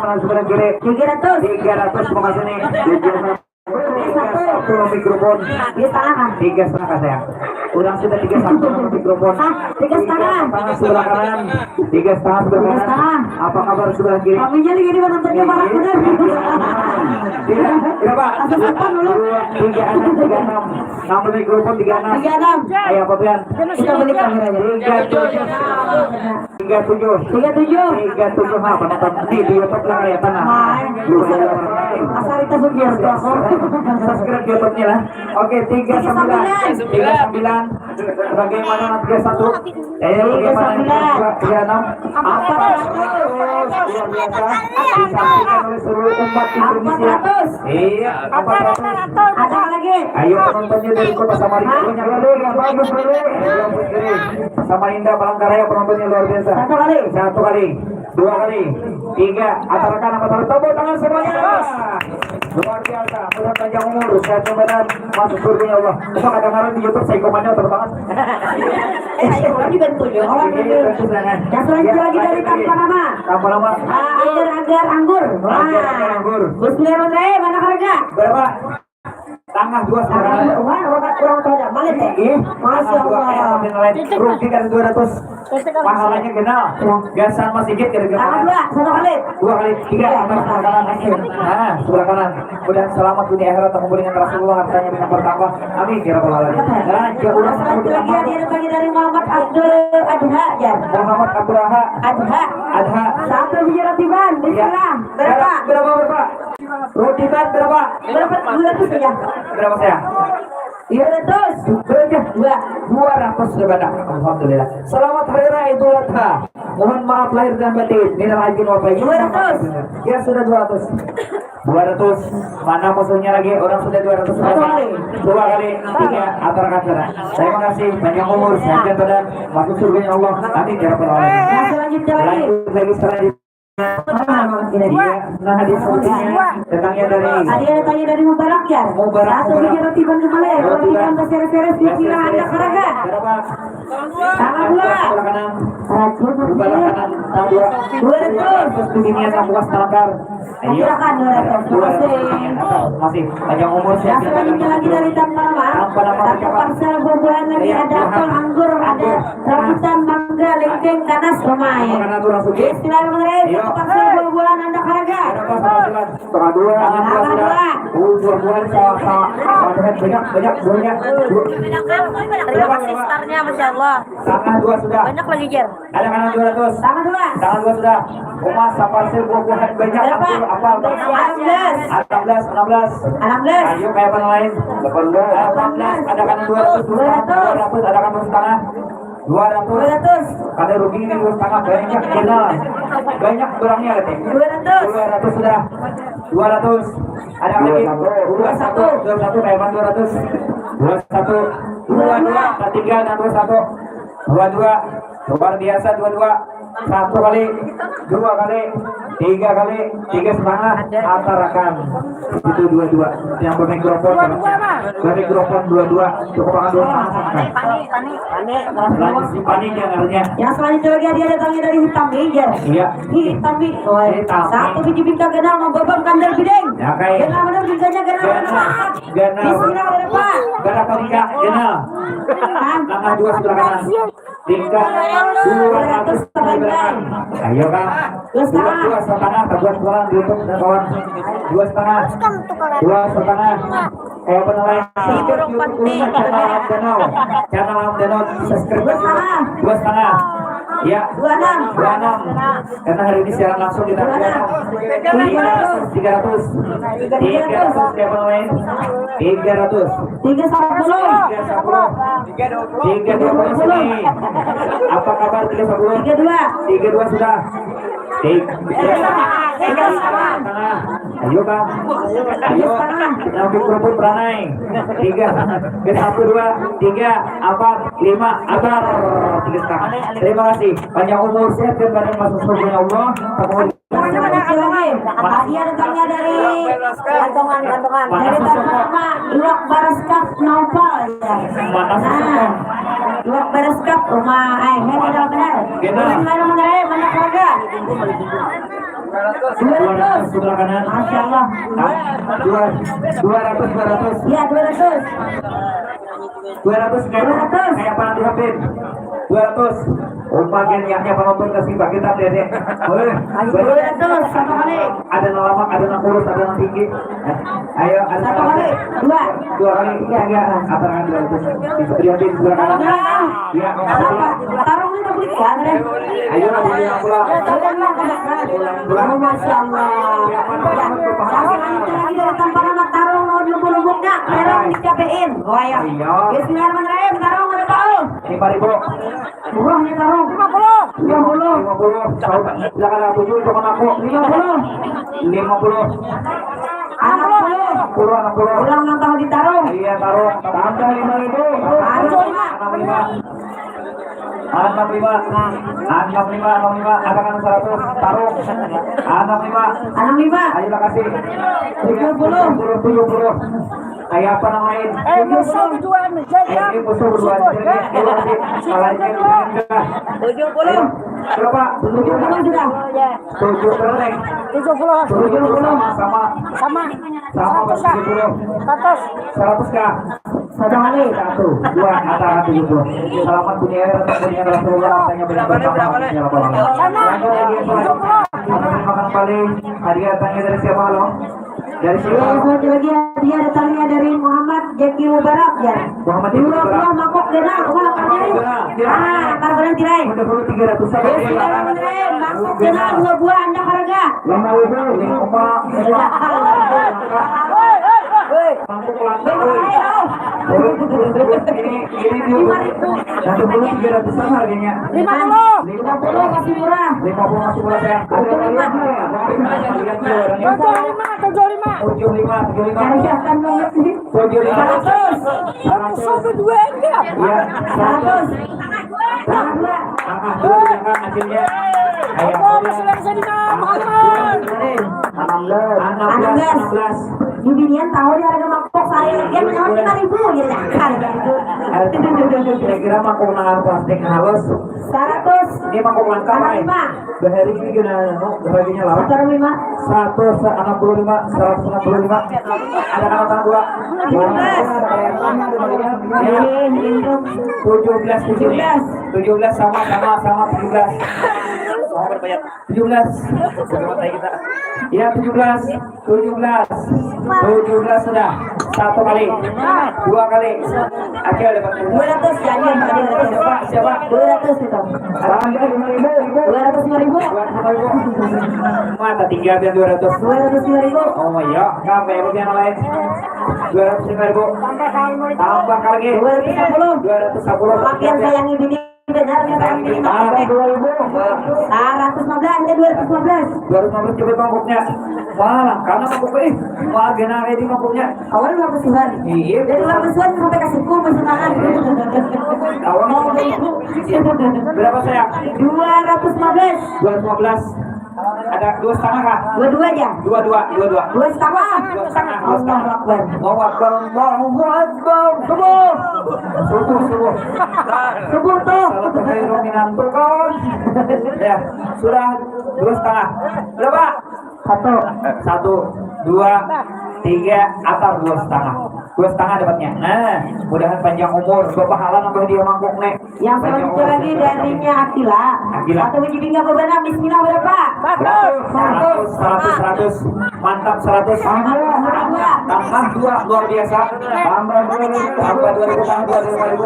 mana sebelah kiri? Tiga ratus. Tiga ratus, makasih nih. Tiga satu. Tiga satu mikrofon. Tiga setengah kan? Tiga setengah, sayang. Urang sudah tiga satu mikrofon. Hah? Tiga setengah. Tiga setengah sebelah kanan. Tiga setengah sebelah kanan. Tiga setengah. Apa kabar sebelah kiri? Kaminya lagi di mana, tadi marah bener. Tiga, berapa? Asa setan dulu. Dua, tiga enam, tiga enam. Ngambil mikrofon tiga enam. Tiga enam. Ayo, apa, Pian? Kita beli kameranya. Tiga tujuh. Tiga tujuh. Tiga tujuh. Tiga tujuh apa nonton di, di YouTube lah, ya, tenang. Main. Lupa ya, orang lain. Asal kita sendiri, aku. Subscribe YouTube-nya lah. Oke, tiga sembilan. Tiga sembilan. Tiga sembilan. Bagaimana nanti ke satu? Eh, bagaimana nanti ke dua, tiga, enam? Empat ratus. Luar biasa. Disaksikan oleh seluruh umat Indonesia. Iya, empat ratus. Ada lagi. Ayo penontonnya dari Kota Samarinda. Hah? Banyak. Brother, yang bagus, brother. Yang bagus, brother. Samarinda, Palangkaraya, penontonnya luar biasa. Satu kali. Satu kali. Dua kali. Tiga. Atarakan, atarakan. Tepuk tangan semuanya. Luar biasa. Mudah panjang umur, sehat badan, masuk surga ya Allah. Coba kedengaran di YouTube, saya komannya terus banget. Eh, saya juga punya. Oh, iya, iya, iya. Yang selanjutnya lagi dari Tampanama. Tampanama. Ah, Anggar-anggar Anggur. Wah. Anggar-anggar Anggur. Bismillahirrahmanirrahim. Mana harga? Berapa? Tangah dua setengah. Tangah dua, wah, wah, kurang tahu dah. Mana teh? Ih, masya Allah. Rugi kan dua ratus. Pahalanya kenal. Ya. Gasan Mas Sigit kira-kira. Tangah dua, satu kali. Dua kali, tiga, iya, empat, sebelah kanan. Nah, sebelah kanan. Mudah selamat dunia akhirat, terkumpul dengan Rasulullah, hartanya dengan bertambah. Amin ya rabbal alamin. Raja ulang tahun lagi, dia datangnya dari Muhammad Abdul Adha, ya. Muhammad Abdul Adha. Adha. Adha. Satu biji roti ban, ya. Bismillah. Berapa? Berapa, berapa? Roti ban berapa? Berapa? Dua ratus ya? Berapa saya? Dua ratus. Berapa? Dua. Dua ratus sudah banyak. Alhamdulillah. Selamat Hari Raya Idul Adha. Mohon maaf lahir dan batin. Minal aidin wal faizin. Dua ratus. Ya, sudah dua ratus. Dua ratus. Mana musuhnya lagi? Orang sudah dua ratus. Satu kali. Dua kali. Tiga. Atur kata. Terima kasih. Panjang umur, sehat badan, masuk surga ya Allah. Amin ya rabbal alamin. Yang selanjutnya lagi. Lanjut lagi selanjutnya. Iya, nah, di selanjutnya datangnya dari. Ada yang datangnya dari Mubarak ya? Mubarak, satu Mubarak. Biji roti ban kembali. Roti ban. Roti ban berseri-seri, ya, bismillah, seri-seri. Ada karaga. Berapa? Tanggal dua. Sebelah kanan. Rajin, sebelah kanan. Tanggal dua. Dua ratus. Terus begini ya, tak puas, tak lapar. Ayo. Silakan, dua ratus. Dua ratus. Terima kasih. Masih panjang umur, sehat. Yang selanjutnya lagi dari Tampanama. Tampanama. Satu parcel buah-buahan lagi, iya, ada apel, anggur, ada rambutan, mangga, lengkeng, kanas, lumayan. Makanan tuh langsung. Bismillahirrahmanirrahim. Iya. Satu parcel buah-buahan, anda karaga. Berapa, satu bulan? Setengah dua. Setengah dua sudah. Setengah dua. Oh, buah-buahan sama, sama. Banyak, banyak, banyak buahnya. Terima kasih, starnya, masya Allah. Setengah dua sudah. Banyak lagi, Jer. Ada kanan dua ratus. Tanggal dua. Tanggal dua sudah. Uma saparcel buah-buahan banyak. Berapa? Anggur, apa? Enam belas. Enam belas, enam belas. Enam belas. Ayo, kayak mana lain? Delapan belas. Delapan belas. Ada kanan dua ratus. Dua ratus. Dua ratus, ada kanan setengah. Dua ratus. Dua ratus. Kada rugi ini dua setengah, banyak kenal. Banyak kurangnya, katanya. Dua ratus. Dua ratus sudah. Dua ratus. Ada lagi. Dua satu. Dua satu. Dua satu, kayak mana dua ratus? Dua satu. Dua dua. Tiga dan dua satu. Dua dua. Luar biasa, dua dua. Satu kali, dua kali, tiga kali, tiga setengah, atarakan. Itu dua dua. Yang bermikrofon, dua dua, Mas. Bermikrofon dua dua. Cukup akan dua setengah. Panik, panik, panik. Panik, panik yang harusnya. Yang selanjutnya lagi, dia datangnya dari Hitam Nih, ya. Iya. Hitam Nih. Hitam. Satu biji bingka ganal, mau babam kandar bideng. Ya, kayak. Ganal benar bingkanya, ganal. Ganal. Ganal. Di sini ada apa? Berapa bingka? Ganal. Hah? Tanggal dua sebelah kanan. Tingkat dua ratus sembilan. Ayo, Kak. Dua, dua setengah, buat pulang di YouTube dan kawan. Dua setengah. Dua setengah. Kayak penilaian. Channel Alam Danau. Channel Alam Danau, subscribe. Dua setengah. Dua setengah. Ya. Dua enam. Dua enam. Karena hari ini siaran langsung kita. Dua enam. Tiga ratus. Tiga ratus. Tiga ratus. Kayak penilaian. Tiga ratus. Tiga sepuluh. Tiga sepuluh. Tiga dua puluh sini. Apa kabar tiga sepuluh? Tiga dua. Tiga dua sudah. Tiga. Tiga setengah. Ayo, Bang. Ayo. Yang kerupuk beranai. Tiga. Ke satu, dua, tiga, empat, lima, atar. Tiga setengah. Terima kasih. Panjang umur, sehat dan badan masuk surga ya Allah. Lagi datangnya dari gantungan, gantungan. Dari Tanah Lama, Luak Baraskap Naupal, ya. Nah, Luak Baraskap rumah, eh, ini udah benar. Bismillahirrahmanirrahim, mana keluarga? Dua ratus. Sebelah kanan. Masya Allah. Dua, dua ratus, dua ratus. Iya, dua ratus. Dua ratus, kayak, dua ratus. Kayak apa nanti, Hafid? Dua ratus. Umpa gen yaknya penonton kasih bagi tak dede. Boleh. Dua ratus, satu kali. Ada nang lamak, ada nang kurus, ada nang tinggi. Ayo, ada satu kali. Dua. Dua kali. Tiga. Tiga. Apa dengan dua ratus? Bisa diambil dua kali. Nah. Ya, apa? Tarung itu beli kan, deh. Ayo, lah, beli yang pulang. Pulang, pulang. Masya Allah. Lagi dari Tanpa Nama tarung, mau lubuk-lubuknya, terong dicabein. Wah, ya. Iya. Bismillahirrahmanirrahim, tarung. Lima ribu. Murahnya tarung. Lima puluh. Lima puluh. Lima puluh. Tahu tak? Silakan, tujuh untuk aku. Lima puluh. Lima puluh. Enam puluh. Enam puluh, enam puluh. Ulang enam tahun di tarung. Iya, tarung. Tambah lima ribu. Tarung. Enam lima. Enam lima. Enam lima, enam lima. Ada kan seratus. Tarung. Enam lima. Enam lima. Ayo, kasih. Tujuh puluh. Tujuh puluh, tujuh puluh. Kayak apa namanya? Eh, musuh berduaan, Jack, ya. Ini musuh berduaan. Syukur, Jack. Kalau ini sudah. Tujuh puluh. Berapa? Tujuh puluh sudah. Tujuh puluh, Neng. Tujuh puluh. Tujuh puluh sama. Sama. Sama. Sama, seratus, tujuh puluh. Seratus. Seratus kah? Satu kali. Satu, dua, antara tujuh puluh. Selamat dunia akhirat, bertemu dengan Rasulullah, hartanya banyak, bertambah, amin, ya rabbal alamin. Sama. Lanjut lagi, tujuh puluh. Terima kasih kembali. Hadiah datangnya dari siapa, Long? Dari siapa? Iya, satu lagi hadiah datangnya dari Muhammad Jaki Mubarak, ya. Muhammad Jaki Mubarak. Dua buah mangkok ganal, wah, apa nih? Mangkok ganal. Ah, karbon tirai. Udah dulu tiga ratus saja. Iya, iya, iya. Mangkok ganal dua buah, anda harga. Lima ribu, lima. Mangkok langka, woi. Ini, ini dia. Lima ribu. Satu puluh tiga ratusan harganya. Lima puluh. Lima puluh masih murah. Lima puluh masih murah, sayang. Ada lagi, ya? Tujuh lima, tujuh lima. Tujuh lima, tujuh lima. Kegiatan banget sih. Tujuh lima. Seratus. Seratus. Satu, dua, enggak. Ya, seratus. Seratus. Ah, dua, jangan hasilnya. Ayo, apa, hasilnya. Masih ada sini, Nam? Halo. Enam belas. Enam belas. Enam belas. Di binian tahu di harga mangkok saya, dia menawar lima ribu, ya, jangan. Kira-kira mangkok nangan plastik halus. Seratus. Ini mangkok langka, Mai. Lima. Bahari ini guna, anu, harganya lawan. Satu lima. Seratus enam puluh lima, seratus enam puluh lima. Ada kata dua. Tujuh belas. Tujuh belas di sini. Tujuh belas. Tujuh belas sama, sama, sama tujuh belas. Mau berbayar. Tujuh belas. Berapa kita? Ya, tujuh belas. Tujuh belas. Tujuh belas sudah. Satu kali. Dua kali. Acil dapat dua ratus, ya, ya, ya, ya. Siapa? Siapa? Dua ratus itu. Tambah lima ribu. Dua ratus lima ribu. Dua ratus lima ribu. Mata tinggal dia dua ratus. Dua ratus lima ribu. Oh, iya. Nggak, bayar yang lain. Dua ratus lima ribu. Tambah lagi. Dua ratus sepuluh. Dua ratus sepuluh. Pakai yang sayangi bini. Benar, benar, benar. Tambah dua ribu. Seratus lima belas, ada dua ratus lima belas. Dua ratus lima belas, coba mangkuknya. Wah, karena mangkuknya, ih, wah, genah kayak di mangkuknya. Awalnya dua ratus ribuan. Iya. Dari dua ratus ribuan sampai ke siku, masih makan. Awal mau beli. Berapa, sayang? Dua ratus lima belas. Dua ratus lima belas. Ada dua setengah kah? Dua dua aja. Dua dua, dua dua. Dua setengah. Dua setengah, dua setengah. Allahu Akbar. Allahu Akbar, Allahu Akbar. Subuh. Subuh, subuh. Subuh tuh. Salah pakai dominan tuh, kawan. Ya, sudah dua setengah. Berapa? Satu. Satu, dua, tiga, atar dua setengah. Dua setengah dapatnya. Nah, mudahan panjang umur. Bapahala nambah dia mangkuk nih. Yang selanjutnya lagi darinya Akila. Akila. Satu biji bingga bebana, bismillah, berapa? Seratus. Seratus, seratus, seratus. Mantap, seratus. Tambah dua, luar biasa. Tambah dua ribu, tambah dua ribu, tambah dua ribu.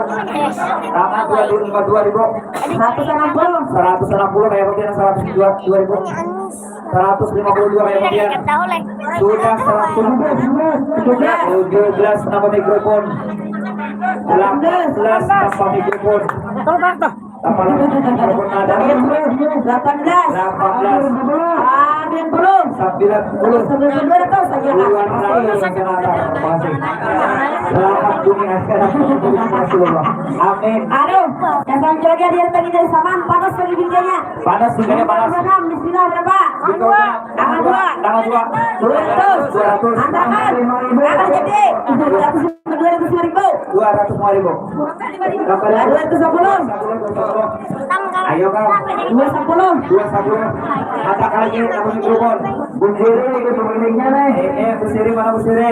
Tambah dua ribu, tambah dua ribu. Seratus enam puluh. Seratus enam puluh, kayak rupiah, seratus dua, dua ribu. Seratus lima puluh dua, kayak rupiah. Sudah seratus. Tujuh belas. Tujuh belas, kenapa mikrofon? Delapan belas, kenapa mikrofon? Kalau tak, tak. Delapan belas. Delapan belas. Delapan belas. Sembilan puluh. Sembilan puluh. Sembilan puluh, dua ratus aja, Kak. Dua ratus, terima kasih. Selamat dunia akhirat. Amin. Aduh, yang selanjutnya lagi ada yang tadi dari Saman, panas lagi bingkanya. Panas bingkanya, panas. Bismillah, berapa? Tanggal dua. Tanggal dua. Dua ratus. Dua ratus. Antakan. Antakan jadi. Dua ratus lima ribu. Dua ratus lima ribu. Dua ratus lima puluh. Ayo, Kang. Dua sepuluh. Dua sepuluh. Mata kali ini, kamu mikrofon. Bu Siri, ikut pemiliknya, nih. Eh, eh, Bu Siri, mana Bu Siri?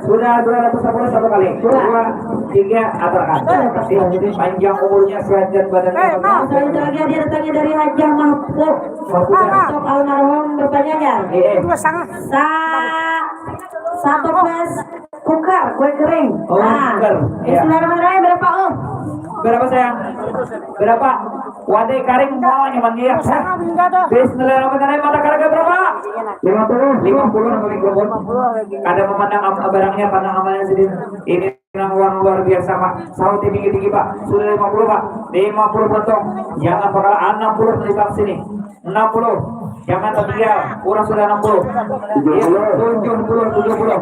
Sudah dua ratus sepuluh satu kali. Dua, tiga, atarkan. Panjang umurnya, sehat dan badannya. Eh, Mas. Selanjutnya lagi ada tanya dari Hajah Mahfud. Mahfud. Stop almarhum bertanya, ya. Eh, eh. Dua setengah. Sa-, satu plus Cooker, kue kering. Oh, nah, cooker. Iya. Bismillahirrahmanirrahim, berapa, Om? Berapa, sayang? Berapa? Wadai kering mau nyaman dia. Setengah bingga dah. Bismillahirrahmanirrahim, mata karaga berapa? Lima puluh. Lima puluh, lima puluh. Ada memandang am-, barangnya, pandang amalnya sendiri. Ini Nang uang luar biasa, Pak. Sahut di tinggi-tinggi, Pak. Sudah lima puluh, Pak. Lima puluh potong. Jangan bakal enam puluh di sini. Enam puluh. Jangan tertinggal. Kurang sudah enam puluh. Iya, tujuh puluh, tujuh puluh.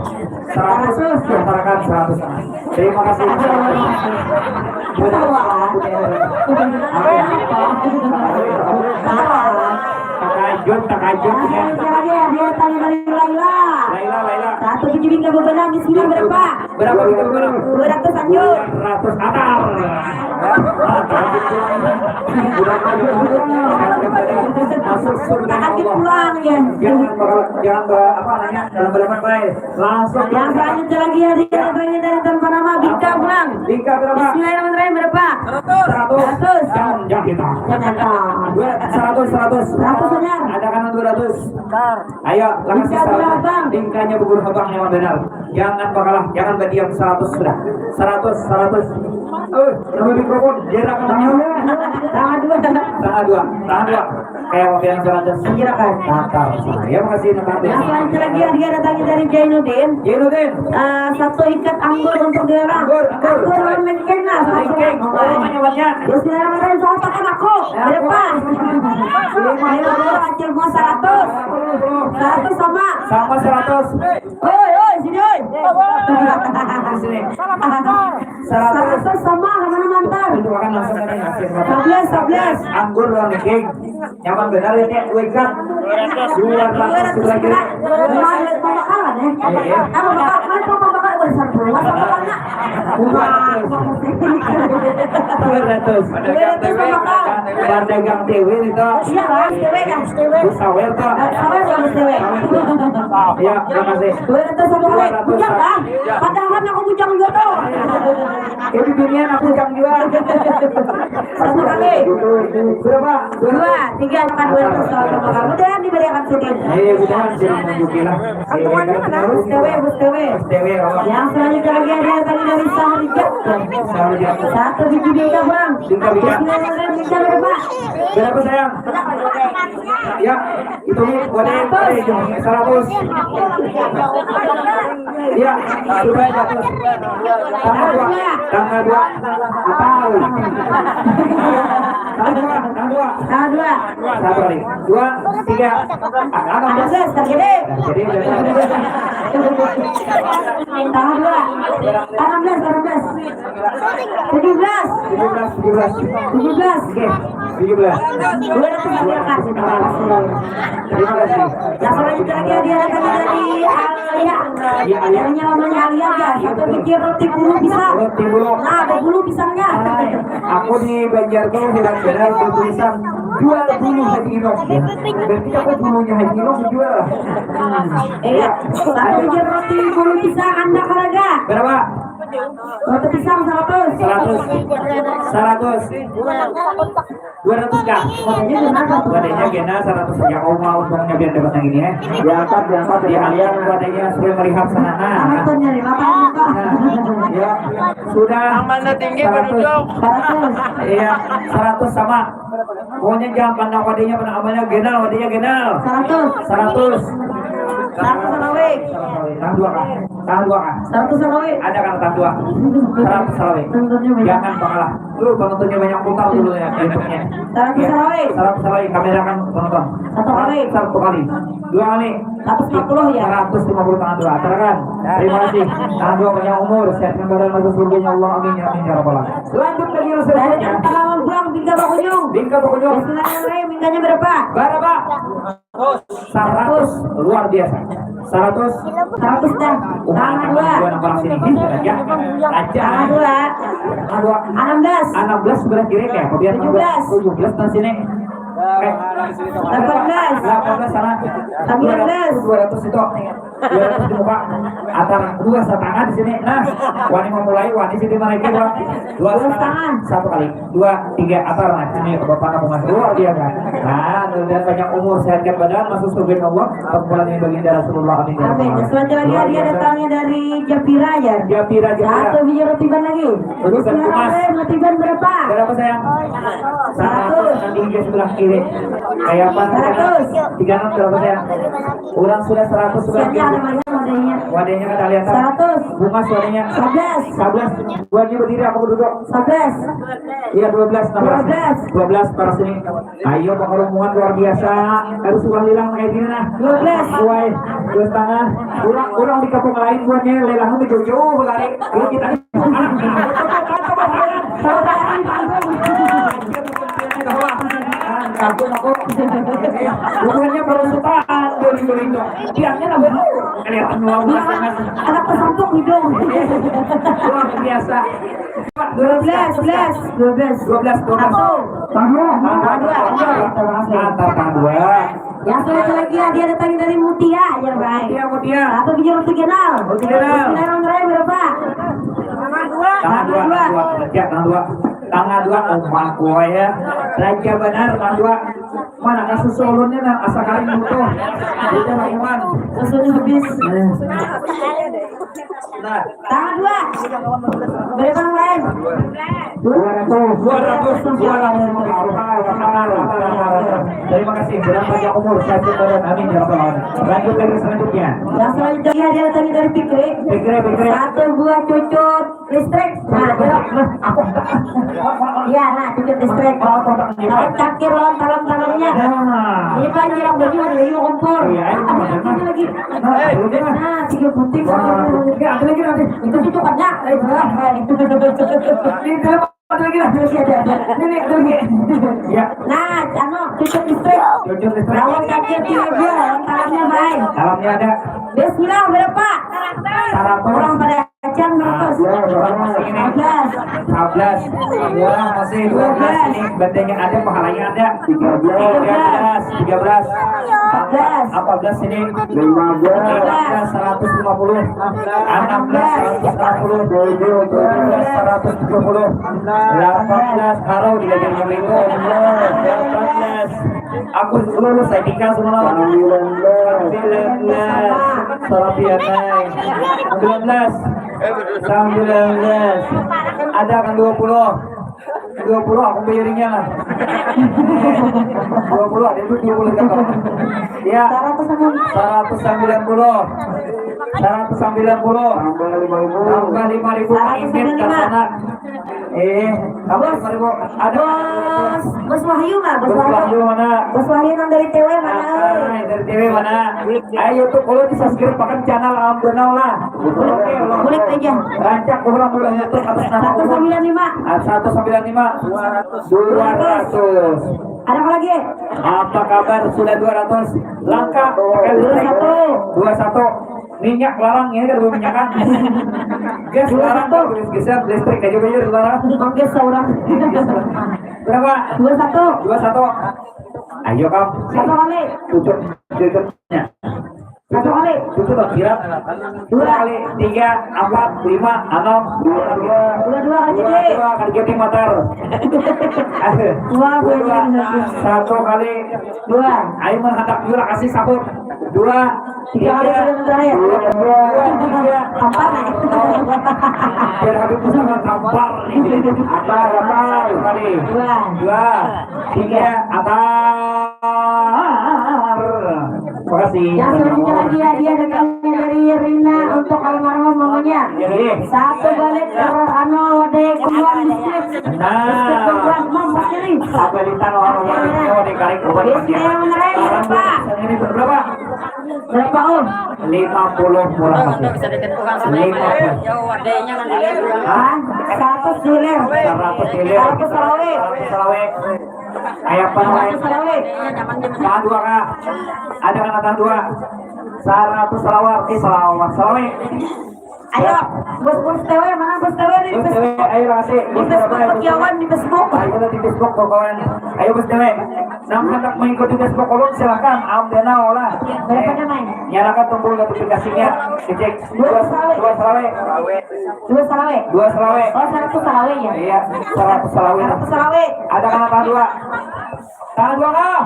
Seratus. Utarakan seratus. Terima kasih. Takajut, takajut. Laila, Laila. Satu biji bingkai bebenang di sini berapa? Berapa biji bebenang? Dua ratus anjur. Dua ratus atar. Masuk surga Allah. Pulang, ya. Jangan ber-, jangan ber-, apa namanya, dalam balapan, Bray. Langsung. Yang selanjutnya lagi, hadiah banyak dari tanpa nama, bingkai pulang. Bingkai berapa? Bismillahirrahmanirrahim, berapa? Seratus. Seratus. Jangan, jangan kita. Jangan. Dua, seratus, seratus. Seratus, Anyar. Ada kanan dua ratus. Ayo, langsung. Bingkai seratus. Bingkainya bubur habang yang benar. Jangan bakalah, jangan berdiam, seratus sudah. Seratus, seratus. Eh, nama mikrofon, jarak. Tangan dua. Tangan dua, tangan dua. Kayak waktu yang seratus. Silakan. Tatar. Ya, makasih, Pak. Yang selanjutnya lagi, hadiah datangnya dari Jainuddin. Jainuddin. Eh, satu ikat anggur untuk diorang. Anggur, anggur. Anggur lawan lengkeng lah. Lengkeng. Oh, namanya. Bismillahirrahmanirrahim. Saya pakai aku. Ya, aku. Berapa? Lima puluh. Ayo, acil gua seratus. Seratus sama. Sama seratus. Oi, oi, sini, oi. Sini. Seratus. Seratus sama, mana mantan? Itu akan langsung ada nasib. Sebelas, sebelas. Anggur lawan lengkeng. Nyaman benar ini, dua ikat. Dua ratus lagi. Mana pembakaran, ya? Iya, iya. Apa bakar? Mana pembakaran? Udah satu. Masa pembakaran? Dua ratus. Dua ratus. Dua ratus pembakaran. Pedagang T W itu. Iya, Bang. T W, kan? Sawer tuh. Eh, sawer, Bang, T W. Ya, makasih. Dua ratus sama kali. Dua ratus. Bujang, Bang. Padahal aku bujang juga tuh. Jadi dunia aku bujang juga. Satu kali. Berapa? Dua, tiga, empat, dua ratus. Kalau kamu udah diberikan sini. Iya, udah, sini menunjukin lah. Bus T W, Bus T W. Bus T W, apa? Yang selanjutnya lagi ada yang tadi dari Sahrijat. Sahrijat. Satu biji bingkai, Bang. Bingkai, bingkai. Bingkai berapa? Berapa, sayang? Ya, itu nih, boleh, boleh, seratus. Ya, sudah jatuh. Tanggal dua, tanggal dua. Tahu. Tanggal dua, tanggal dua. Tanggal dua. Satu kali. Dua, tiga. Enam belas. Enam belas, terjadi. Terjadi, terjadi. Tanggal dua. Enam belas, enam belas. Tujuh belas. Tujuh belas, tujuh belas. Tujuh belas. Oke, tujuh belas. Dua ratus, terima kasih. Terima kasih. Nah, selanjutnya lagi hadiah lagi dari Alia. Ya, Alia. Namanya Alia, ya. Satu biji roti bulu pisang. Roti bulu. Nah, ada bulu pisangnya. Aku di Banjar tuh bilang benar, bulu pisang jual bulu Haji Inong. Berarti aku bulunya Haji Inong dijual. Iya. Satu biji roti bulu pisang, Anda karaga. Berapa? Roti pisang seratus. Seratus. Seratus. Dua ratus kah? Wadahnya gena seratus saja. Oh, mau untungnya biar dapat yang ini, ya. Diangkat, diangkat, diangkat. Wadahnya supaya melihat sana. Nah, nah. Nah, ya. Sudah. Yang mana tinggi, seratus. Berujung. Seratus. Iya, seratus sama. Pokoknya jangan pandang wadahnya, pandang amalnya. Genal, wadahnya genal. Seratus. Seratus. Seratus salawe. Tahan dua kah? Tahan dua kah? Seratus salawe. Ada kan tahan dua? Seratus salawe. Penontonnya banyak. Jangan pengalah. Lu penontonnya banyak, putar dulu ya, bentuknya. Seratus salawe. Seratus salawe, kamera kan penonton. Satu kali. Satu kali. Dua kali. Seratus lima puluh ya? Seratus lima puluh, tahan dua. Terang. Terima kasih. Tahan dua, panjang umur, sehatkan badan, masuk surganya Allah. Amin, ya amin, ya rabbal alamin. Lanjut lagi, Ustaz. Dari tangan Bang, bingkai bakunyung. Bingkai bakunyung. Bismillahirrahmanirrahim, bingkainya berapa? Berapa? Seratus. Luar biasa. Seratus. Seratus dah. Wah, tanggal dua. Dua nomor sini. Ih, raja. Raja. Tanggal dua. Tanggal dua. Enam belas. Enam belas sebelah kiri, kayak apa biar tujuh belas. Tujuh belas, nah, sini. Eh. Delapan belas. Delapan belas sana. Sembilan belas. Dua ratus, dua ratus itu. Dua ratus di muka. Atar dua setengah di sini. Nah, wani memulai, wani sini mereka dua. Dua setengah. Satu kali. Dua, tiga, atar. Nah, ini Bapak Kampung Mas. Luar biasa. Nah, mudah-mudahan panjang umur, sehat badan, masuk surga Allah. Perkumpulan yang bagian dari Rasulullah. Amin, ya Rabbal alamin. Amin. Selanjutnya lagi, luar biasa, hadiah datangnya dari Japira, ya. Japira. Satu biji roti ban lagi. Roti ban emas. Bismillahirrahmanirrahim, roti ban berapa? Berapa, sayang? Seratus. Seratus. Nanti di sebelah kiri. Kayak apa? Seratus. Tiga enam berapa, sayang? Kurang sudah seratus sebelah kiri. Siapnya ada banyak. Wadahnya kada kelihatan. Seratus. Bungas wadahnya. Sebelas. Sebelas. Buatnya berdiri, aku duduk. Sebelas. Iya, dua belas. Dua belas. Dua belas, paras ini. Ayo, pengerumungan luar biasa. Harus uang hilang kayak gini, nah. Dua belas. Wai, dua setengah. Orang, orang di kampung lain buatnya lelang itu jauh-jauh lari. Kalau kita ini, aku, aku. Bukannya berusukan, dua minggu itu. Tiangnya nambah, kelihatan luar biasa. Anak pesantren hidung. Luar biasa. Dua belas, dua belas, dua belas. Dua belas, dua belas. Satu. Tambah. Tambah dua, tambah. Tambah dua. Yang satu lagi, ya, dia datangnya dari Mutia, ya, baik. Mutia, Mutia. Satu biji roti kenal. Roti kenal. Bismillahirrahmanirrahim, berapa? Tambah dua. Tambah dua, tambah dua. Tambah dua. Tambah dua. Tambah dua, oh, mak gua ya. Raja benar, tambah dua. Mana kasus ulunnya, nah, asa karing butuh. Butuh minuman. Susunya habis. Nah. Tambah dua. Beri orang lain. Dua ratus. Dua ratus. Dua ratus. Terima kasih. Berapa panjang umur, sehat selalu. Amin ya rabbal alamin. Lanjut lagi selanjutnya. Yang selanjutnya dia tadi dari Fikri. Fikri, Fikri. Satu buah cucuk listrik. Nah, ya. Iya, nah, cucuk listrik. Kalau cangkir lawan talam-talamnya. Nah. Ini paling jarang beli, ada yang kompor. Iya, iya, ada benar. Ini lagi. Nah, benar. Nah, tiga putih. Wah, ini ada lagi nanti. Itu cucuk banyak. Eh, benar. Ini dalam ada lagi lah. Ada lagi, ada, ada. Ini, ini, ada lagi. Ya. Nah, anu, cucuk listrik. Cucuk listrik. Lawan cangkir tiga, lawan talamnya baik. Talamnya ada. Bismillah, berapa? Seratus. Orang pada acan, seratus. Nah, ya, berapa? Empat belas. Empat belas. Murah masih, dua belas. Dua belas. Ini bendengnya ada, pahalanya ada. Tiga belas. Tiga belas, tiga belas. Empat belas. Empat belas ini. Lima belas. Lima belas, seratus lima puluh. Enam belas, seratus lima puluh. Tujuh belas, seratus tujuh puluh. Delapan belas, harau di gajian itu. Delapan belas. Aku lulus S T M K semua. Sembilan belas. Sembilan belas. Salah pian, Nay. Sembilan belas. Sembilan belas. Ada kan dua puluh. Dua puluh, aku bayarinnya lah. Dua puluh, ada itu dua puluh, kan? Ya. Seratus sembilan puluh. Seratus sembilan puluh. Seratus sembilan puluh. Tambah lima ribu. Tambah lima ribu, Pak Imin, ke sana. Eh, tambah lima ribu. Ada. Bos, Bos Wahyu nggak? Bos Bos Wahyu. Wahyu mana? Bos Wahyu yang dari T W mana? Ah, dari T W mana? Ayo tuh, kalau di subscribe pakai channel Alam Danau lah. Bulik, bulik aja. Rancak orang bulan YouTube atas nama Satu sembilan lima. Ah, satu sembilan lima. Dua ratus. Ada apa lagi? Apa kabar? Sudah dua ratus. Langka. Pakai listrik. Dua satu. Dua satu. Minyak larang, ini kan belum minyak kan? Gas larang, dua satu. Geser listrik aja bayar larang. Bang, gas seorang. Berapa? Dua satu. Dua satu. Ayo, Kak. Satu kali. Tutup. Tutupnya. Satu kali. Tutup, Bang. Kira. Dua. Dua kali. Tiga, empat, lima, enam. Dua, dua. Dua, dua kali. Dua, jadi. Dua kali jadi motor. Aduh. Dua, dua, dua, dua. Satu kali. Dua. Ayo, menghantam juga, kasih sahur. Dua. Tiga kali. Tiga. Sudah, sudah, ya. Dua, dua, tiga. Tampar, ya. Biar habis pusing, tampar. Tampar, tampar. Satu kali. Dua. Dua. Tiga, atar. Makasih. Yang selanjutnya lagi hadiah datangnya dari Rina untuk almarhum mamanya. Iya. Satu balik, anu, wadah kumpulan biskuit. Nah. Biskuit kumpulan, Mam, pakai nih. Apa lintang orang-orang ini, wadah karing, wadah. Biskuit yang mana, Pak? Ini berapa? Berapa, Om? Lima puluh, murah masih. Lima puluh. Hah? Seratus hilir. Seratus hilir. Seratus selawe. Seratus selawe. Kayak apa namanya? Seratus selawe. Tahan dua kah? Ada kan tahan dua? Seratus selawar. Eh, selawar. Selawe. Ayo, bos, bos T W, mana bos T W nih? Bos T W, ayo, kasih. Di Facebook, kawan, di Facebook. Ayo, di Facebook, kawan. Ayo, bos T W. Nang hendak mengikuti Facebook ulun, silakan. Am dana olah. Berapa namanya? Nyalakan tombol notifikasinya. Kecek. Dua selawe. Dua selawe. Dua selawe. Dua selawe. Oh, seratus selawe ya? Iya, seratus selawe. Seratus selawe. Ada kan tahan dua? Tahan dua kah?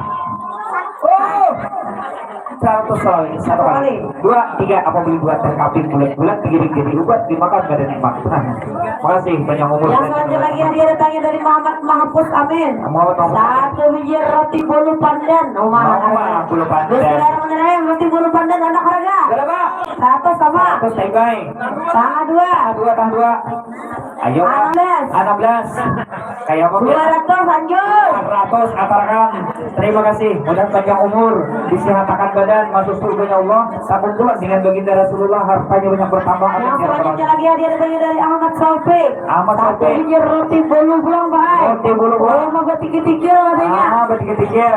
Oh. Seratus selawe. Satu kali. Dua, tiga, apa beli buat terkapin bulat-bulat, digiring jadi ubat, dimakan badan nikmat. Makasih, banyak umur. Yang selanjutnya lagi hadiah datangnya dari Muhammad Mahfuz Amin. Muhammad Mahfuz. Satu biji roti bolu pandan. Oh, mahal. Mahal, bolu pandan. Bismillahirrahmanirrahim. Roti bolu pandan anak harga. Berapa? Seratus sama. Seratus, bye bye. Tangah dua. Tangah dua, tangah dua. Ayo. Enam belas. Enam belas. Kayak apa? Dua ratus, lanjut. Dua ratus, atarkan. Terima kasih. Mudah panjang umur, disehatakan badan, masuk surganya Allah, sakumpulan dengan baginda Rasulullah, hartanya banyak bertambah. Amin, ya rabbal alamin. Yang selanjutnya lagi hadiah datangnya dari Ahmad Sofi. Ahmad Sofi. Satu biji roti bolu pulang, Pak. Roti bolu pulang. Oh, mau bertiga-tiga katanya. Ah, bertiga-tiga.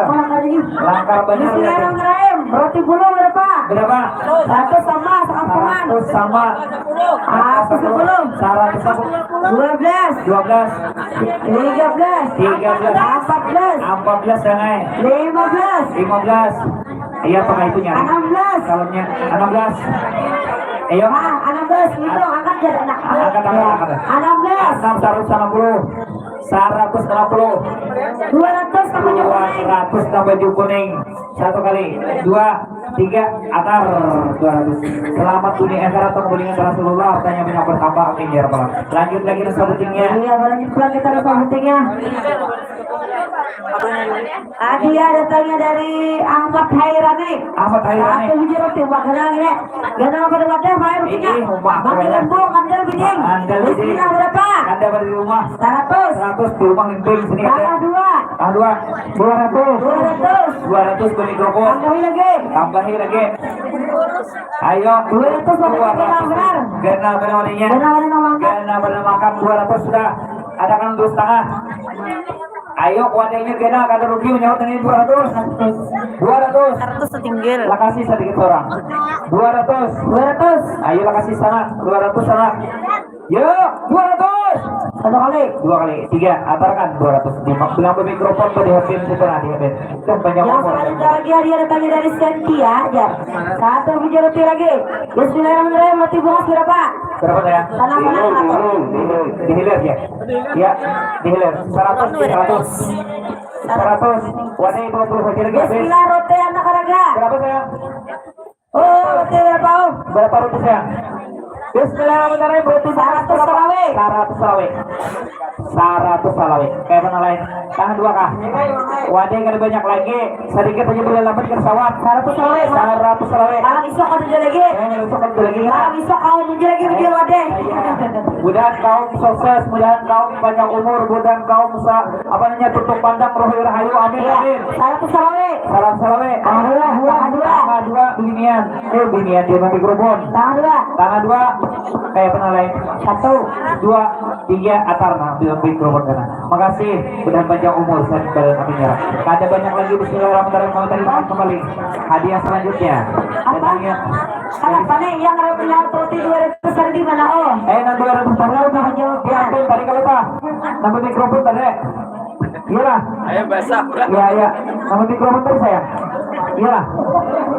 Langkar banar. Bismillahirrahmanirrahim. Roti bolu berapa? Berapa? Seratus sama, sekampungan. Seratus sama. Seratus sepuluh. Seratus sepuluh. Dua belas. Dua belas. Tiga belas. Tiga belas. Empat belas. Empat belas, ya, Nay. Lima belas. Lima belas. Iya, pakai itunya. Enam belas. Salamnya. Enam belas. Ayo. Ah, enam belas, itu angkat ya, anak. Angkat, angkat, angkat. Enam belas. Enam, seratus enam puluh. Seratus enam puluh. Dua ratus tambah jukuning. Dua ratus tambah jukuning. Satu kali. Dua, tiga, atar. Dua ratus. Selamat dunia akhirat, tong bulingan Rasulullah, hartanya banyak bertambah, amin ya rabbal alamin. Lanjut lagi nang sabutingnya. Iya, lanjut pulang kita nang sabutingnya. Hadiah datangnya dari Ahmad Hairani. Ahmad Hairani. Satu biji roti, wah, kenal ini. Ganal pada wadah, Pak, rupinya. Ini, Pak, Bang, wadah. Lembu, kandel, biding. Kandel, biding. Rupinya berapa? Kandel pada di rumah. Seratus. Seratus, di rumah ngintil sini. Tambah dua. Tambah dua. Dua ratus. Dua ratus. Dua ratus beli rokok. Tambahi lagi. Tambahi lagi. Ayo. Dua ratus, dua ratus. Ganal pada wadahnya. Ganal pada makan. Ganal pada makan, dua ratus sudah. Ada kan dua setengah. Ayo, kuatnya gena, kada rugi menyahut ini dua ratus. Dua ratus. Seratus setinggil. Lakasi sedikit orang. Dua ratus. Dua ratus. Ayo, lakasi sana. Dua ratus sana. Ya, dua ratus. Satu kali. Dua kali. Tiga. Atarkan dua ratus. Lima. Bilang mikrofon pada hapin situ, nah, di hapin. Kan banyak. Yang umur. Selanjutnya lagi hadiah datangnya dari Sentia aja. Satu biji roti lagi. Bismillahirrahmanirrahim. Roti bungas berapa? Berapa, sayang? Sana, sana, sana. Di hilir, ya. Ya, di hilir. Seratus, seratus. Seratus. Wadah dua puluh aja lagi, habis. Bismillah, roti anak raga. Berapa, sayang? Oh, roti berapa, Om? Berapa roti, sayang? Bismillahirrahmanirrahim, roti seratus selawe. Seratus selawe. Seratus selawe. Kayak mana lain? Tangan dua kah? Wadah kada banyak lagi. Sedikit aja boleh lambat ke pesawat. Seratus selawe. Seratus selawe. Malam isuk kada ada lagi. Eh, malam isuk kada ada lagi. Malam isuk kaum muncul lagi, muncul wadah. Mudahan kaum sukses, mudahan kaum panjang umur, mudahan kaum sa-, apa namanya, tutup pandang, rohi rahayu. Amin, iya. Amin. Seratus selawe. Seratus selawe. Tangan dua, tangan dua. Tangan dua, binian. Eh, binian dia nanti kerubun. Tangan dua. Tangan dua. Kayak pernah lain. Satu. Dua. Tiga, atar nah, bilang big robot kana. Makasih, mudahan panjang umur, sehat badan, amin ya Rabb. Kada banyak lagi, bismillahirrahmanirrahim. Kalau tadi makan kembali, hadiah selanjutnya. Apa? Datangnya. Kenapa nih yang roti dua ratus tadi di mana, oh? Eh, nang dua ratus tadi udah jawab, ya. Diambil tadi kalau apa? Nambah mikrofon tadi. Iyalah. Ayo basah, udah. Iya, iya. Nambah mikrofon tadi, sayang. Iyalah.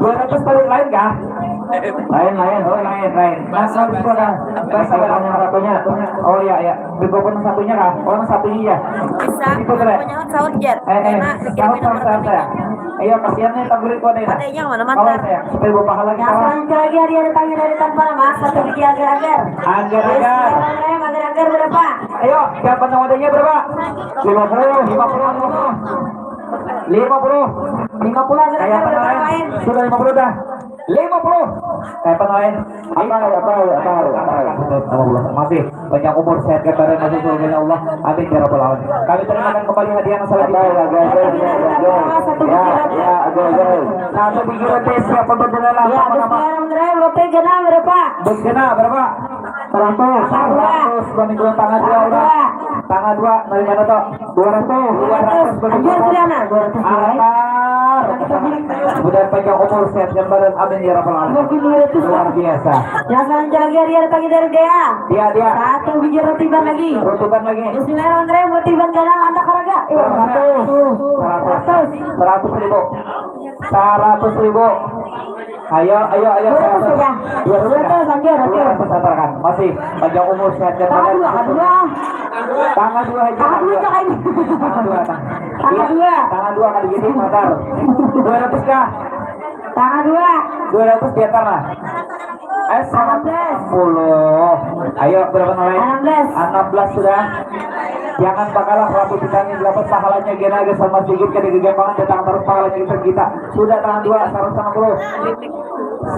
Dua ratus tadi lain kah? Lain, lain. Oh, lain, lain. Nah, harus pada bahasa, bahasa Arabnya. Oh, iya, iya. Mikrofon satunya kah? Oh, satunya ya. Bisa. Itu, Bre. Punya saut, Jar. Eh, eh. Karena saut, saut, saut, ya. Iya, kasihan nih, tabulik kode ya. Adanya mana, mantan? Kawan saya, supaya bawa pahala kita. Yang selanjutnya lagi hadiah datangnya dari tanpa nama, satu biji agar-agar. Agar-agar. Agar-agar berapa? Ayo, siapa nama adanya berapa? Lima puluh, lima puluh, lima puluh. Lima puluh. Lima puluh agar-agar berapa, lain? Sudah lima puluh dah. Lima puluh. Eh, apa lain? Apa, apa, apa, apa? Masih panjang umur, sehat kembali, masuk surganya Allah. Amin ya rabbal alamin. Kami terimakan kembali hadiah yang selanjutnya. Apa, apa, apa, apa? Ya, ya, apa, apa? Satu biji roti, siapa bendera? Ya, apa nama? Bismillahirrahmanirrahim. Roti genap berapa? Bus genap berapa? Seratus. Seratus. Bani dua, tangan dua, udah. Tangan dua, dari mana tuh? Dua ratus. Dua ratus. Anjir, sudah, nah, dua ratus. Atar. Mudah panjang umur, sehat dan badan. Amin ya rabbal alamin. Dua ratus. Luar biasa. Yang selanjutnya lagi, hadiah datangnya dari Dea. Dia, dia. Satu biji roti ban lagi. Roti ban lagi. Bismillahirrahmanirrahim. Roti ban ganal, anak raga. Eh, berapa? Seratus. Seratus. Seratus ribu. Seratus ribu. Ayo, ayo, ayo. Dua ratus saja. Dua ratus. Dua ratus saja, dua ratus. Dua ratus, atarkan. Masih panjang umur, sehat dan badan. Tangan dua, tangan dua. Tangan dua aja. Tangan dua, tangan. Tangan dua, tangan. Tangan dua, tangan dua. Dua ratus kah? Tangan dua. Dua ratus di atas lah. Eh, enam belas. Sepuluh. Ayo, berapa nolai? Enam belas. Enam belas sudah. Jangan bakalah, waktu kita ini dapat pahalanya gena, gesan masjid kada gegampangan, datang terus pahalanya kita, kita. Sudah, tangan dua, seratus enam puluh.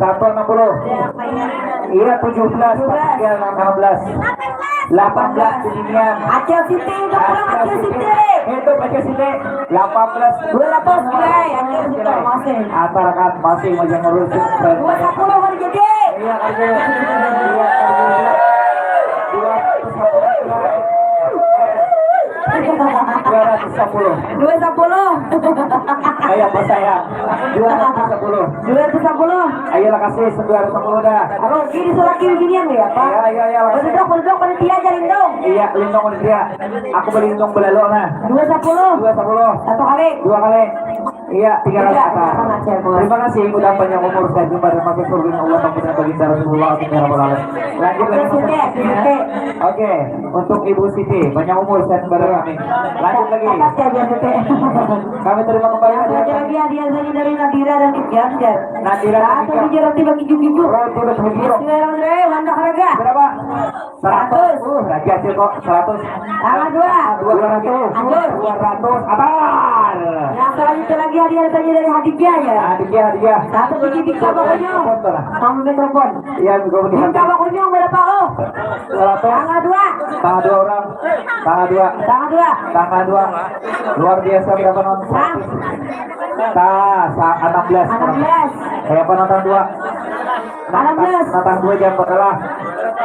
Satu enam puluh. Iya, tujuh belas, tiga enam belas. Delapan belas, Dinian. Acil Siti, itu pulang Acil Siti. Itu Acil Siti. Delapan belas. Dua ratus, Bray. Acil Siti masih. Antarakan masih, masih ngurus. Dua sepuluh, Bang Jedi. Iya, Bang Jedi. Iya, Bang Jedi. Dua ratus sepuluh. Dua ratus sepuluh. Dua ratus sepuluh. Ayo, Pak, saya. Dua ratus sepuluh. Dua ratus sepuluh. Ayolah, kasih dua ratus sepuluh dah. Rugi disulaki beginian ya, Pak? Iya, iya, iya, Pak. Berduduk, berduduk, panitia aja lindung. Iya, lindung panitia. Aku berlindung belalu, nah. Dua sepuluh. Dua sepuluh. Satu kali. Dua kali. Iya, tiga kali. Iya, kata. Iya, Pak. Terima kasih, mudah panjang umur, sehat kembali, masuk surga Allah, ampun baginda Rasulullah, amin ya rabbal alamin. Lanjut lagi. Oke, oke. Oke, untuk Ibu Siti, panjang umur, sehat kembali, amin. Lanjut lagi. Atas ya, biar gede. Kami terima kembali. Yang terakhir lagi hadiah saja dari Nadira dan Ganjar. Nadira dan Ganjar. Satu biji roti bagi jugi. Roti bagi jugi. Bismillahirrahmanirrahim, mantap harga. Berapa? Seratus. Seratus. Uh, raja sih kok, seratus. Tambah dua. Dua ratus. Aduh. Dua ratus. Abar. Yang selanjutnya lagi hadiah saja dari Hadijah ya. Hadijah, Hadijah. Satu biji bingka pokoknya. Telepon tuh lah. Sama mikrofon. Iya, juga mau dihantar. Bingka pokoknya berapa, oh? Dua ratus. Tanggal dua. Tanggal dua orang. Tanggal dua. Tanggal dua. Tanggal dua. Luar biasa, berapa, non? Hah? Tah, sa-, enam belas. Enam belas. Kayak penonton dua. Enam belas. Penonton dua jam kalah.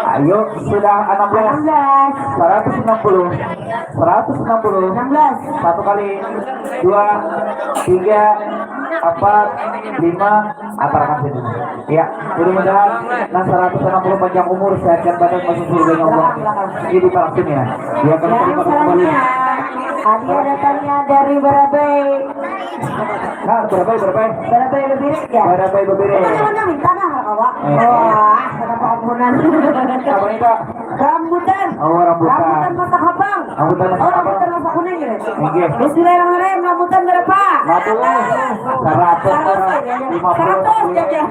Ayo, sudah enam belas. Enam belas. Seratus enam puluh. Seratus enam puluh. Enam belas. Satu kali. Dua, tiga, empat, lima, antarakan sini. Ya, mudah-mudahan nah seratus enam puluh panjang umur, sehat dan badan, masuk surganya Allah. Ini di Palaksin ya. Ya, kami terima kasih kembali. Yang selanjutnya, hadiah datangnya dari Barabai. Nah, Barabai, Barabai. Barabai Bebirek ya? Barabai Bebirek. Itu namanya minta nah, kawa. Eh. Wah, kenapa ampunan? Apa nih, Kak? Rambutan. Oh, rambutan. Rambutan masak habang. Rambutan masak habang. Oh, rambutan masak kuning gitu. Oke. Bismillahirrahmanirrahim. Rambutan berapa? Seratus. Seratus, ya, ya. Lima puluh. Seratus, ya, ya.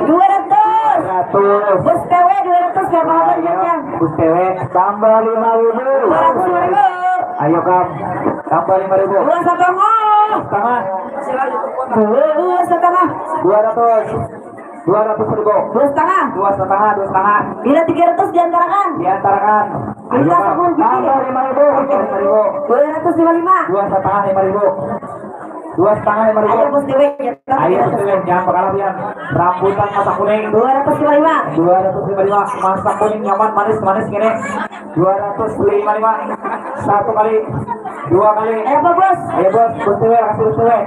Dua ratus. Seratus. Bus T W dua ratus, berapa habang, ya, ya? Bus T W tambah lima ribu. Dua ratus lima ribu. Ayo, Kam. Tambah lima ribu. Dua setengah. Setengah. Dua setengah. Dua ratus. Dua ratus ribu. Dua setengah. Dua setengah, dua setengah. Bila tiga ratus diantarakan. Diantarakan. Bila ayo, Kam. Tambah lima ribu. Lima ribu. Dua ratus lima lima. Dua setengah, lima ribu. Dua setengah, lima ribu. Ayo, Bos Dewi, ya. Ayo, Bos Dewi, jangan berharap, ya. Rambutan masak kuning. Dua ratus lima lima. Dua ratus lima lima. Masak kuning nyaman, manis, manis gini. Dua ratus lima lima. Satu kali. Dua kali. Ayo, Bos. Ayo, Bos. Bos Dewi, kasih Bos Dewi.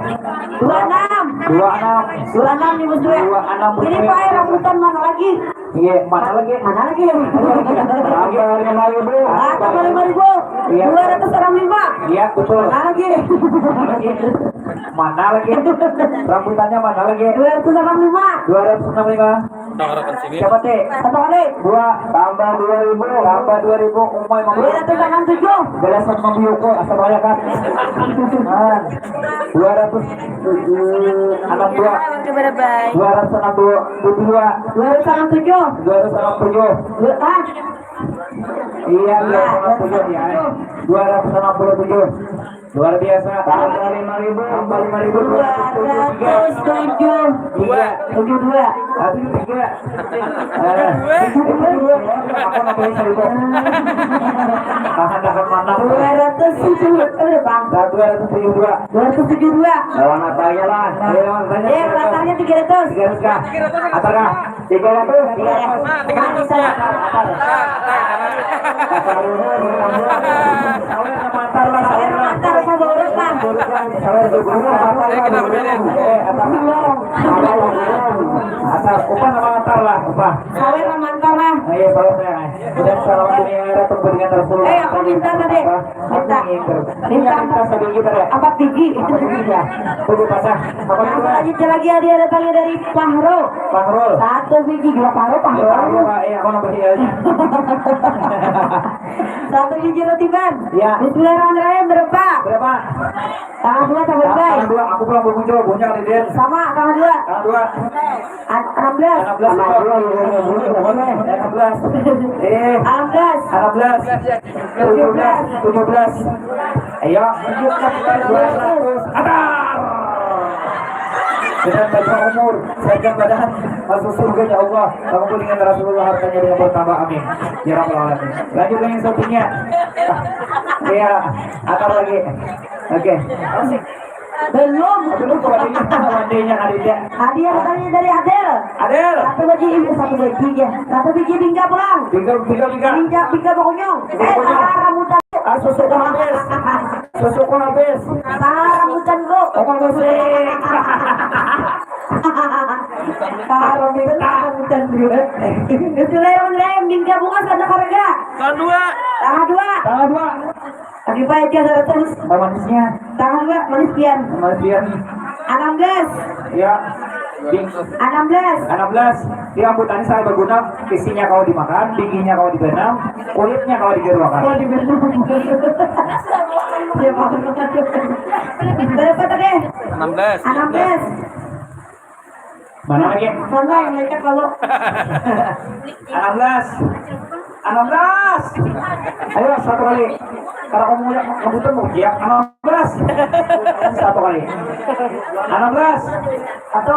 Dua enam. Dua enam. Dua enam nih, Bos Dewi. Dua enam, Bos Dewi. Ini, Pak, rambutan mana lagi? Iya, mana lagi? Mana lagi? Tambah lima ribu. Ah, tambah lima ribu. Iya. Dua ratus enam lima. Iya, betul. Mana lagi? Mana lagi? Rambutannya mana lagi? Dua ratus enam lima. Dua ratus enam lima. Siapa, Teh? Satu kali. Dua. Tambah dua ribu. Tambah dua ribu. Umai, Mang. Dua ratus enam tujuh. Belasan Mang Biuko, asal banyak kan? Nah, dua ratus enam dua. Dua ratus enam dua. Dua ratus enam tujuh. Dua ratus enam tujuh. Dua, ah. Iya, dua ratus enam puluh tujuh, ya. Dua ratus enam puluh tujuh. Luar biasa. Tambah lima ribu. Tambah lima ribu. Dua ratus tujuh. Dua. Tujuh dua. Tapi tiga. Eh, tujuh dua. Aku nambahin seribu. Tahan, tahan, mana? Dua ratus tujuh. Berapa? Nah, dua ratus tujuh dua. Dua ratus tujuh dua. Lawan apa aja lah? Ayo, lawan banyak. Eh, latarnya tiga ratus. Tiga ratus kah? Apa kah? Tiga ratus. Tiga ratus. Nah, tiga ratus ya. Sawer mantar lah, sawer lah. Sawer mantar, sawer lah. Sawer dulu, mantar lah. Eh, apa? Apa? Apa? Upah nama mantar lah, upah. Sawer mantar lah. Ayo, sawer lah. Udah, salam dunia akhirat, tunggu dengan Rasulullah. Eh, aku minta tadi. Apa? Minta. Minta. Minta sabiji tadi. Empat biji. Empat biji ya. Tunggu pada. Apa? Yang selanjutnya lagi hadiah datangnya dari Fahrul. Fahrul. Satu biji, dua Fahrul, Fahrul. Iya, iya, Pak. Iya, aku nambah dia. Satu biji roti ban. Ya. Bismillahirrahmanirrahim, berapa? Berapa? Tanggal dua, tanggal dua. Tanggal dua, aku pulang berkunjung, punya nih, Den. Sama, tanggal dua. Tanggal dua. An-, enam belas. Enam belas. Enam belas. Eh. Enam belas. Enam belas. Tujuh belas. Tujuh belas. Ayo. Tujuh belas. Atar. Dan panjang umur, sehatkan badan, masuk surga ya Allah. Kamu dengan Rasulullah, hartanya dengan bertambah, amin ya rabbal alamin. Lanjut dengan yang satunya. Iya, atar lagi. Oke. Belum. Belum, kembalinya, kembalinya, Aditya. Hadiah katanya dari Adel. Adel. Satu biji, ini satu biji ya. Satu biji bingka pulang. Bingka, bingka, bingka. Bingka, bingka bakunyung. Eh, bingka bakunyung. Salah rambutan. Ah, susuku habis. Susuku habis. Salah rambutan, Bro. Omong musik. Salah rambutan, salah rambutan, Bro. Bismillahirrahmanirrahim. Bingka bunga sana harga. Tanggal dua. Tanggal dua. Tanggal dua. Lagi baik ya, seratus. Apa manisnya? Tanggal dua, manis pian. Manis pian. Enam belas. Ya. Di Enam belas. Enam belas. Di rambutan sangat berguna. Isinya kalau dimakan, bijinya kalau dibenam, kulitnya kalau digeruakan. Oh, dibenam. Ya, Bang. Berapa tadi? Enam belas. Enam belas. Mana lagi? Mana yang ngecek lalu? Enam belas. Enam belas. Ayo, satu kali. Kalau kamu punya kebutuhan mau dia, enam belas. Satu kali. Enam belas. Satu.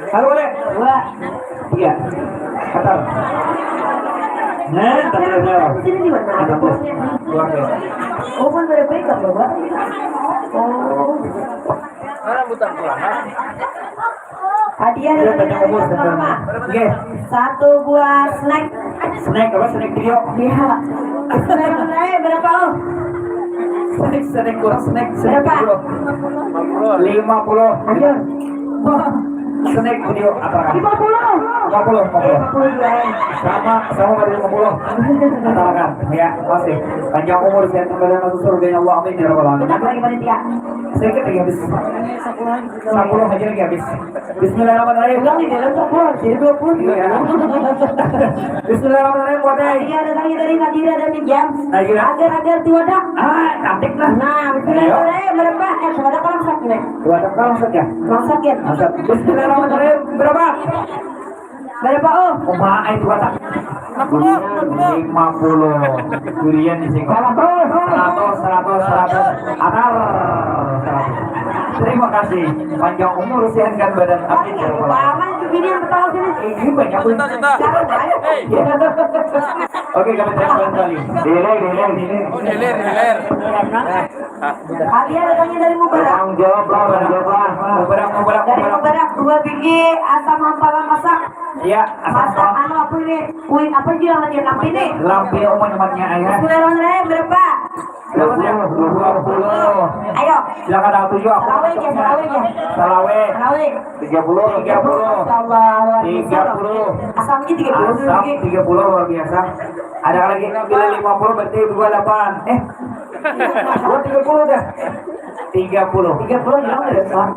Satu kali. Dua. Tiga. Kata. Nah, kata. Sini di mana? Enam belas. Luar biasa. Oh, kan ada break up, Bapak? Oh. Mana rambutan pulang, ha? Hadiah dari Iya, banyak umur, Mama. Oke. Satu buah snack. Snack apa? Snack trio? Iya. Snack berapa, Om? Snack, snack kurang snack, snack Berapa? trio. Lima puluh. Ayo. Snack trio apa? Lima puluh. Lima puluh, lima puluh. Lima puluh, ya. Sama, sama pada lima puluh. Katakan, ya, masih. Panjang umur, sehat kembali masuk surga ya Allah, amin ya rabbal alamin. Tetap lagi panitia. Sedikit lagi habis. Sepuluh aja lagi habis. Bismillahirrahmanirrahim. Ulang di dalam sepuluh, jadi dua puluh juga ya. Bismillahirrahmanirrahim, Wadai. Iya, datangnya dari Nadira dan Ijam. Nadira. Agar-agar di wadah. Ah, cantik lah. Nah, bismillahirrahmanirrahim. Berapa? Eh, wadah kalau sakit. Wadah kalau sakit. Kalau sakit. Bismillahirrahmanirrahim. Berapa? Berapa, Om? Kumaha ai dua tak? Lima puluh, lima puluh. Lima puluh. Durian di sini. Seratus. Seratus, seratus, seratus. Atar. Seratus. Terima kasih. Panjang umur, sehatkan badan. Amin. Paman itu gini yang ketawa sini. Ini banyak pun. Juta, juta. Jangan, Bang. Hei. Iya. Oke, kami terima kembali. Delay, delay, delay. Oh, delay, delay. Hadiah datangnya dari Mubarak. Tanggung jawab lah, tanggung jawab lah. Mubarak, Mubarak, Dari Mubarak. Mubarak, dua biji asam hampalan masak. Iya, asam Masak hampalan. Anu apa ini? Wih, apa sih namanya? Lampi nih. Lampi, oh, namanya, ya. Bismillahirrahmanirrahim, berapa? Dua puluh, dua puluh. Ayo. Silakan, tanggal tujuh, aku Salawe aja, salawe aja. Salawe. Salawe. Tiga puluh, tiga puluh. Astagfirullahaladzim. Tiga puluh. Asamnya tiga puluh Asam lagi. Tiga puluh, luar biasa. Ada lagi, bila lima puluh berarti dua puluh delapan. Eh, gua tiga puluh dah. Tiga puluh. Tiga puluh bilang ada, Pak.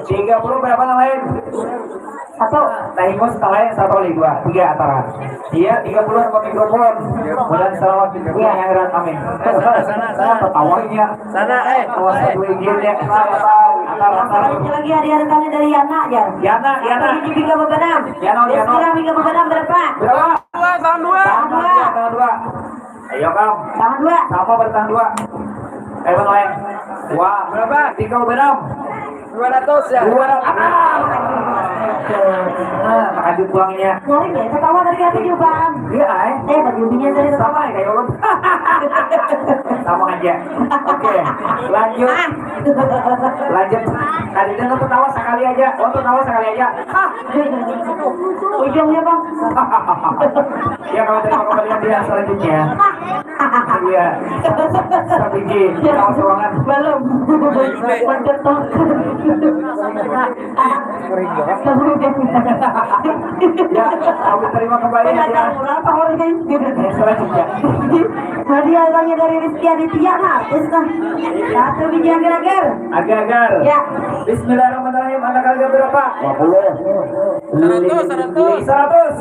Tiga puluh berapa yang lain? Satu. Nah, Imo setelah yang satu kali dua, tiga antara. Iya, tiga puluh sama mikrofon. Mudah selawat di dunia akhirat. Amin. Sana, sana, sana. Tertawanya. Sana, eh. Awas satu izin ya. Antara, antara. Ada lagi, ada, ada tanya dari Yana aja. Yana, Yana. Ini juga bebenam. Yana, Yana. Sekarang juga bebenam berapa? Berapa? Dua, tahun dua. Tahun dua. Tahun dua. Ayo, Kam. Tahun dua. Sama bertahan dua. Ayo, Bang Lain. Wah, berapa? Tiga bebenam. Dua ratus ya? Dua ratus. Ah! Nah, makasih uangnya. Sorry ya, ketawa dari hati juga. Iya, ay. Eh, bagi ubinya tadi Sama ya, kayak ulun. Sama aja. Oke, lanjut. Lanjut. Tadi dia nonton tawa sekali aja. Nonton tawa sekali aja. Ujungnya, Bang. Ya, kalau terima kembali yang dia selanjutnya. Iya. Sabiji, kaos ruangan. Belum. Mencetok. Ya, kami terima kembali hadiah. Apa orang ini? Eh, selanjutnya. Hadiah lagi dari Rizky Aditya, nah, terus nah. Satu biji agar-agar. Agar-agar. Ya. Bismillahirrahmanirrahim. Anak harga berapa? Lima puluh. Seratus, seratus. Seratus.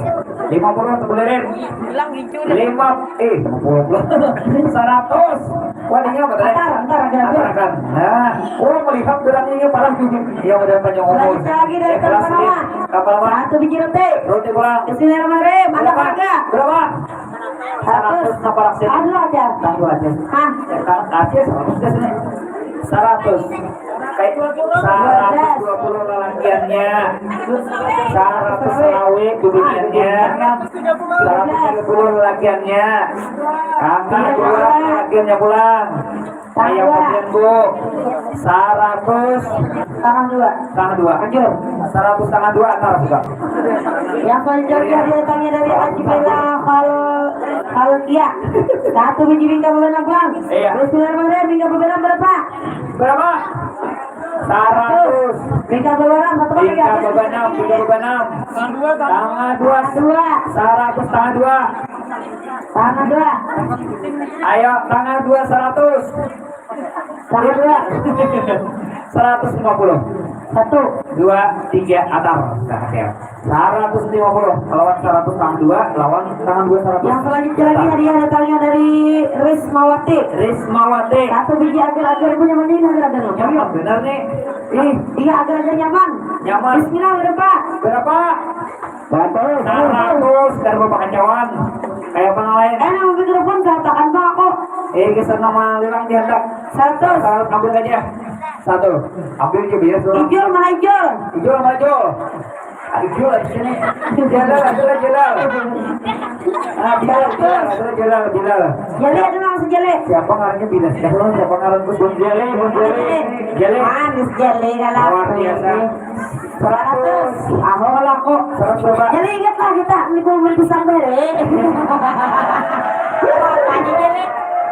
Lima puluh untuk Bulirin. Hilang hijau dah. Lima, eh, lima puluh. Seratus. Wah, ini apa tadi? Antar, antar, ada, ada. Antar, antar. Nah, oh, melihat geraknya parah. Ya, udah panjang umur. Lagi, lagi dari Ikhlas, Tanpa Nama. Tanpa Nama. Satu biji roti. Roti pulang. Bismillahirrahmanirrahim. Anak Berapa? Harga. Berapa? Seratus. Seratus, apa raksasa? Anu aja. Satu aja. Hah? Ya, seratus aja sini. Seratus. Saratus dua puluh lalakiannya, saratus salawi bibiniannya, saratus tiga puluh lalakiannya, tangah dua lalakiannya pulang. Ayah bagian bu, saratus tangah dua, tangah dua, anjur, saratus tangah dua antar juga. Yang selanjutnya dia tanya dari Haji Bela, kalau kalau dia satu biji bingkai bebenam pulang. Iya. Bismillahirrahmanirrahim, bingkai bebenam berapa? Berapa? Saratus. Bingkai bebenam, satu kali. Bingkai bebenam, bingkai bebenam. Tangah dua. Tangah dua. Saratus tangah dua. Tangah dua. Ayo, tangah dua saratus. Tangah dua. Saratus lima puluh. Satu. Dua, tiga, atar. Nah, ya. Saratus lima puluh lawan saratus tangah dua, lawan tangah dua saratus. Yang selanjutnya lagi hadiah datangnya dari Rismawati. Rismawati. Satu biji agar-agar punya mending agar-agar. Ya, benar nih. Ih, iya, agar-agar nyaman. Nyaman. Bismillah, berapa? Berapa? Saratus. Saratus, kada bawa kacauan. Kayak apa lain? Eh, nang mikrofon katakan bang aku. Eh, kesan nama lirang dihandak. Seratus. Seratus, ambil aja. Satu. Ambil aja biar suruh. Ijul mana Ijul? Ijul mana Ijul? Ah, Ijul di sini. Jalal, adalah Jalal. Ah, Bilal, Bilal, adalah Jalal, Bilal. Jali ada langsung Jali. Siapa ngarannya Bilal? Siapa, siapa ngaran ku? Bun Jali, Bun Jali. Jali. Manis Jali kalau luar biasa. Seratus. Aku kalau aku. Seratus berapa? Jadi ingatlah kita, ini pun beli pisang bere. Apa aja Jali?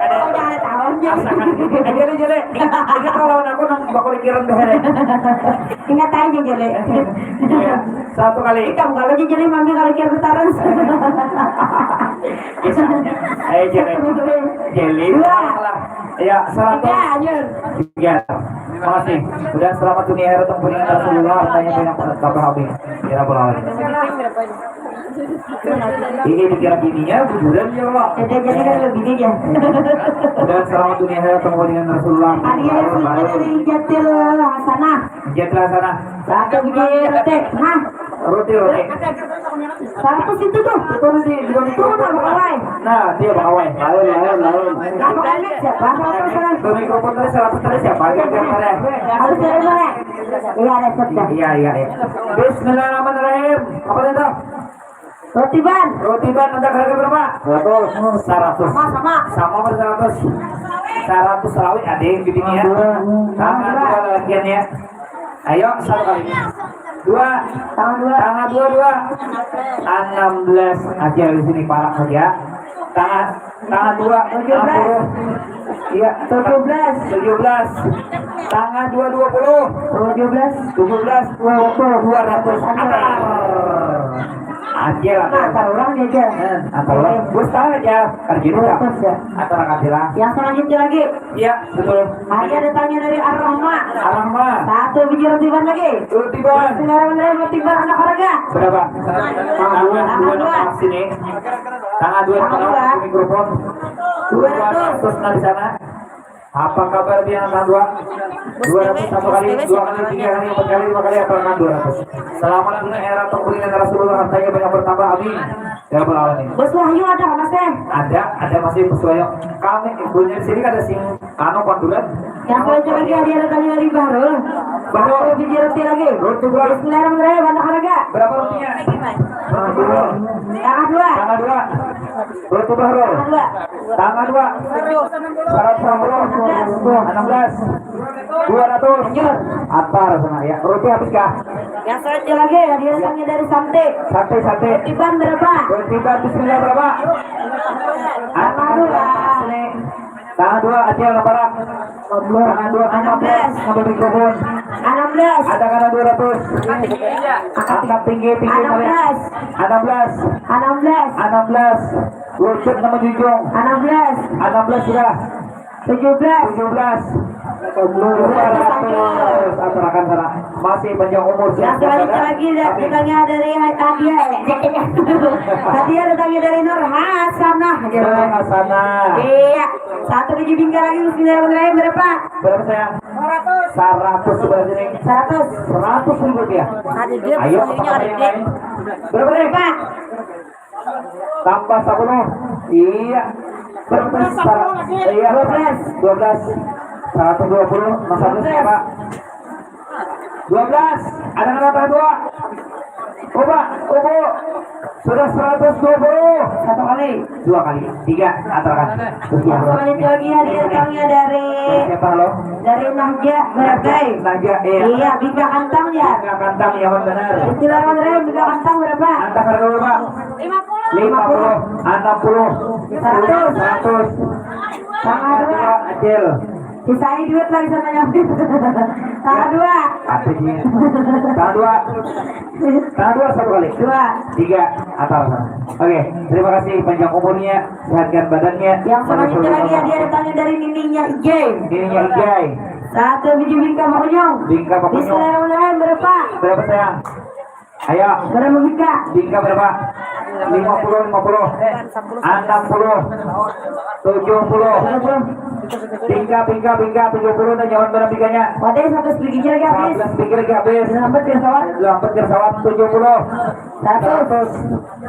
Kau jangan tahu aja. Asakan. Eh, Jali, Jali. Ini kalau lawan aku nang bakal pikiran bere. Ingat aja Jali. Iya. Satu kali. Ikam kalau aja Jali, mami kalau kira terus. Bisa. Ayo, Jali. Jali. Dua. Salah. Ya, seratus. Tiga, lanjut. Tiga. Makasih. Udah, selamat dunia akhirat, tempuh dengan Rasulullah, hartanya banyak banget, tambah amin. Ya Rabbal Alamin. Ini dikira bininya, bujuran ya Allah. Ada jadi kan lebih dia. Udah, selamat dunia akhirat, tempuh dengan Rasulullah. Hadiah dari Jatil Hasanah. Jatil Hasanah. Satu biji roti. Hah? Roti, roti. Seratus itu tuh. Itu di, di, di, itu udah bakawai. Nah, dia bakawai. Lain, lain, lain. Nah, bakawai siapa? Seratus, kan? Dua mikrofon tadi, seratus tadi siapa? Yang, yang mana? Harus dari mana? Iya, ada sudah. Iya, iya, iya. Bismillahirrahmanirrahim. Apa itu? Roti ban. Roti ban, ada harga berapa? Seratus. Seratus. Sama, sama. Sama ber seratus. Seratus salawi, ada yang gedenya. Tangan dua lalakiannya. Ayo, satu kali. Dua. Tangan dua. Tangan dua, dua. Enam belas aja di sini, parak saja. Tangan, tangan dua, enam puluh. Iya, tujuh belas. Tujuh belas. Tangan dua, dua puluh. Tujuh belas. Tujuh belas, dua ratus. Dua ratus. Atar. Aja lah. Nah, atar orang aja. Eh, atar orang. Bos tahu aja. Kerja dua ratus ya. Atar aja lah. Yang selanjutnya lagi. Iya, betul. Hadiah datangnya dari Ar-Rahma. Ar-Rahma. Satu biji roti ban lagi. Roti ban. Bismillahirrahmanirrahim, roti ban anak harga. Berapa? Tangan dua, tangan dua, dua. Sini. Tangan dua, tangan dua. Mikrofon. Dua ratus. Dua ratus, nah, di sana. Apa kabar dia, tangan dua? Dua ratus satu kali, dua kali, tiga kali, empat kali, lima kali, apa, tangan dua ratus. Selamat dunia akhirat, tempuh dengan Rasulullah, hartanya banyak bertambah. Amin. Ya Rabbal Alamin. Bos Wahyu ada nggak, Mas, eh? Ada, ada masih Bos Wahyu. Kami ibunya di sini kada sing anu kondulan. Yang selanjutnya lagi hadiah datangnya dari Bahrul. Bahrul. Satu biji roti lagi. Roti berapa? Bismillahirrahmanirrahim, anak harga. Berapa rotinya? Tangan dua. Tangan dua. Roti Bahrul. Tangan dua. Tangan dua. Seratus enam puluh. Enam belas. Dua ratus. Lanjut. Atar sana ya. Roti habis kah? Yang selanjutnya lagi, hadiah datangnya dari Santi. Santi, Santi. Roti ban berapa? Roti ban, bismillah, berapa? Aduh, lah. Tangan dua, Acil, naparak. Tangan dua, enam belas. Ngambil mikrofon. Enam belas. Ada kana dua ratus. Angkat tinggi, tinggi, enam belas. Enam belas. Enam belas. Enam belas. Wujud nama jujung. Enam belas. Enam belas sudah. Tujuh belas. Tujuh belas. Dua ratus. Aturakan sana. Masih panjang umur. Yang selanjutnya lagi da-, amin. Datangnya dari hadiah. Hadiah datangnya dari Nur Hasanah. Nur Hasanah. Iya. Satu biji bingkai lagi, bismillahirrahmanirrahim. Berapa? Berapa, sayang? Seratus. Seratus sebelah sini. Seratus. Seratus ribu rupiah. Ayo, apa kabar yang lain? Berapa, Dek? Tambah sepuluh. Iya. Berapa? Iya, dua belas. Dua belas. Seratus dua puluh. Mas Agus, Pak. Dua belas. Ada kena tambah dua. Coba, Ubu. Sudah seratus dua puluh. Satu kali. Dua kali. Tiga. Atrakan. Terus dua puluh. Selanjutnya lagi hadiah datangnya dari siapa, halo? Dari Nahja Baragai. Nahja, iya. Iya, Bika Kantang ya. Bika Kantang, ya, benar. Bismillahirrahmanirrahim, Bika Kantang berapa? Antak harga berapa? Lima puluh. Lima puluh. Enam puluh. Seratus. Seratus. Tambah dua. Acil. Sisai duit lagi sama nyambi. Tambah dua. Apa dia? Tambah dua. Tambah dua satu kali. Dua. Tiga. Atas. Oke, terima kasih, panjang umurnya, sehatkan badannya. Yang selanjutnya lagi hadiah datangnya dari nininya Ijai. Nininya Ijai. Satu biji bingka makunyung. Bingka makunyung. Bismillahirrahmanirrahim, berapa? Berapa, sayang? Ayo. Berapa bingka? Bingka berapa? Lima puluh, lima puluh. Enam puluh. Tujuh puluh. Bingka, bingka, bingka, tujuh puluh, dan nyaman barang bingkanya. Wadah, seratus bingkanya lagi habis. Seratus bingkanya lagi habis. Lambat ya, sawat. Lambat ya, sawat, tujuh puluh. Seratus. Seratus.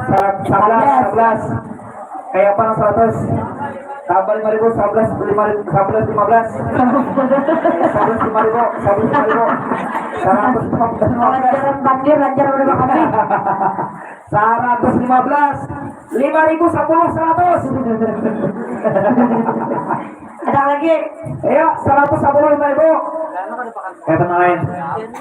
Seratus. Sebelas, sebelas. Kayak apa, seratus? Tambah lima ribu, sebelas, lima ribu, sebelas, lima belas. Sebelas, lima ribu, sebelas, lima ribu. Seratus lima belas. Lancar, lancar, udah makan nih. Seratus lima belas. Lima ribu, sepuluh, seratus. Ada lagi? Ayo, seratus sepuluh, lima ribu. Kayak teman lain.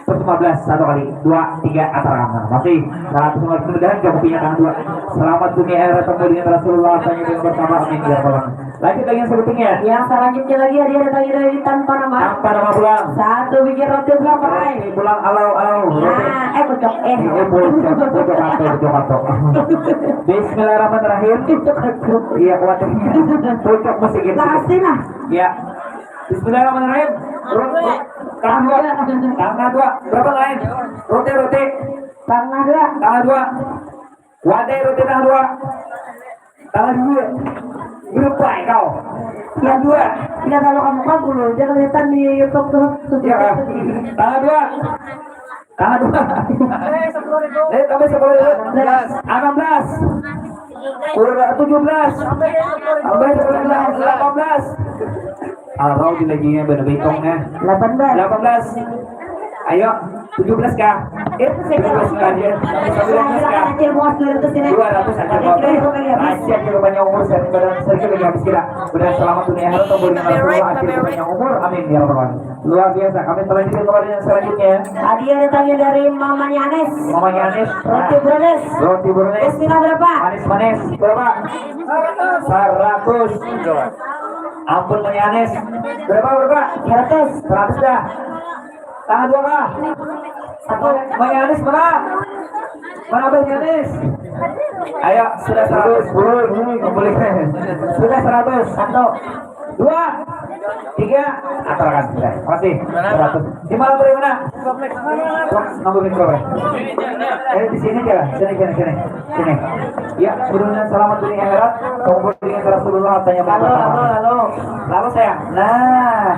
Seratus lima belas, satu kali. Dua, tiga, atar kamar. Masih. Seratus lima belas, mudahan kamu punya tangan dua. Selamat dunia akhirat, temu dengan Rasulullah. Tanya dengan bersama, amin, ya Rabbal alamin. Lanjut lagi yang sebutingnya. Yang selanjutnya lagi hadiah datangnya dari tanpa nama. Tanpa nama pulang. Satu biji roti pulang, Pak. Roti pulang, alau, alau. Roti. Nah, eh, pucuk, eh. Eh, pucuk, pucuk apa, pucuk apa? Bismillahirrahmanirrahim. Pucuk apa? Iya, kuat. Pucuk masih gitu. Makasih lah. Ya. Bismillahirrahmanirrahim. Roti. Tangga dua. Tangga dua. Berapa lain? Roti, roti. Tangga dua. Tangga dua. Wadai, roti tangga dua. Tangga dua. Berapa kau? Tangga dua. Tidak, kalau kamu kan dulu, dia kelihatan di YouTube tuh. Ya, kan? Tangga dua. Tangga dua. Eh, tambah sepuluh ribu. Enam belas. Enam belas. Kurang tujuh belas. Tambah sepuluh belas. Delapan belas. Arau di laginya bener bengkoknya. Delapan belas. Delapan belas. Ayo, tujuh belas kah? Eh, tujuh belas kah dia? Sembilan belas kah? Acil muas dua ratus ini. Dua ratus aja. Acil muas. Acil punya umur, saya benar, saya juga habis gila. Benar, selamat dunia akhirat, temu dengan Rasulullah, acil punya umur. Amin ya rabbal alamin. Luar biasa. Kami melanjutkan kepada yang selanjutnya. Hadiah datangnya dari mamanya Anes. Mamanya Anes. Roti brownies. Roti brownies. Bismillah, berapa? Manis, manis. Berapa? Seratus. Ampun, Manya Anes. Berapa, berapa? Seratus. Seratus dah. Tangga dua kah? Satu. Manya Anes mana? Mana Abah Anes? Ayo, sudah seratus. Kumpulin. Sudah seratus. Satu. Dua. Tiga. Atrakan. Sudah. Makasih. Seratus. Di mana, bagaimana? Wah, ngambil mikro, Bang. Eh, di sini aja lah. Sini, sini, sini. Sini. Ya, mudah-mudahan selamat dunia akhirat. Kumpul dengan Rasulullah, tanya. Halo, halo, halo. Halo, sayang. Nah,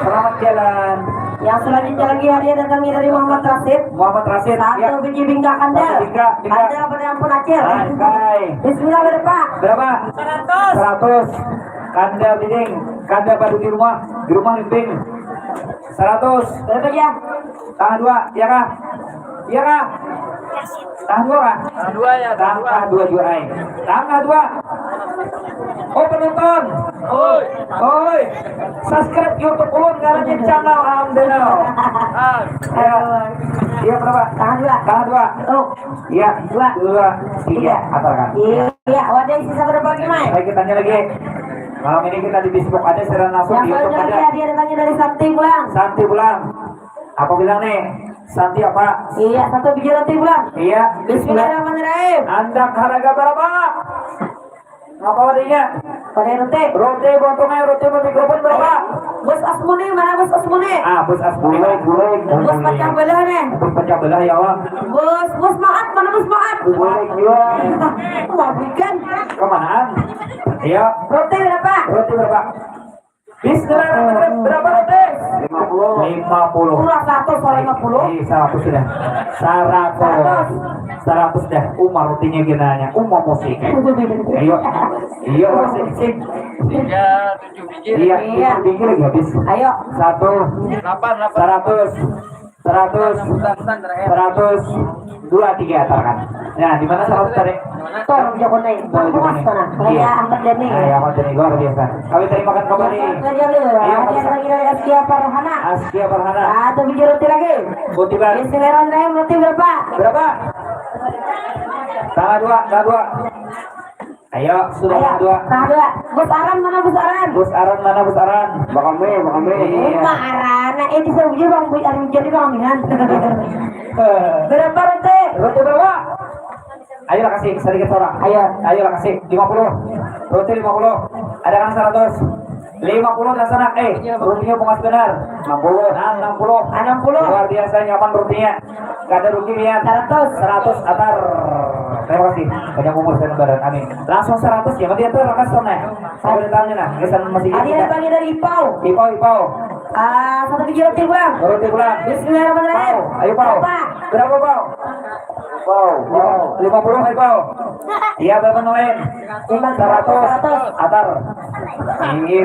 selamat jalan. Yang selanjutnya lagi hadiah datangnya dari Muhammad Rasid. Muhammad Rasid, satu ya. Biji bingka kandel. Satu bingka, bingka. Kandel pada ampun acil. Hai, hai. Bismillah, berapa? Berapa? Seratus. Seratus. Kandel dinding, kandel pada di rumah, di rumah limbing. Seratus. Berapa ya? Tangga dua, iya kah? Iya kah? Tangga dua kah? Tangga dua ya, tangga dua. Tangga dua jua ai. Tangga dua. Oh, penonton. Oi. Oi. Subscribe YouTube ulun ngarannya channel Amdeno. Ah. Ayo. Iya, berapa? Tangga dua. Tangga dua. Oh. Iya. Dua. Dua. Tiga. Iya. Apa kan? Iya, wadah sisa berapa lagi, Mai? Baik, kita tanya lagi. Malam ini kita di Facebook ada, siaran langsung di YouTube ada. Yang selanjutnya lagi hadiah datangnya dari Santi pulang. Santi pulang. Apa bilang nih? Santi apa? Iya, satu biji roti pulang. Iya. Bismillahirrahmanirrahim. Andak harga berapa? Apa wadahnya? Pada roti. Roti, bontongnya roti, mikrofon berapa? Bos Asmuni, mana Bos Asmuni? Ah, Bos Asmuni. Bos pecah belah nih. Bos pecah belah ya, Wak. Bos, Bos Maat, mana Bos Maat? Bos Maat juga. Mau bikin. Kemanaan? Iya. Roti berapa? Roti berapa? Bis, berapa, berapa, berapa, Bis? Lima puluh. Lima puluh. Kurang seratus, kalau lima puluh. Ih, seratus sudah. Seratus. Seratus. Seratus dah. Uma rotinya gini nanya. Uma musik. Ayo. Iya, musik. Tiga, tujuh biji. Iya, iya. Tujuh biji lagi habis. Ayo. Satu. Delapan, delapan. Seratus. Seratus, seratus dua tiga, atarkan. Nah, di mana seratus tadi? Tolong jago naik. Tolong jago naik. Sana. Iya. Ahmad Dhani. Nah, ya, Ahmad Dhani, luar biasa. Kami terima kasih kembali. Ayo, hadiah lagi dari Askia Farhana. Askia Farhana. Satu biji roti lagi. Roti, Bang. Bismillahirrahmanirrahim. Roti berapa? Berapa? Tanggal dua, tanggal dua. Ayo, sudah. Ayo, dua. Nah, dua. Bus Aran mana, Bus Aran? Bus Aran mana, Bus Aran? Bang Ame, Bang Ame. Iya. Bang Aran, nah, ini saya uji, Bang, Bang Aran, jadi Bang Amihan. Berapa roti? Roti berapa? Ayo lah, kasih sedikit orang. Ayo. Ayo lah, kasih lima puluh. Roti lima puluh. Ada kan seratus. Lima puluh dan sana, eh, rotinya bungas benar. Enam puluh. Nah, enam puluh. Enam puluh. Luar biasa nyaman rotinya. Kada rugi, Mian. Seratus. Seratus, atar. Terima kasih. Banyak umur dan badan. Amin. Langsung seratus ya, berarti itu rakas sana. Saya boleh tanya nah, kesan masih. Ada yang tanya dari Ipau. Ipau, Ipau. Ah, satu biji roti pulang. Roti pulang. Bismillahirrahmanirrahim. Pau. Ayo, Pau. Berapa? Berapa, Pau? Pau, Pau. Lima puluh, ayo, Pau. Iya, berapa nelayan? Lima ratus. Seratus. Atar. Ini,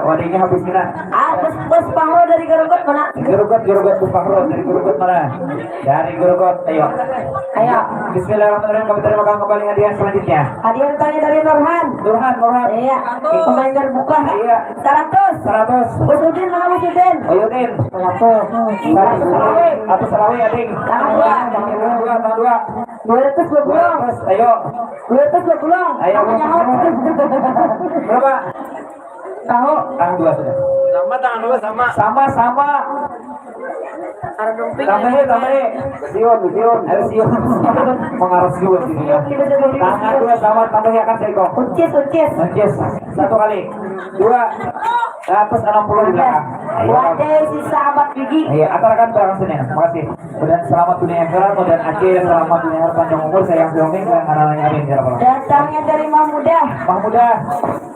wadahnya habis kena. Ah, bus, bus Pahro dari Gerugut mana? Gerugut, Gerugut, bus Pahro dari Gerugut mana? Dari Gerugut, ayo. Ayo. Bismillahirrahmanirrahim, kami terima kasih kembali hadiah selanjutnya. Hadiah tanya dari Nurhan. Nurhan, Nurhan. Iya. Pemain terbuka. Iya. Seratus. Seratus. Bos Udin, mana Bos Udin? Ayo, Din. Seratus. Seratus. Serawe, atau serawe, ading. Tanggal dua. Tanggal dua, tanggal dua. Dua ratus dua puluh. Dua ratus, ayo. Dua ratus dua puluh. Ayo. Apa nyawa? Berapa? Tahu? Tanggal dua sudah. Sama, tanggal dua sama. Sama, sama. Tambahi, tambahi. Siun, siun. Ayo, siun. Mengaras juga sih. Tanggal dua sama, tambahi akan seiko. Ucis, ucis. Ucis. Satu kali. Dua ratus enam puluh di belakang. Ayo. Wadah sisa empat biji. Iya, atarkan barang sini. Makasih. Dan selamat dunia akhirat, dan akhir selamat dunia akhirat, panjang umur, sayang suami, dan anak-anak, amin ya rabbal alamin. Datangnya dari Mahmudah. Mahmudah.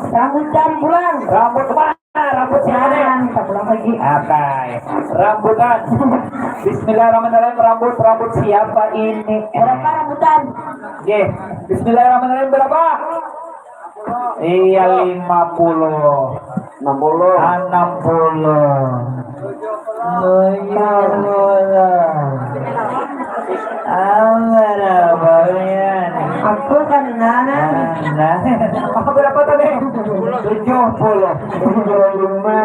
Rambutan pulang. Rambut mana? Rambut siapa nih? Jangan, kita pulang lagi. Akai. Rambutan. Bismillahirrahmanirrahim. Rambut, rambut siapa ini? Berapa rambutan? Oke. Bismillahirrahmanirrahim. Berapa? Iya, lima puluh. Enam puluh. Enam puluh. Lima puluh. Apa ya? Aku kan nana. Nah. Apa berapa tadi? Tujuh puluh. Tujuh lima.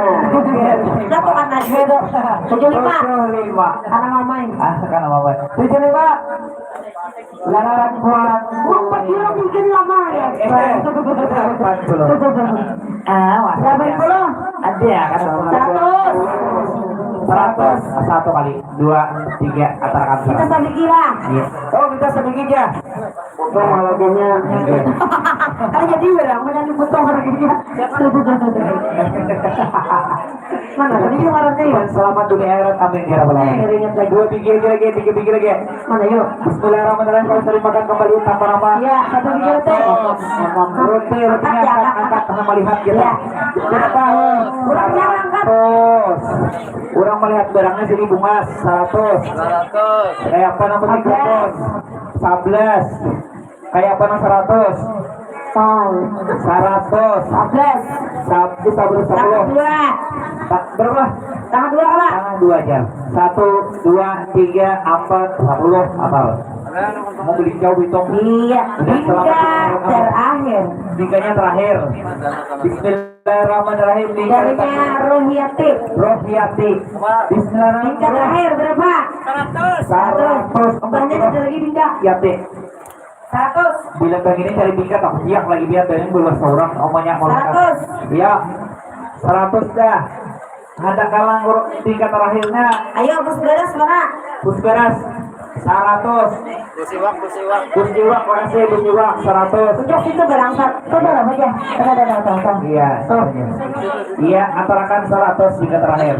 Kenapa kan aja tuh? Tujuh lima. Tujuh lima. Karena mamai. Ah, karena mamai. Tujuh lima. Larat buat. Empat puluh mungkin lama ya. Eh, eh, empat puluh. Ah, wah. Berapa puluh? Ada ya, kan? Seratus. Seratus. Satu kali. Dua, tiga, atarkan. Kita sambil kira. Iya. Oh, kita sambil kira. Potong harganya. Iya. Kan jadi orang, jangan dipotong harganya. Mana tadi juga ngarang kayu? Dan selamat dunia akhirat, amin ya rabbal alamin. Iya, ingat lagi. Dua biji lagi, lagi, tiga biji lagi. Mana yuk? Bismillahirrahmanirrahim. Kami terima kasih kembali tanpa nama. Iya, satu biji roti. Roti, rotinya angkat, angkat, angkat, karena melihat kita. Iya. Berapa? Kurangnya angkat. Seratus. Orang melihat barangnya sini bungas, seratus. Seratus. Kayak apa namanya? Sebelas. Sebelas. Kayak apa nang seratus? Tahu. Seratus. Sebelas. Sab-, kita baru sepuluh. Tanggal dua. Ta-, berapa? Tanggal dua lah. Tanggal dua aja. Satu, dua, tiga, empat, sepuluh, apal. Mau beli jauh hitung. Iya. Udah, selamat. Bingka terakhir. Bingkanya terakhir. Bismillahirrahmanirrahim. Bingka. Darinya Rohiati. Rohiati. Bismillahirrahmanirrahim. Bingka terakhir berapa? Seratus. Seratus. Banyak ada lagi bingka. Yati. Seratus. Bila begini cari bingka tak siap lagi, biar dari bulan seorang omanya mau. Seratus. Iya. Seratus dah. Ada kalang tingkat terakhirnya. Ayo, bus beres mana? Bus beres. Seratus. Bus iwak, bus iwak. Bus iwak, makasih, bus iwak, seratus. Untuk itu berangkat. Coba lah, aja. Ada, ada, ada, ada. Iya. Tuh. Iya, antarakan seratus tingkat terakhir.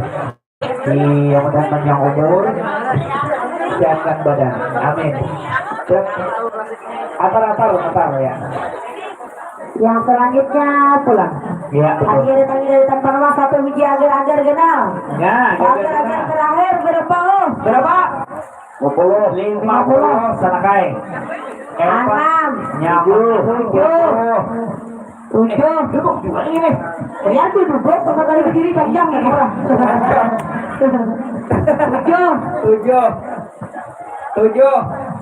Iya, mudah panjang umur, sehatkan badan. Amin. Atar, atar, atar ya. Yang selanjutnya pulang. Iya, betul. Tadi ada tadi dari tanpa nama satu biji agar-agar kenal. Ya, agar-agar terakhir berapa, oh? Berapa? Lima puluh. Lima puluh, sana kai. Empat. Nyaman. Tujuh. Tujuh. Eh, duduk juga ini. Ya, tuh duduk sama kali berdiri panjang ya, orang. Tujuh. Tujuh. Tujuh.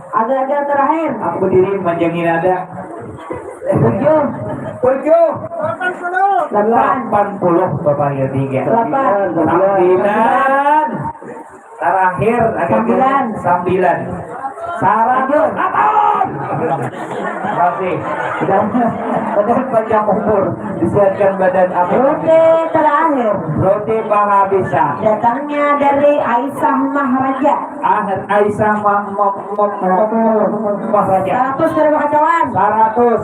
Agak-agak terakhir. Aku diri manjangin ada. Tujuh. Tujuh. Delapan. Delapan puluh, Bapak ya, tiga. Delapan. Sembilan. Terakhir, agak Sembilan. Sembilan. Saratus. Delapan. Masih. Udah, udah panjang umur. Disehatkan badan. Apa? Roti terakhir. Roti penghabisan. Datangnya dari Aisyah Maharaja. Ah, Aisyah Mah-, Mah-, Mah-, Mah-, Maharaja. Seratus dari kacauan. Seratus.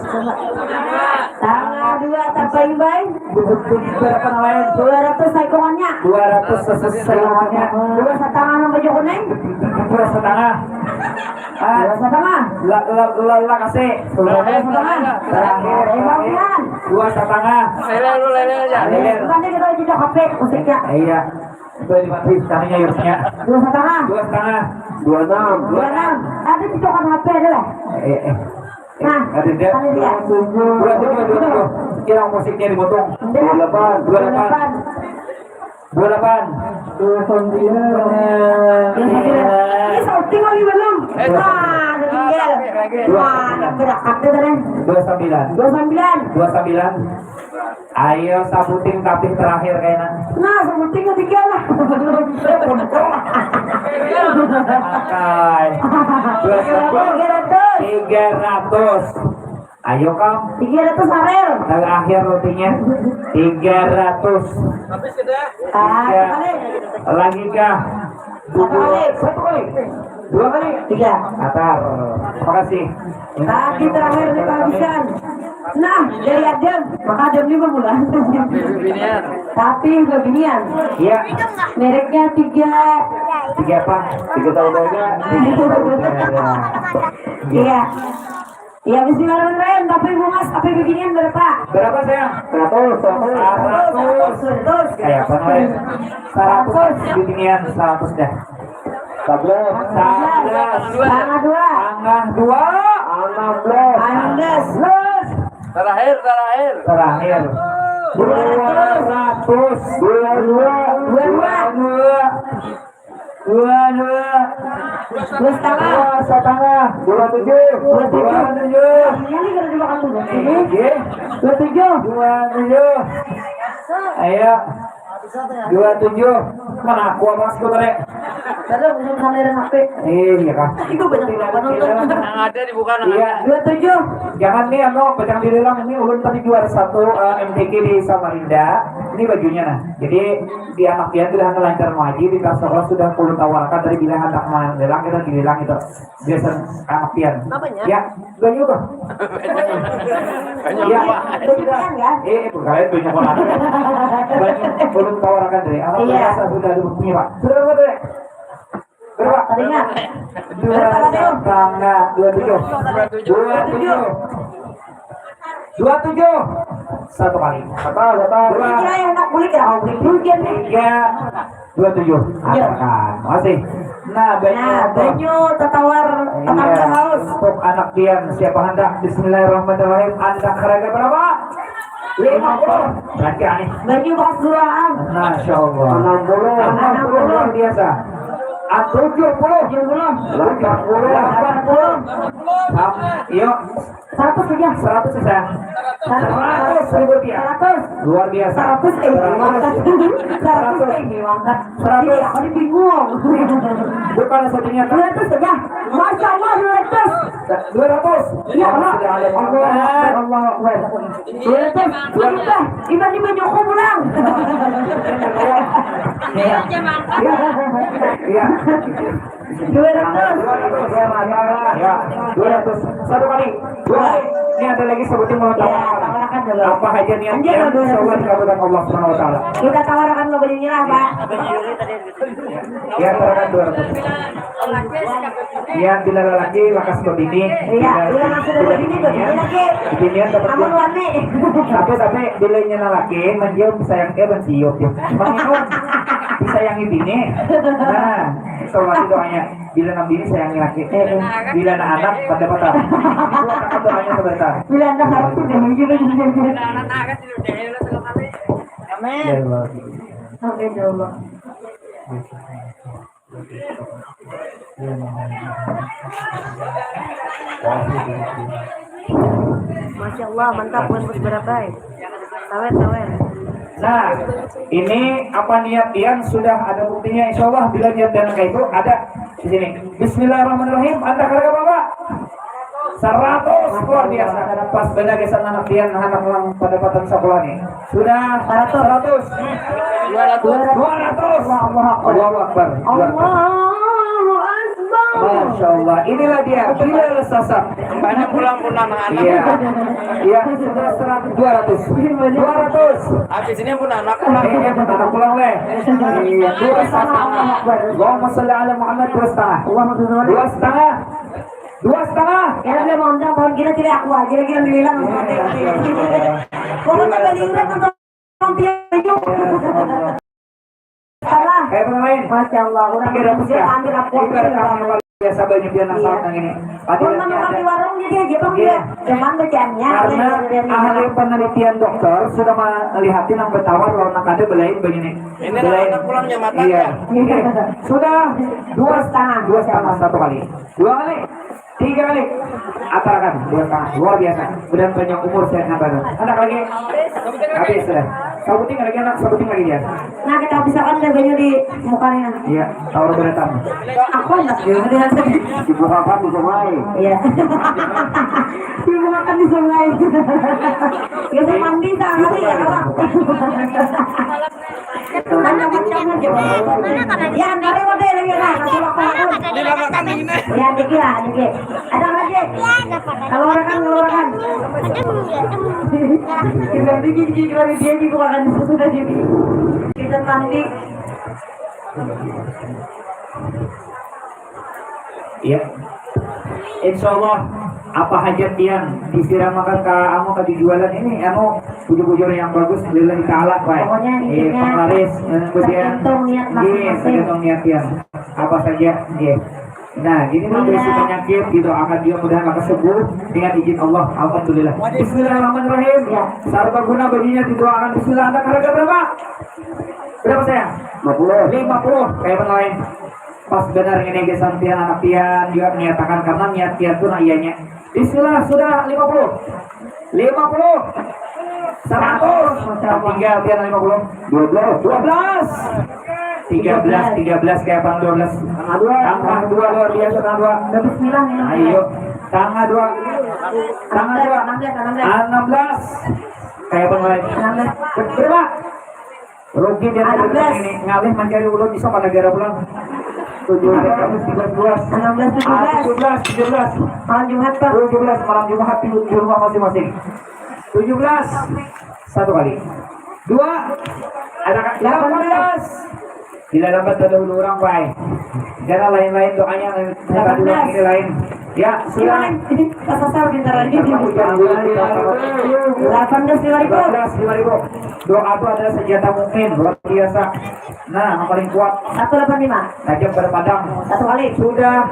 Tangah dua tapaimbai. Berapa nang lain? Dua ratus saikongannya. Dua ratus saikongannya. Dua setengah nang baju kuning. Dua setengah. Ah, dua setengah. La, la, la, la kasih. Dua setengah. Terakhir. Dua setengah. Lele, lu lele aja. Lele. Nanti kita juga H P musiknya. Iya. Sudah dimati, kami nyayurnya. Dua setengah. Dua setengah. Dua enam. Dua enam. Ada cocok H P ada lah. Eh, eh. Nah, ada dia. Ada dia. Dua tujuh, dua tujuh. Kira musiknya dipotong. Dua delapan. Dua delapan. Dua delapan. Dua sembilan. Ini shooting lagi belum? Eh, wah, ada tinggal. Wah, ada berat. Dua sembilan. Dua sembilan. Dua sembilan. Ayo, sabuting tapi terakhir kena. Nah, sabuting ketiga lah. Makai. Tiga ratus. Tiga ratus. Ayo, Kam. Tiga ratus, Arel. Terakhir rotinya. Tiga ratus. Ah, tiga. Lagi kah? Satu kali. Satu kali. Dua kali. Tiga. Atar. Terima kasih. Tadi terakhir kita habiskan. Nah, dari Adam. Maka Adam ini pemula. Tapi bebinian. Iya. Mereknya tiga. Tiga apa? Tiga tahun aja. Iya. Ya, bismillahirrahmanirrahim. Tapi bungas, tapi bebinian berapa? Berapa, sayang? Seratus, seratus. Seratus, seratus. Kayak apa namanya? Seratus. Bebinian seratus dah. Sebelas. Sebelas. Tangah dua. Tangah dua. Enam belas. Enam belas. Terakhir, terakhir. Terakhir. Dua ratus. Dua dua. Dua dua. Dua dua. Dua dua. Dua setengah. Dua setengah. Dua tujuh. Dua tujuh. Dua tujuh. Ini kan dua kali. Iya. Dua tujuh. Dua tujuh. Ayo. Dua tujuh. Mana aku apa sih tadi? Tadi belum sampai dengan H P. Iya kah? Itu banyak banget. Yang ada dibuka, nah. Iya. Dua tujuh. Jangan nih, anu, pecah di dalam ini ulun tadi juara satu, eh, M T Q di Samarinda. Ini bajunya, nah. Jadi di anak pian sudah lancar mengaji, di sekolah sudah puluh tawarkan dari bila hendak melelang, kita dilelang itu. Biasa anak pian. Apanya? Ya, banyu tuh. Banyu. Ya, banyu pian, ya? Eh, bukan, banyu kolam. Banyu, puluh tawarkan dari anak. Iya. Biasa sudah ada buktinya, Pak. Sudah berapa, Dek? Berapa? Teringat. Dua setengah, dua tujuh. Dua tujuh. Dua tujuh. Satu kali. Apa, apa? Dua. Ini lah yang nak bulik ya, oh, bulik dulu dia nih. Tiga. Dua tujuh. Iya. Akan. Masih. Nah, banyu. Nah, banyu tatawar tetangga haus. Untuk anak pian, siapa handak? Bismillahirrahmanirrahim. Handak harga berapa? Lima puluh. Raja nih. Banyu bakas duaan. Masya Allah. Enam puluh. Enam puluh. Luar biasa. Ah, tujuh puluh. Tujuh puluh. Delapan puluh. Delapan puluh. Sam-, yuk. Seratus saja. Seratus saja. Seratus. Seratus ribu rupiah. Seratus. Luar biasa. Seratus, eh, seratus. Seratus, eh, mangkat. Seratus. Ini aku ini bingung. Bukan sedihnya, Kak. Dua ratus saja. Masya Allah, dua ratus. Dua ratus. Iya, Pak. Allahu Akbar, Allahu Akbar. Dua ratus. Sudah, iman di menyuku pulang. Iya. Iya. Dua ratus. Ya, dua ratus. Satu kali. Dua kali. Ini ada lagi sebutin mau tawarkan. Ya, tawarkan dulu. Apa aja niatnya? Anjir, dua ratus. Insya Allah dikabulkan Allah Subhanahu wa Ta'ala. Kita tawarkan ke bajunya lah, Pak. Ya, tawarkan dua ratus. Ya, bila lelaki lakas ke bini. Iya, bila lakas ke bini, ke bini lagi. Bini dapat. Amun wani. Tapi, tapi bila nya lelaki mencium, sayang, eh, mencium, ya. Menginum, disayangi bini. Nah, itu lagi doanya. Bila nang bini sayangi laki. Eh, eh. Bila nang anak, pada patah. Itu akan doanya sebentar. Bila anak harus tuh, dah, juga, juga, juga. Amin. Ya Allah. Amin, ya Allah. Masya Allah, mantap, bukan bos berabai. Sawer, sawer. Nah, ini apa niat pian sudah ada buktinya, insya Allah bila niat pian kayak itu ada di sini. Bismillahirrahmanirrahim. Antak harga berapa? Seratus, luar biasa. Pas benda gesan anak pian, anak ulang pendapatan sekolah nih. Sudah seratus. Dua ratus. Dua ratus. Allahu Akbar. Allahu Akbar. Allahu Akbar. Masya Allah. Inilah dia. Bila sasar. Banyak pulang pun anak-anak. Iya. Iya, sudah seratus, dua ratus. Dua ratus. Habis ini pun anak pulang. Iya, anak pulang, weh. Iya, dua setengah. Allahumma sholli ala Muhammad, dua setengah. Dua setengah. Dua setengah. Ya, dia mau undang pohon gila, tidak aku aja lagi yang bilang. Pokoknya beli udah nonton dia aja. Salah. Kayak pemain. Masya Allah, orang Tiga ratus dia ya? Ambil aku. Ibarat kami luar biasa banyak dia nang Iya. Saat nang ini. Pernah makan di warung dia, dia Jepang Iya. Dia. Cuman bacaannya. Karena ahli penelitian dokter sudah melihat yang bertawar lawan nang kada belain begini. Ini belain. Anak pulang jam mata. Iya. Sudah dua setengah, dua setengah satu kali. Dua kali. Tiga kali. Atarakan dua setengah. Luar biasa. Mudah panjang umur, sehat nambah. Anak lagi. Habis sudah. Sabuting lagi anak, sabuting lagi dia. Nah, kita pisahkan daganya di mukanya. Iya, tahu beratang. Aku anak dia, dia tadi. Dibukakan di sungai. Iya. Dibukakan di sungai. Ya, saya mandi sehari ya, Pak. Macam-macam aja. Ya, ntar ya, udah, ya, ya, nah, nanti waktu aku. Dilamakan ini. Ya, dikit lah, dikit. Ada lagi? Keluarkan, keluarkan. Kita bikin, bikin, bikin, dia juga makan di situ tadi. Kita mandi. Iya. Insya Allah, apa hajat yang disiramakan ke anu, ke dijualan ini, anu, bujur-bujur yang bagus, lillahi ta'ala, Pak. Pokoknya Iya, intinya penglaris, eh, kemudian, tergantung niat iya, masing-masing. Tergantung niat yang apa saja, iya. Nah, ini mah Iya. Berisi penyakit, didoakan dia mudahan lekas sembuh dengan izin Allah. Alhamdulillah. Bismillahirrahmanirrahim. Ya. Sarba guna baginya didoakan. Bismillah, anda harga berapa? Berapa, sayang? Lima puluh. Lima puluh. Kayak apa lain? Pas benar ini, gesan pian anak pian juga menyatakan karena niat pian tuh nah ianya. Bismillah, sudah lima puluh. Lima puluh. Seratus. Tinggal pian lima puluh. Dua belas. Dua belas. Tiga belas, tiga belas kayak apa dua belas? Tangah dua. Tangah dua luar biasa, tangah dua. Bismillah, ya. Ayo. Tangah dua. Tangah dua. Enam belas, enam belas. Enam belas. Kayak apa lain? Enam belas. Berapa? Rugi dia enam belas. Ini ngalih mencari ulun iso ka negara pulang. Tujuh belas, tujuh belas. Enam belas, tujuh belas. Ah, tujuh belas, tujuh belas. Malam Jumat, Pak. Tujuh belas malam Jumat di, di rumah masing-masing. Tujuh belas. Satu kali. Dua. Ada delapan belas. Tidak dapat terdahulu orang, Pak. Karena lain-lain doanya, lain, delapan belas. Ini lain. Ya, sudah. Ini lain. Ini kesasar bentar lagi. Delapan belas lima ribu. Delapan belas lima ribu. Doa itu adalah senjata mukmin, luar biasa. Nah, yang paling kuat. Satu delapan lima. Tajam pada padang. Satu kali. Sudah.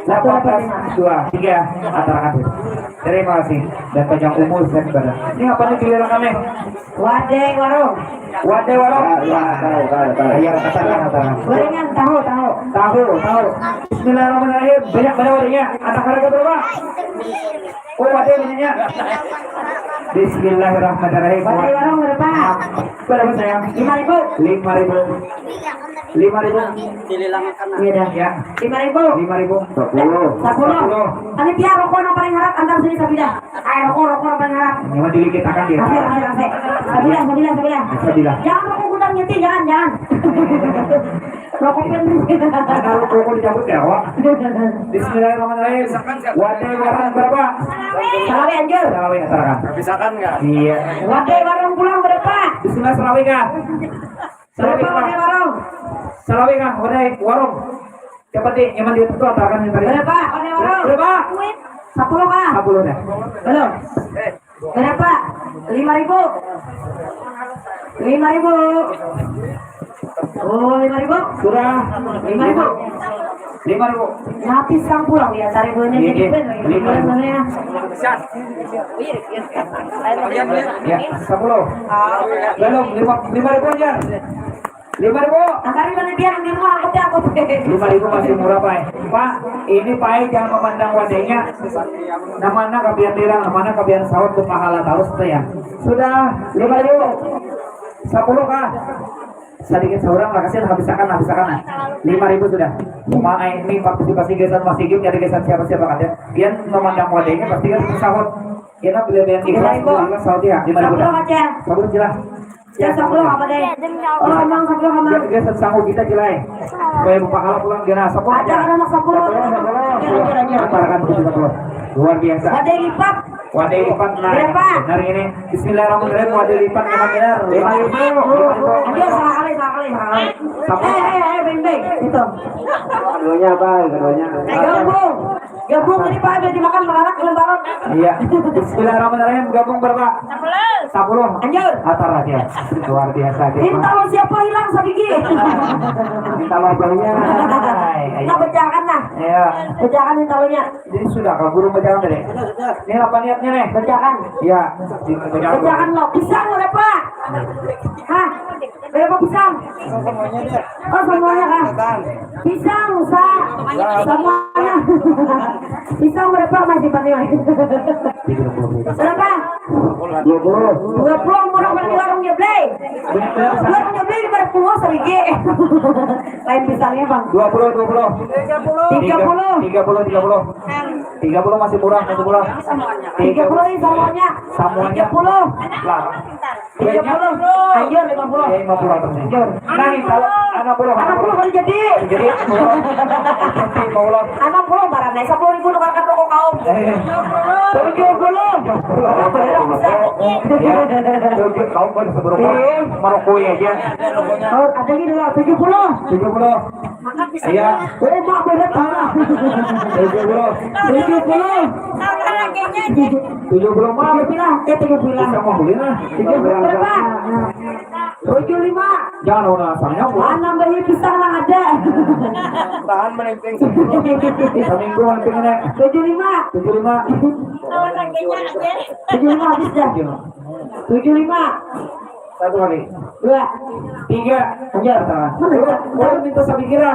Satu delapan lima. Delapan belas dua tiga. Antara kami. Terima kasih. Dan panjang umur dan ibadah. Ini apa nih giliran kami? Wadai warung. Wadai warung. Ya, ya, tahu, tahu, tahu. Ayo, katakan, katakan. Gorengan, tahu, tahu. Tahu, tahu. Bismillahirrahmanirrahim. Banyak, banyak wadainya. Anak harga berapa? Oh, wadai banyaknya. Bismillahirrahmanirrahim. Wadai warung berapa? Berapa, sayang? Lima ribu. Lima ribu. Lima ribu. Iya dah. Ya. Lima ribu. Lima ribu. Sepuluh. Sepuluh. Sepuluh. Panitia, rokok nang paling harat antar sini sabilah. Ayo, rokok, rokok nang paling harat. Nyawa dikit akan dia. Kasih, kasih, kasih. Sabilah, sabilah, sabilah. Sabilah. Jangan rokok gudang nyetir, jangan, jangan. Rokok yang Ada rokok dicabut ya, Wak. Bismillahirrahmanirrahim. Wadai warung berapa? Salawe anjur. Salawe, katakan. Misalkan nggak? Iya. Wadai warung pulang berapa? Bismillah, salawe kah? Salawe kah? Wadai warung. Salawe kah? Wadai warung. Cepat deh, nyaman dia tuh, katakan yang tadi. Berapa? Wadai warung. Berapa? Sepuluh kah? Sepuluh dah. Belum. Berapa? Lima ribu. Lima ribu. Oh, lima ribu. Sudah. Lima ribu. Lima ribu. Lapis kang pulang ya, tarik duanya. Iya, jadi iya. Lima ribu. Ya, sepuluh. Belum, lima, lima ribu aja. Lima ribu. Angkari panitia nang di rumah, angkut ya, angkut. Lima ribu masih murah, Pai. Pak, ini Pai jangan memandang wadainya. Nah, mana kabian bilang, mana kabian saut ke pahala terus tuh ya. Sudah, lima ribu. Sepuluh kah? Sedikit seorang lah, kasihan, habisakan, habisakan lah. Lima ribu sudah. Cuma ini partisipasi gesan masih game, jadi gesan siapa-siapa kan ya. Dia memandang wadainya pasti kan saut. Kita beli yang ikhlas, saut ya, lima ribu. Sepuluh aja. Sepuluh jelas. Ya, sepuluh apa deh? Oh, emang sepuluh, emang. Dia, dia sanggup kita jelai. Supaya berpahala pulang, dia sepuluh. Ada anak sepuluh. Sepuluh, sepuluh. Antarakan begitu sepuluh. Luar biasa. Ada lipat. Wadah lipat, nah. Berapa? Benar ini. Bismillahirrahmanirrahim. Wadah lipat, memang benar. Lima ribu. Aduh, salah kali, salah kali, salah kali. Sabar. Eh, eh, eh, beng, beng. Itu. Keduanya apa? Keduanya. Gabung. Gabung tadi, Pak, udah dimakan merarak, belum parut. Iya. Bismillahirrahmanirrahim. Gabung berapa? Sepuluh. Sepuluh. Lanjut. Atar lagi ya. Luar biasa, Cik. Minta lo siapa hilang sabigi? Minta lo banyak. Nah, bacakan, nah. Iya. Bacakan minta lo nya. Jadi sudah, kalau guru bacakan tadi. Ini apa niatnya nih? Bacakan. Iya. Bacakan lo. Pisang berapa? Hah? Berapa pisang? Oh, semuanya kah? Pisang, sa, semuanya. Pisang berapa, Mas, di Paniai? Berapa? Dua puluh. Dua puluh, murah banget di warung Jebli. Warung Jebli lima puluh sabigi. Lain pisangnya, Bang. Dua puluh, dua puluh. Tiga puluh. Tiga puluh, tiga puluh. Tiga puluh masih murah, masih murah. Tiga puluh ini semuanya. Semuanya. Tiga puluh. Lah. Tiga puluh. Anjur, lima puluh. Ya, lima puluh atas nih. Anjur. Nah, nih, kalau enam puluh, enam puluh baru jadi. Jadi, enam puluh. Lima puluh. Enam puluh, barang naik sepuluh ribu, tukar ke toko kaum. Eh. Tujuh puluh. Ya, tujuh, kaum baru sebelum merokok aja. Oh, ada lagi dulu, tujuh puluh. Tujuh puluh. Iya. Oh, mak, berat, parah. Tujuh puluh. Tujuh puluh. Tujuh puluh, mak. Tujuh puluh. Eh, tujuh puluh. Bisa mau beli, nah. Tujuh puluh berapa? Tujuh lima. Jangan, udah, asalnya, Bu. Ah, nambahi pisang nang ada. Tahan, menenteng. Seminggu, menenteng, Nek. Tujuh lima. Tujuh lima. Tujuh lima habis dah. Tujuh lima. Satu kali. Dua. Tiga. Anjar, salah. Mana ya? Orang minta sabikira.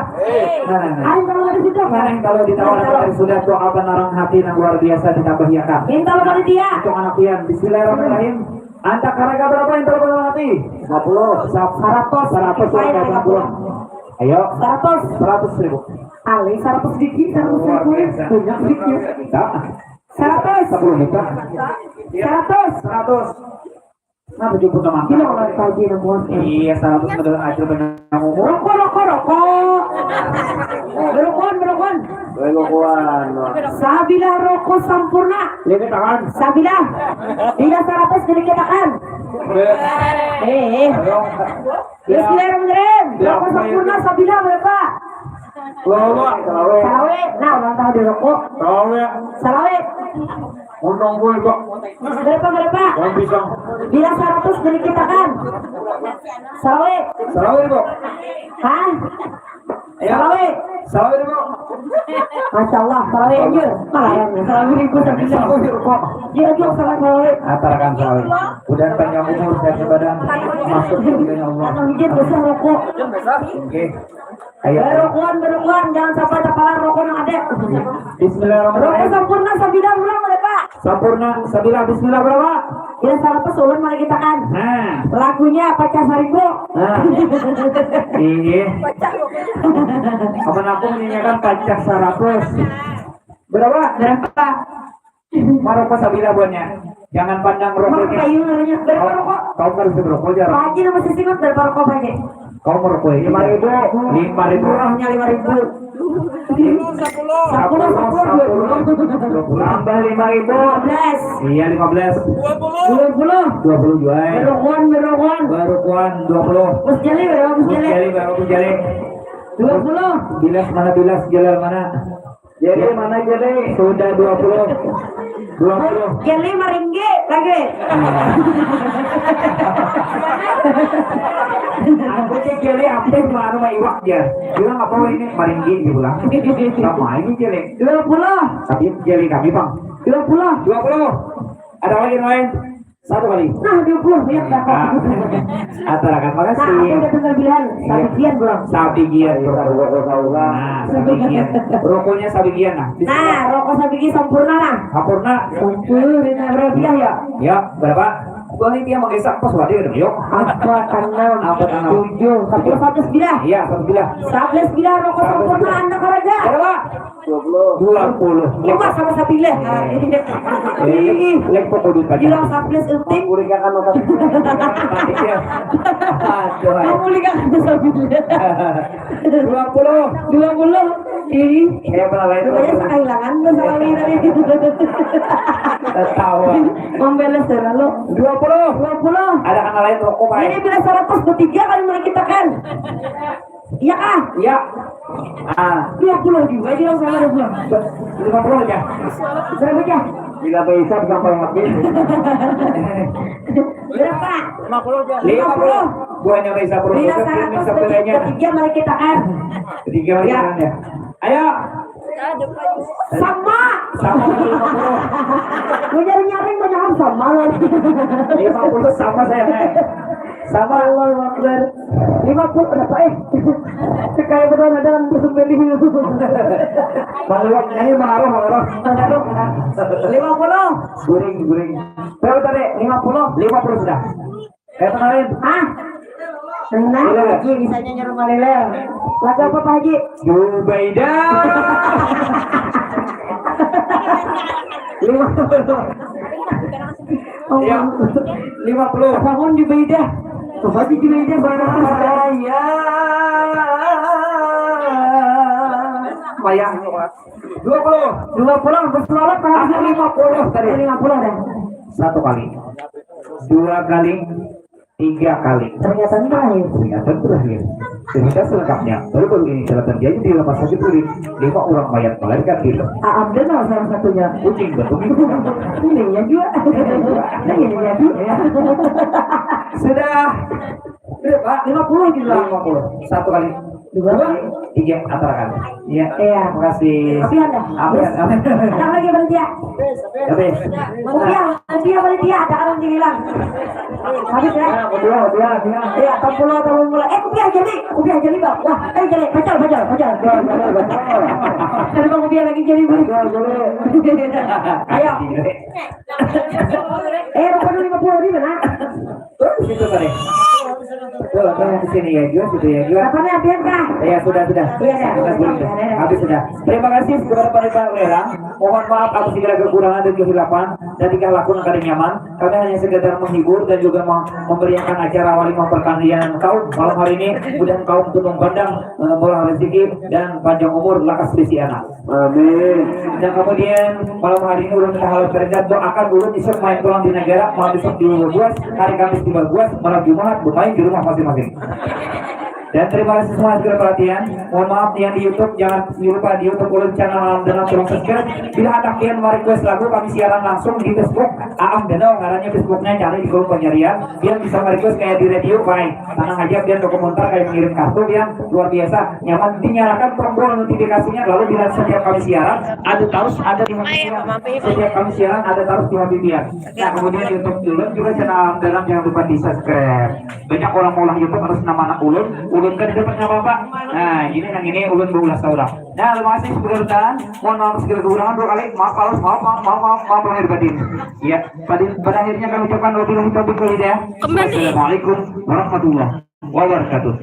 Nah, nah, nah. Ayo, kalau ada situ. Mana yang kalau ditawarkan dari sudah tuh apa narang hati yang luar biasa ditambahiakan? Minta lo panitia. Untuk anak pian. Bismillahirrahmanirrahim. Antak harga berapa yang terlalu hati? Lima puluh. Seratus. Seratus. Seratus. Ayo. Seratus. Seratus ribu. Ali, seratus biji, seratus ribu. Luar biasa. Banyak biji. Nah. Seratus. Sepuluh juta. Seratus. Seratus. Nah, tujuh puluh sama. Gila, orang tahu dia, Bos. Iya, seratus modal aja benar. Rokok, rokok, rokok. Berokokan, berokokan. Berokokan. Sabilah rokok sampurna. Lihat tangan. Sabilah. Bila seratus jadi kitakan. Eh, eh. Bismillahirrahmanirrahim. Rokok sampurna sabilah berapa? Salawe. Salawe. Nah, orang tahu di rokok. Salawe. Salawe. Untung gue, Pak. Berapa, berapa? Yang pisang. Bila seratus jadi kitakan. Salawe. Salawe, Pak. Hah? Ya. Salawe. Salawe, Pak. Masya Allah, salawe, anjir. Malarang, salawe ribu sabilah. Salawe, Pak. Dia aja salawe. Atarakan salawe. Udah panjang umur, sehat badan. Masuk surganya Allah. Amin, besar rokok. Oke. Ayo. Berukuan, berukuan, jangan sampai terpalar rokok yang ada. Bismillahirrahmanirrahim. Rokok sampurna sabilah ulang ada, Pak. Sampurna sabilah, bismillah berapa? Ya, salah pesulun mana kita kan. Nah. Lagunya pacah saribu. Nah. Iya. Pacah. Aman aku menyanyikan pacah seratus. Berapa? Berapa? Marokok sabilah buannya. Jangan pandang rokok. Emang kayu namanya. Berapa rokok? Kau harus berokok aja. Pak Haji nama sisi mas berapa rokok, Pak Haji? Kau merokok ya? Lima ribu. Lima ribu. Murahnya lima ribu. Sepuluh, sepuluh, sepuluh, dua puluh. Tambah lima ribu. Lima belas. Iya, lima belas. Dua puluh. Dua puluh. Dua puluh juga. Berokokan, berokokan. Berokokan, dua puluh. Mas Jali, berapa, Mas Jali? Mas Jali, berapa, Mas Jali? Dua puluh. Bilas mana, bilas, Jalal mana? Jadi mana jadi? Sudah dua puluh. Dua puluh. Jadi maringgi lagi. Aku sih jadi aktif mah anu mah iwak dia. Bilang apa ini maringgi diulang. Sama ini jadi. Dua puluh. Tapi jadi kami, Bang. Dua puluh. Dua puluh. Ada lagi yang lain? Satu kali. Nah, dua puluh ya, Kak. Nah, atarakan, Nah, aku makasih. udah dengar bilang, sabigian, Bro. Sabigian, bro. Rokok saulah. Nah, sabigian. Rokoknya sabigian nah. Nah, rokok sabigi sempurna lah. Sampurna. Sempurna berapa ya? Ya, berapa? Boleh dia menggesek pas wadah dong, yuk. Apa tanam? Apa tanam? Tujuh. Satu satu bilah. Iya, satu bilah. Satu bilah rokok sempurna anak harga. Berapa? Dua puluh. Dua puluh. Cuma sama sabilah. Eh, lek pokok duit pacar. Bilang satu uting. Kuliah kan otak. Iya. Aduh. Kamu lihat aku sabilah. Dua puluh. Dua puluh. Ih, Saya pernah lain. Rupanya saya kehilangan masalah ini tadi. Ketawa. Membeles ya lalu. Dua puluh. Dua puluh. Ada kena lain rokok, Pak. Ini bila seratus tiga kali menyakitakan. Iya kah? Ya. Ah, Dua puluh juga dia sama dua puluh. lima puluh aja. Berapa aja? Bila bisa sampai habis. Berapa? Lima puluh. Buahnya bisa Bila berubah. seratus Bisa bedanya. Tiga mari kita kan. Tiga lagi Ya. kan ya. Ayo. Sama. Sama lagi lima puluh. Gue nyari nyaring banyak sama. Lima puluh sama saya, Nay. Sama. Allahu Akbar. Lima puluh berapa eh? Kayak betul ada yang bersembunyi itu. Mengaruh, ini mengaruh, mengaruh. Mengaruh. Lima puluh. Guring, guring. Berapa tadi? Lima puluh. Lima puluh sudah. Eh, kemarin. Ah. Tenang, Haji, bisanya nyuruh maliler. Lagu apa, Pak Haji? Zubaidah. Lima puluh. Iya. Lima puluh. Bangun di Baidah. Coba di Baidah barang. Saya. Bayang. Dua puluh. Dua puluh, berselawat, Pak Haji. Lima puluh tadi. Lima puluh dah. Satu kali. Dua kali. Tiga kali. Pernyataan terakhir. Peringatan terakhir. Cerita selengkapnya. Baru-baru ini telah terjadi di rumah sakit Uin. Lima orang mayat melahirkan di rumah. Aam Denal salah satunya. Kucing betul. Ini ya juga. Ini ya juga. Sudah. Berapa? Lima puluh juga. Lima puluh. Satu kali. Dua kali. Tiga. Antarakan. Iya. Iya. Makasih. Tapi ada. Apa ya? Ada lagi panitia. Habis. Panitia, panitia, panitia, ada orang yang hilang. Habis ya. Dua, dua, dua. Iya, tampul, tampul mulai. Eh, kupiah jadi, kupiah jadi, Bang. Wah, eh, jadi, pacar, pacar, pacar. Tadi Bang kupiah lagi jadi, Bang. Ayo. Eh, rokok dulu lima puluh di mana? Tuh, di situ tadi. Tuh, tuh, di sini ya, Jus, itu ya, Jus. Kapan ya, Bian, kah? Ya, sudah, sudah. Iya, dah. Sudah, sudah. Habis sudah. Terima kasih kepada panitia Ulera. Mohon maaf atas segala kekurangan dan kehilapan dan tingkah laku yang kada nyaman. Kami hanya sekedar menghibur dan juga mem- memeriahkan acara walimah perkahwinan kaum malam hari ini. Mudahan kaum tunung pandang, eh, murah rezeki dan panjang umur, lakas bisi anak. Amin. Dan kemudian malam hari ini ulun minta halal perintah doakan ulun isuk main pulang di negara, malam isuk di Baguas, hari Kamis di Baguas, malam Jumat bermain di rumah masing-masing. Dan terima kasih semua segala perhatian. Mohon maaf yang di YouTube, jangan lupa di YouTube ulun channel Alam Danau, tolong subscribe. Bila ada pian mau request lagu, kami siaran langsung di Facebook Aam Danau, ngarannya Facebooknya, cari di kolom pencarian. Pian bisa request kayak di radio, baik. Tenang aja, pian dokumentar kayak mengirim kartu, pian luar biasa nyaman. Dinyalakan tombol notifikasinya, lalu bila setiap kami siaran ada terus ada di H P pian. Setiap kami siaran ada terus di H P pian. Nah, kemudian YouTube ulun juga channel Alam Danau, jangan lupa di subscribe. Banyak orang maulah YouTube atas nama anak ulun, ulun kada dapat apa-apa. Nah, ini yang ini ulun baulah saurang. Nah, terima kasih sebentar. Mohon maaf segala kekurangan dua kali. Maaf, maaf, maaf, maaf, maaf, maaf, maaf lahir batin. Iya, pada, pada akhirnya kami ucapkan wabillahi taufiq wal hidayah. Assalamualaikum warahmatullahi wabarakatuh.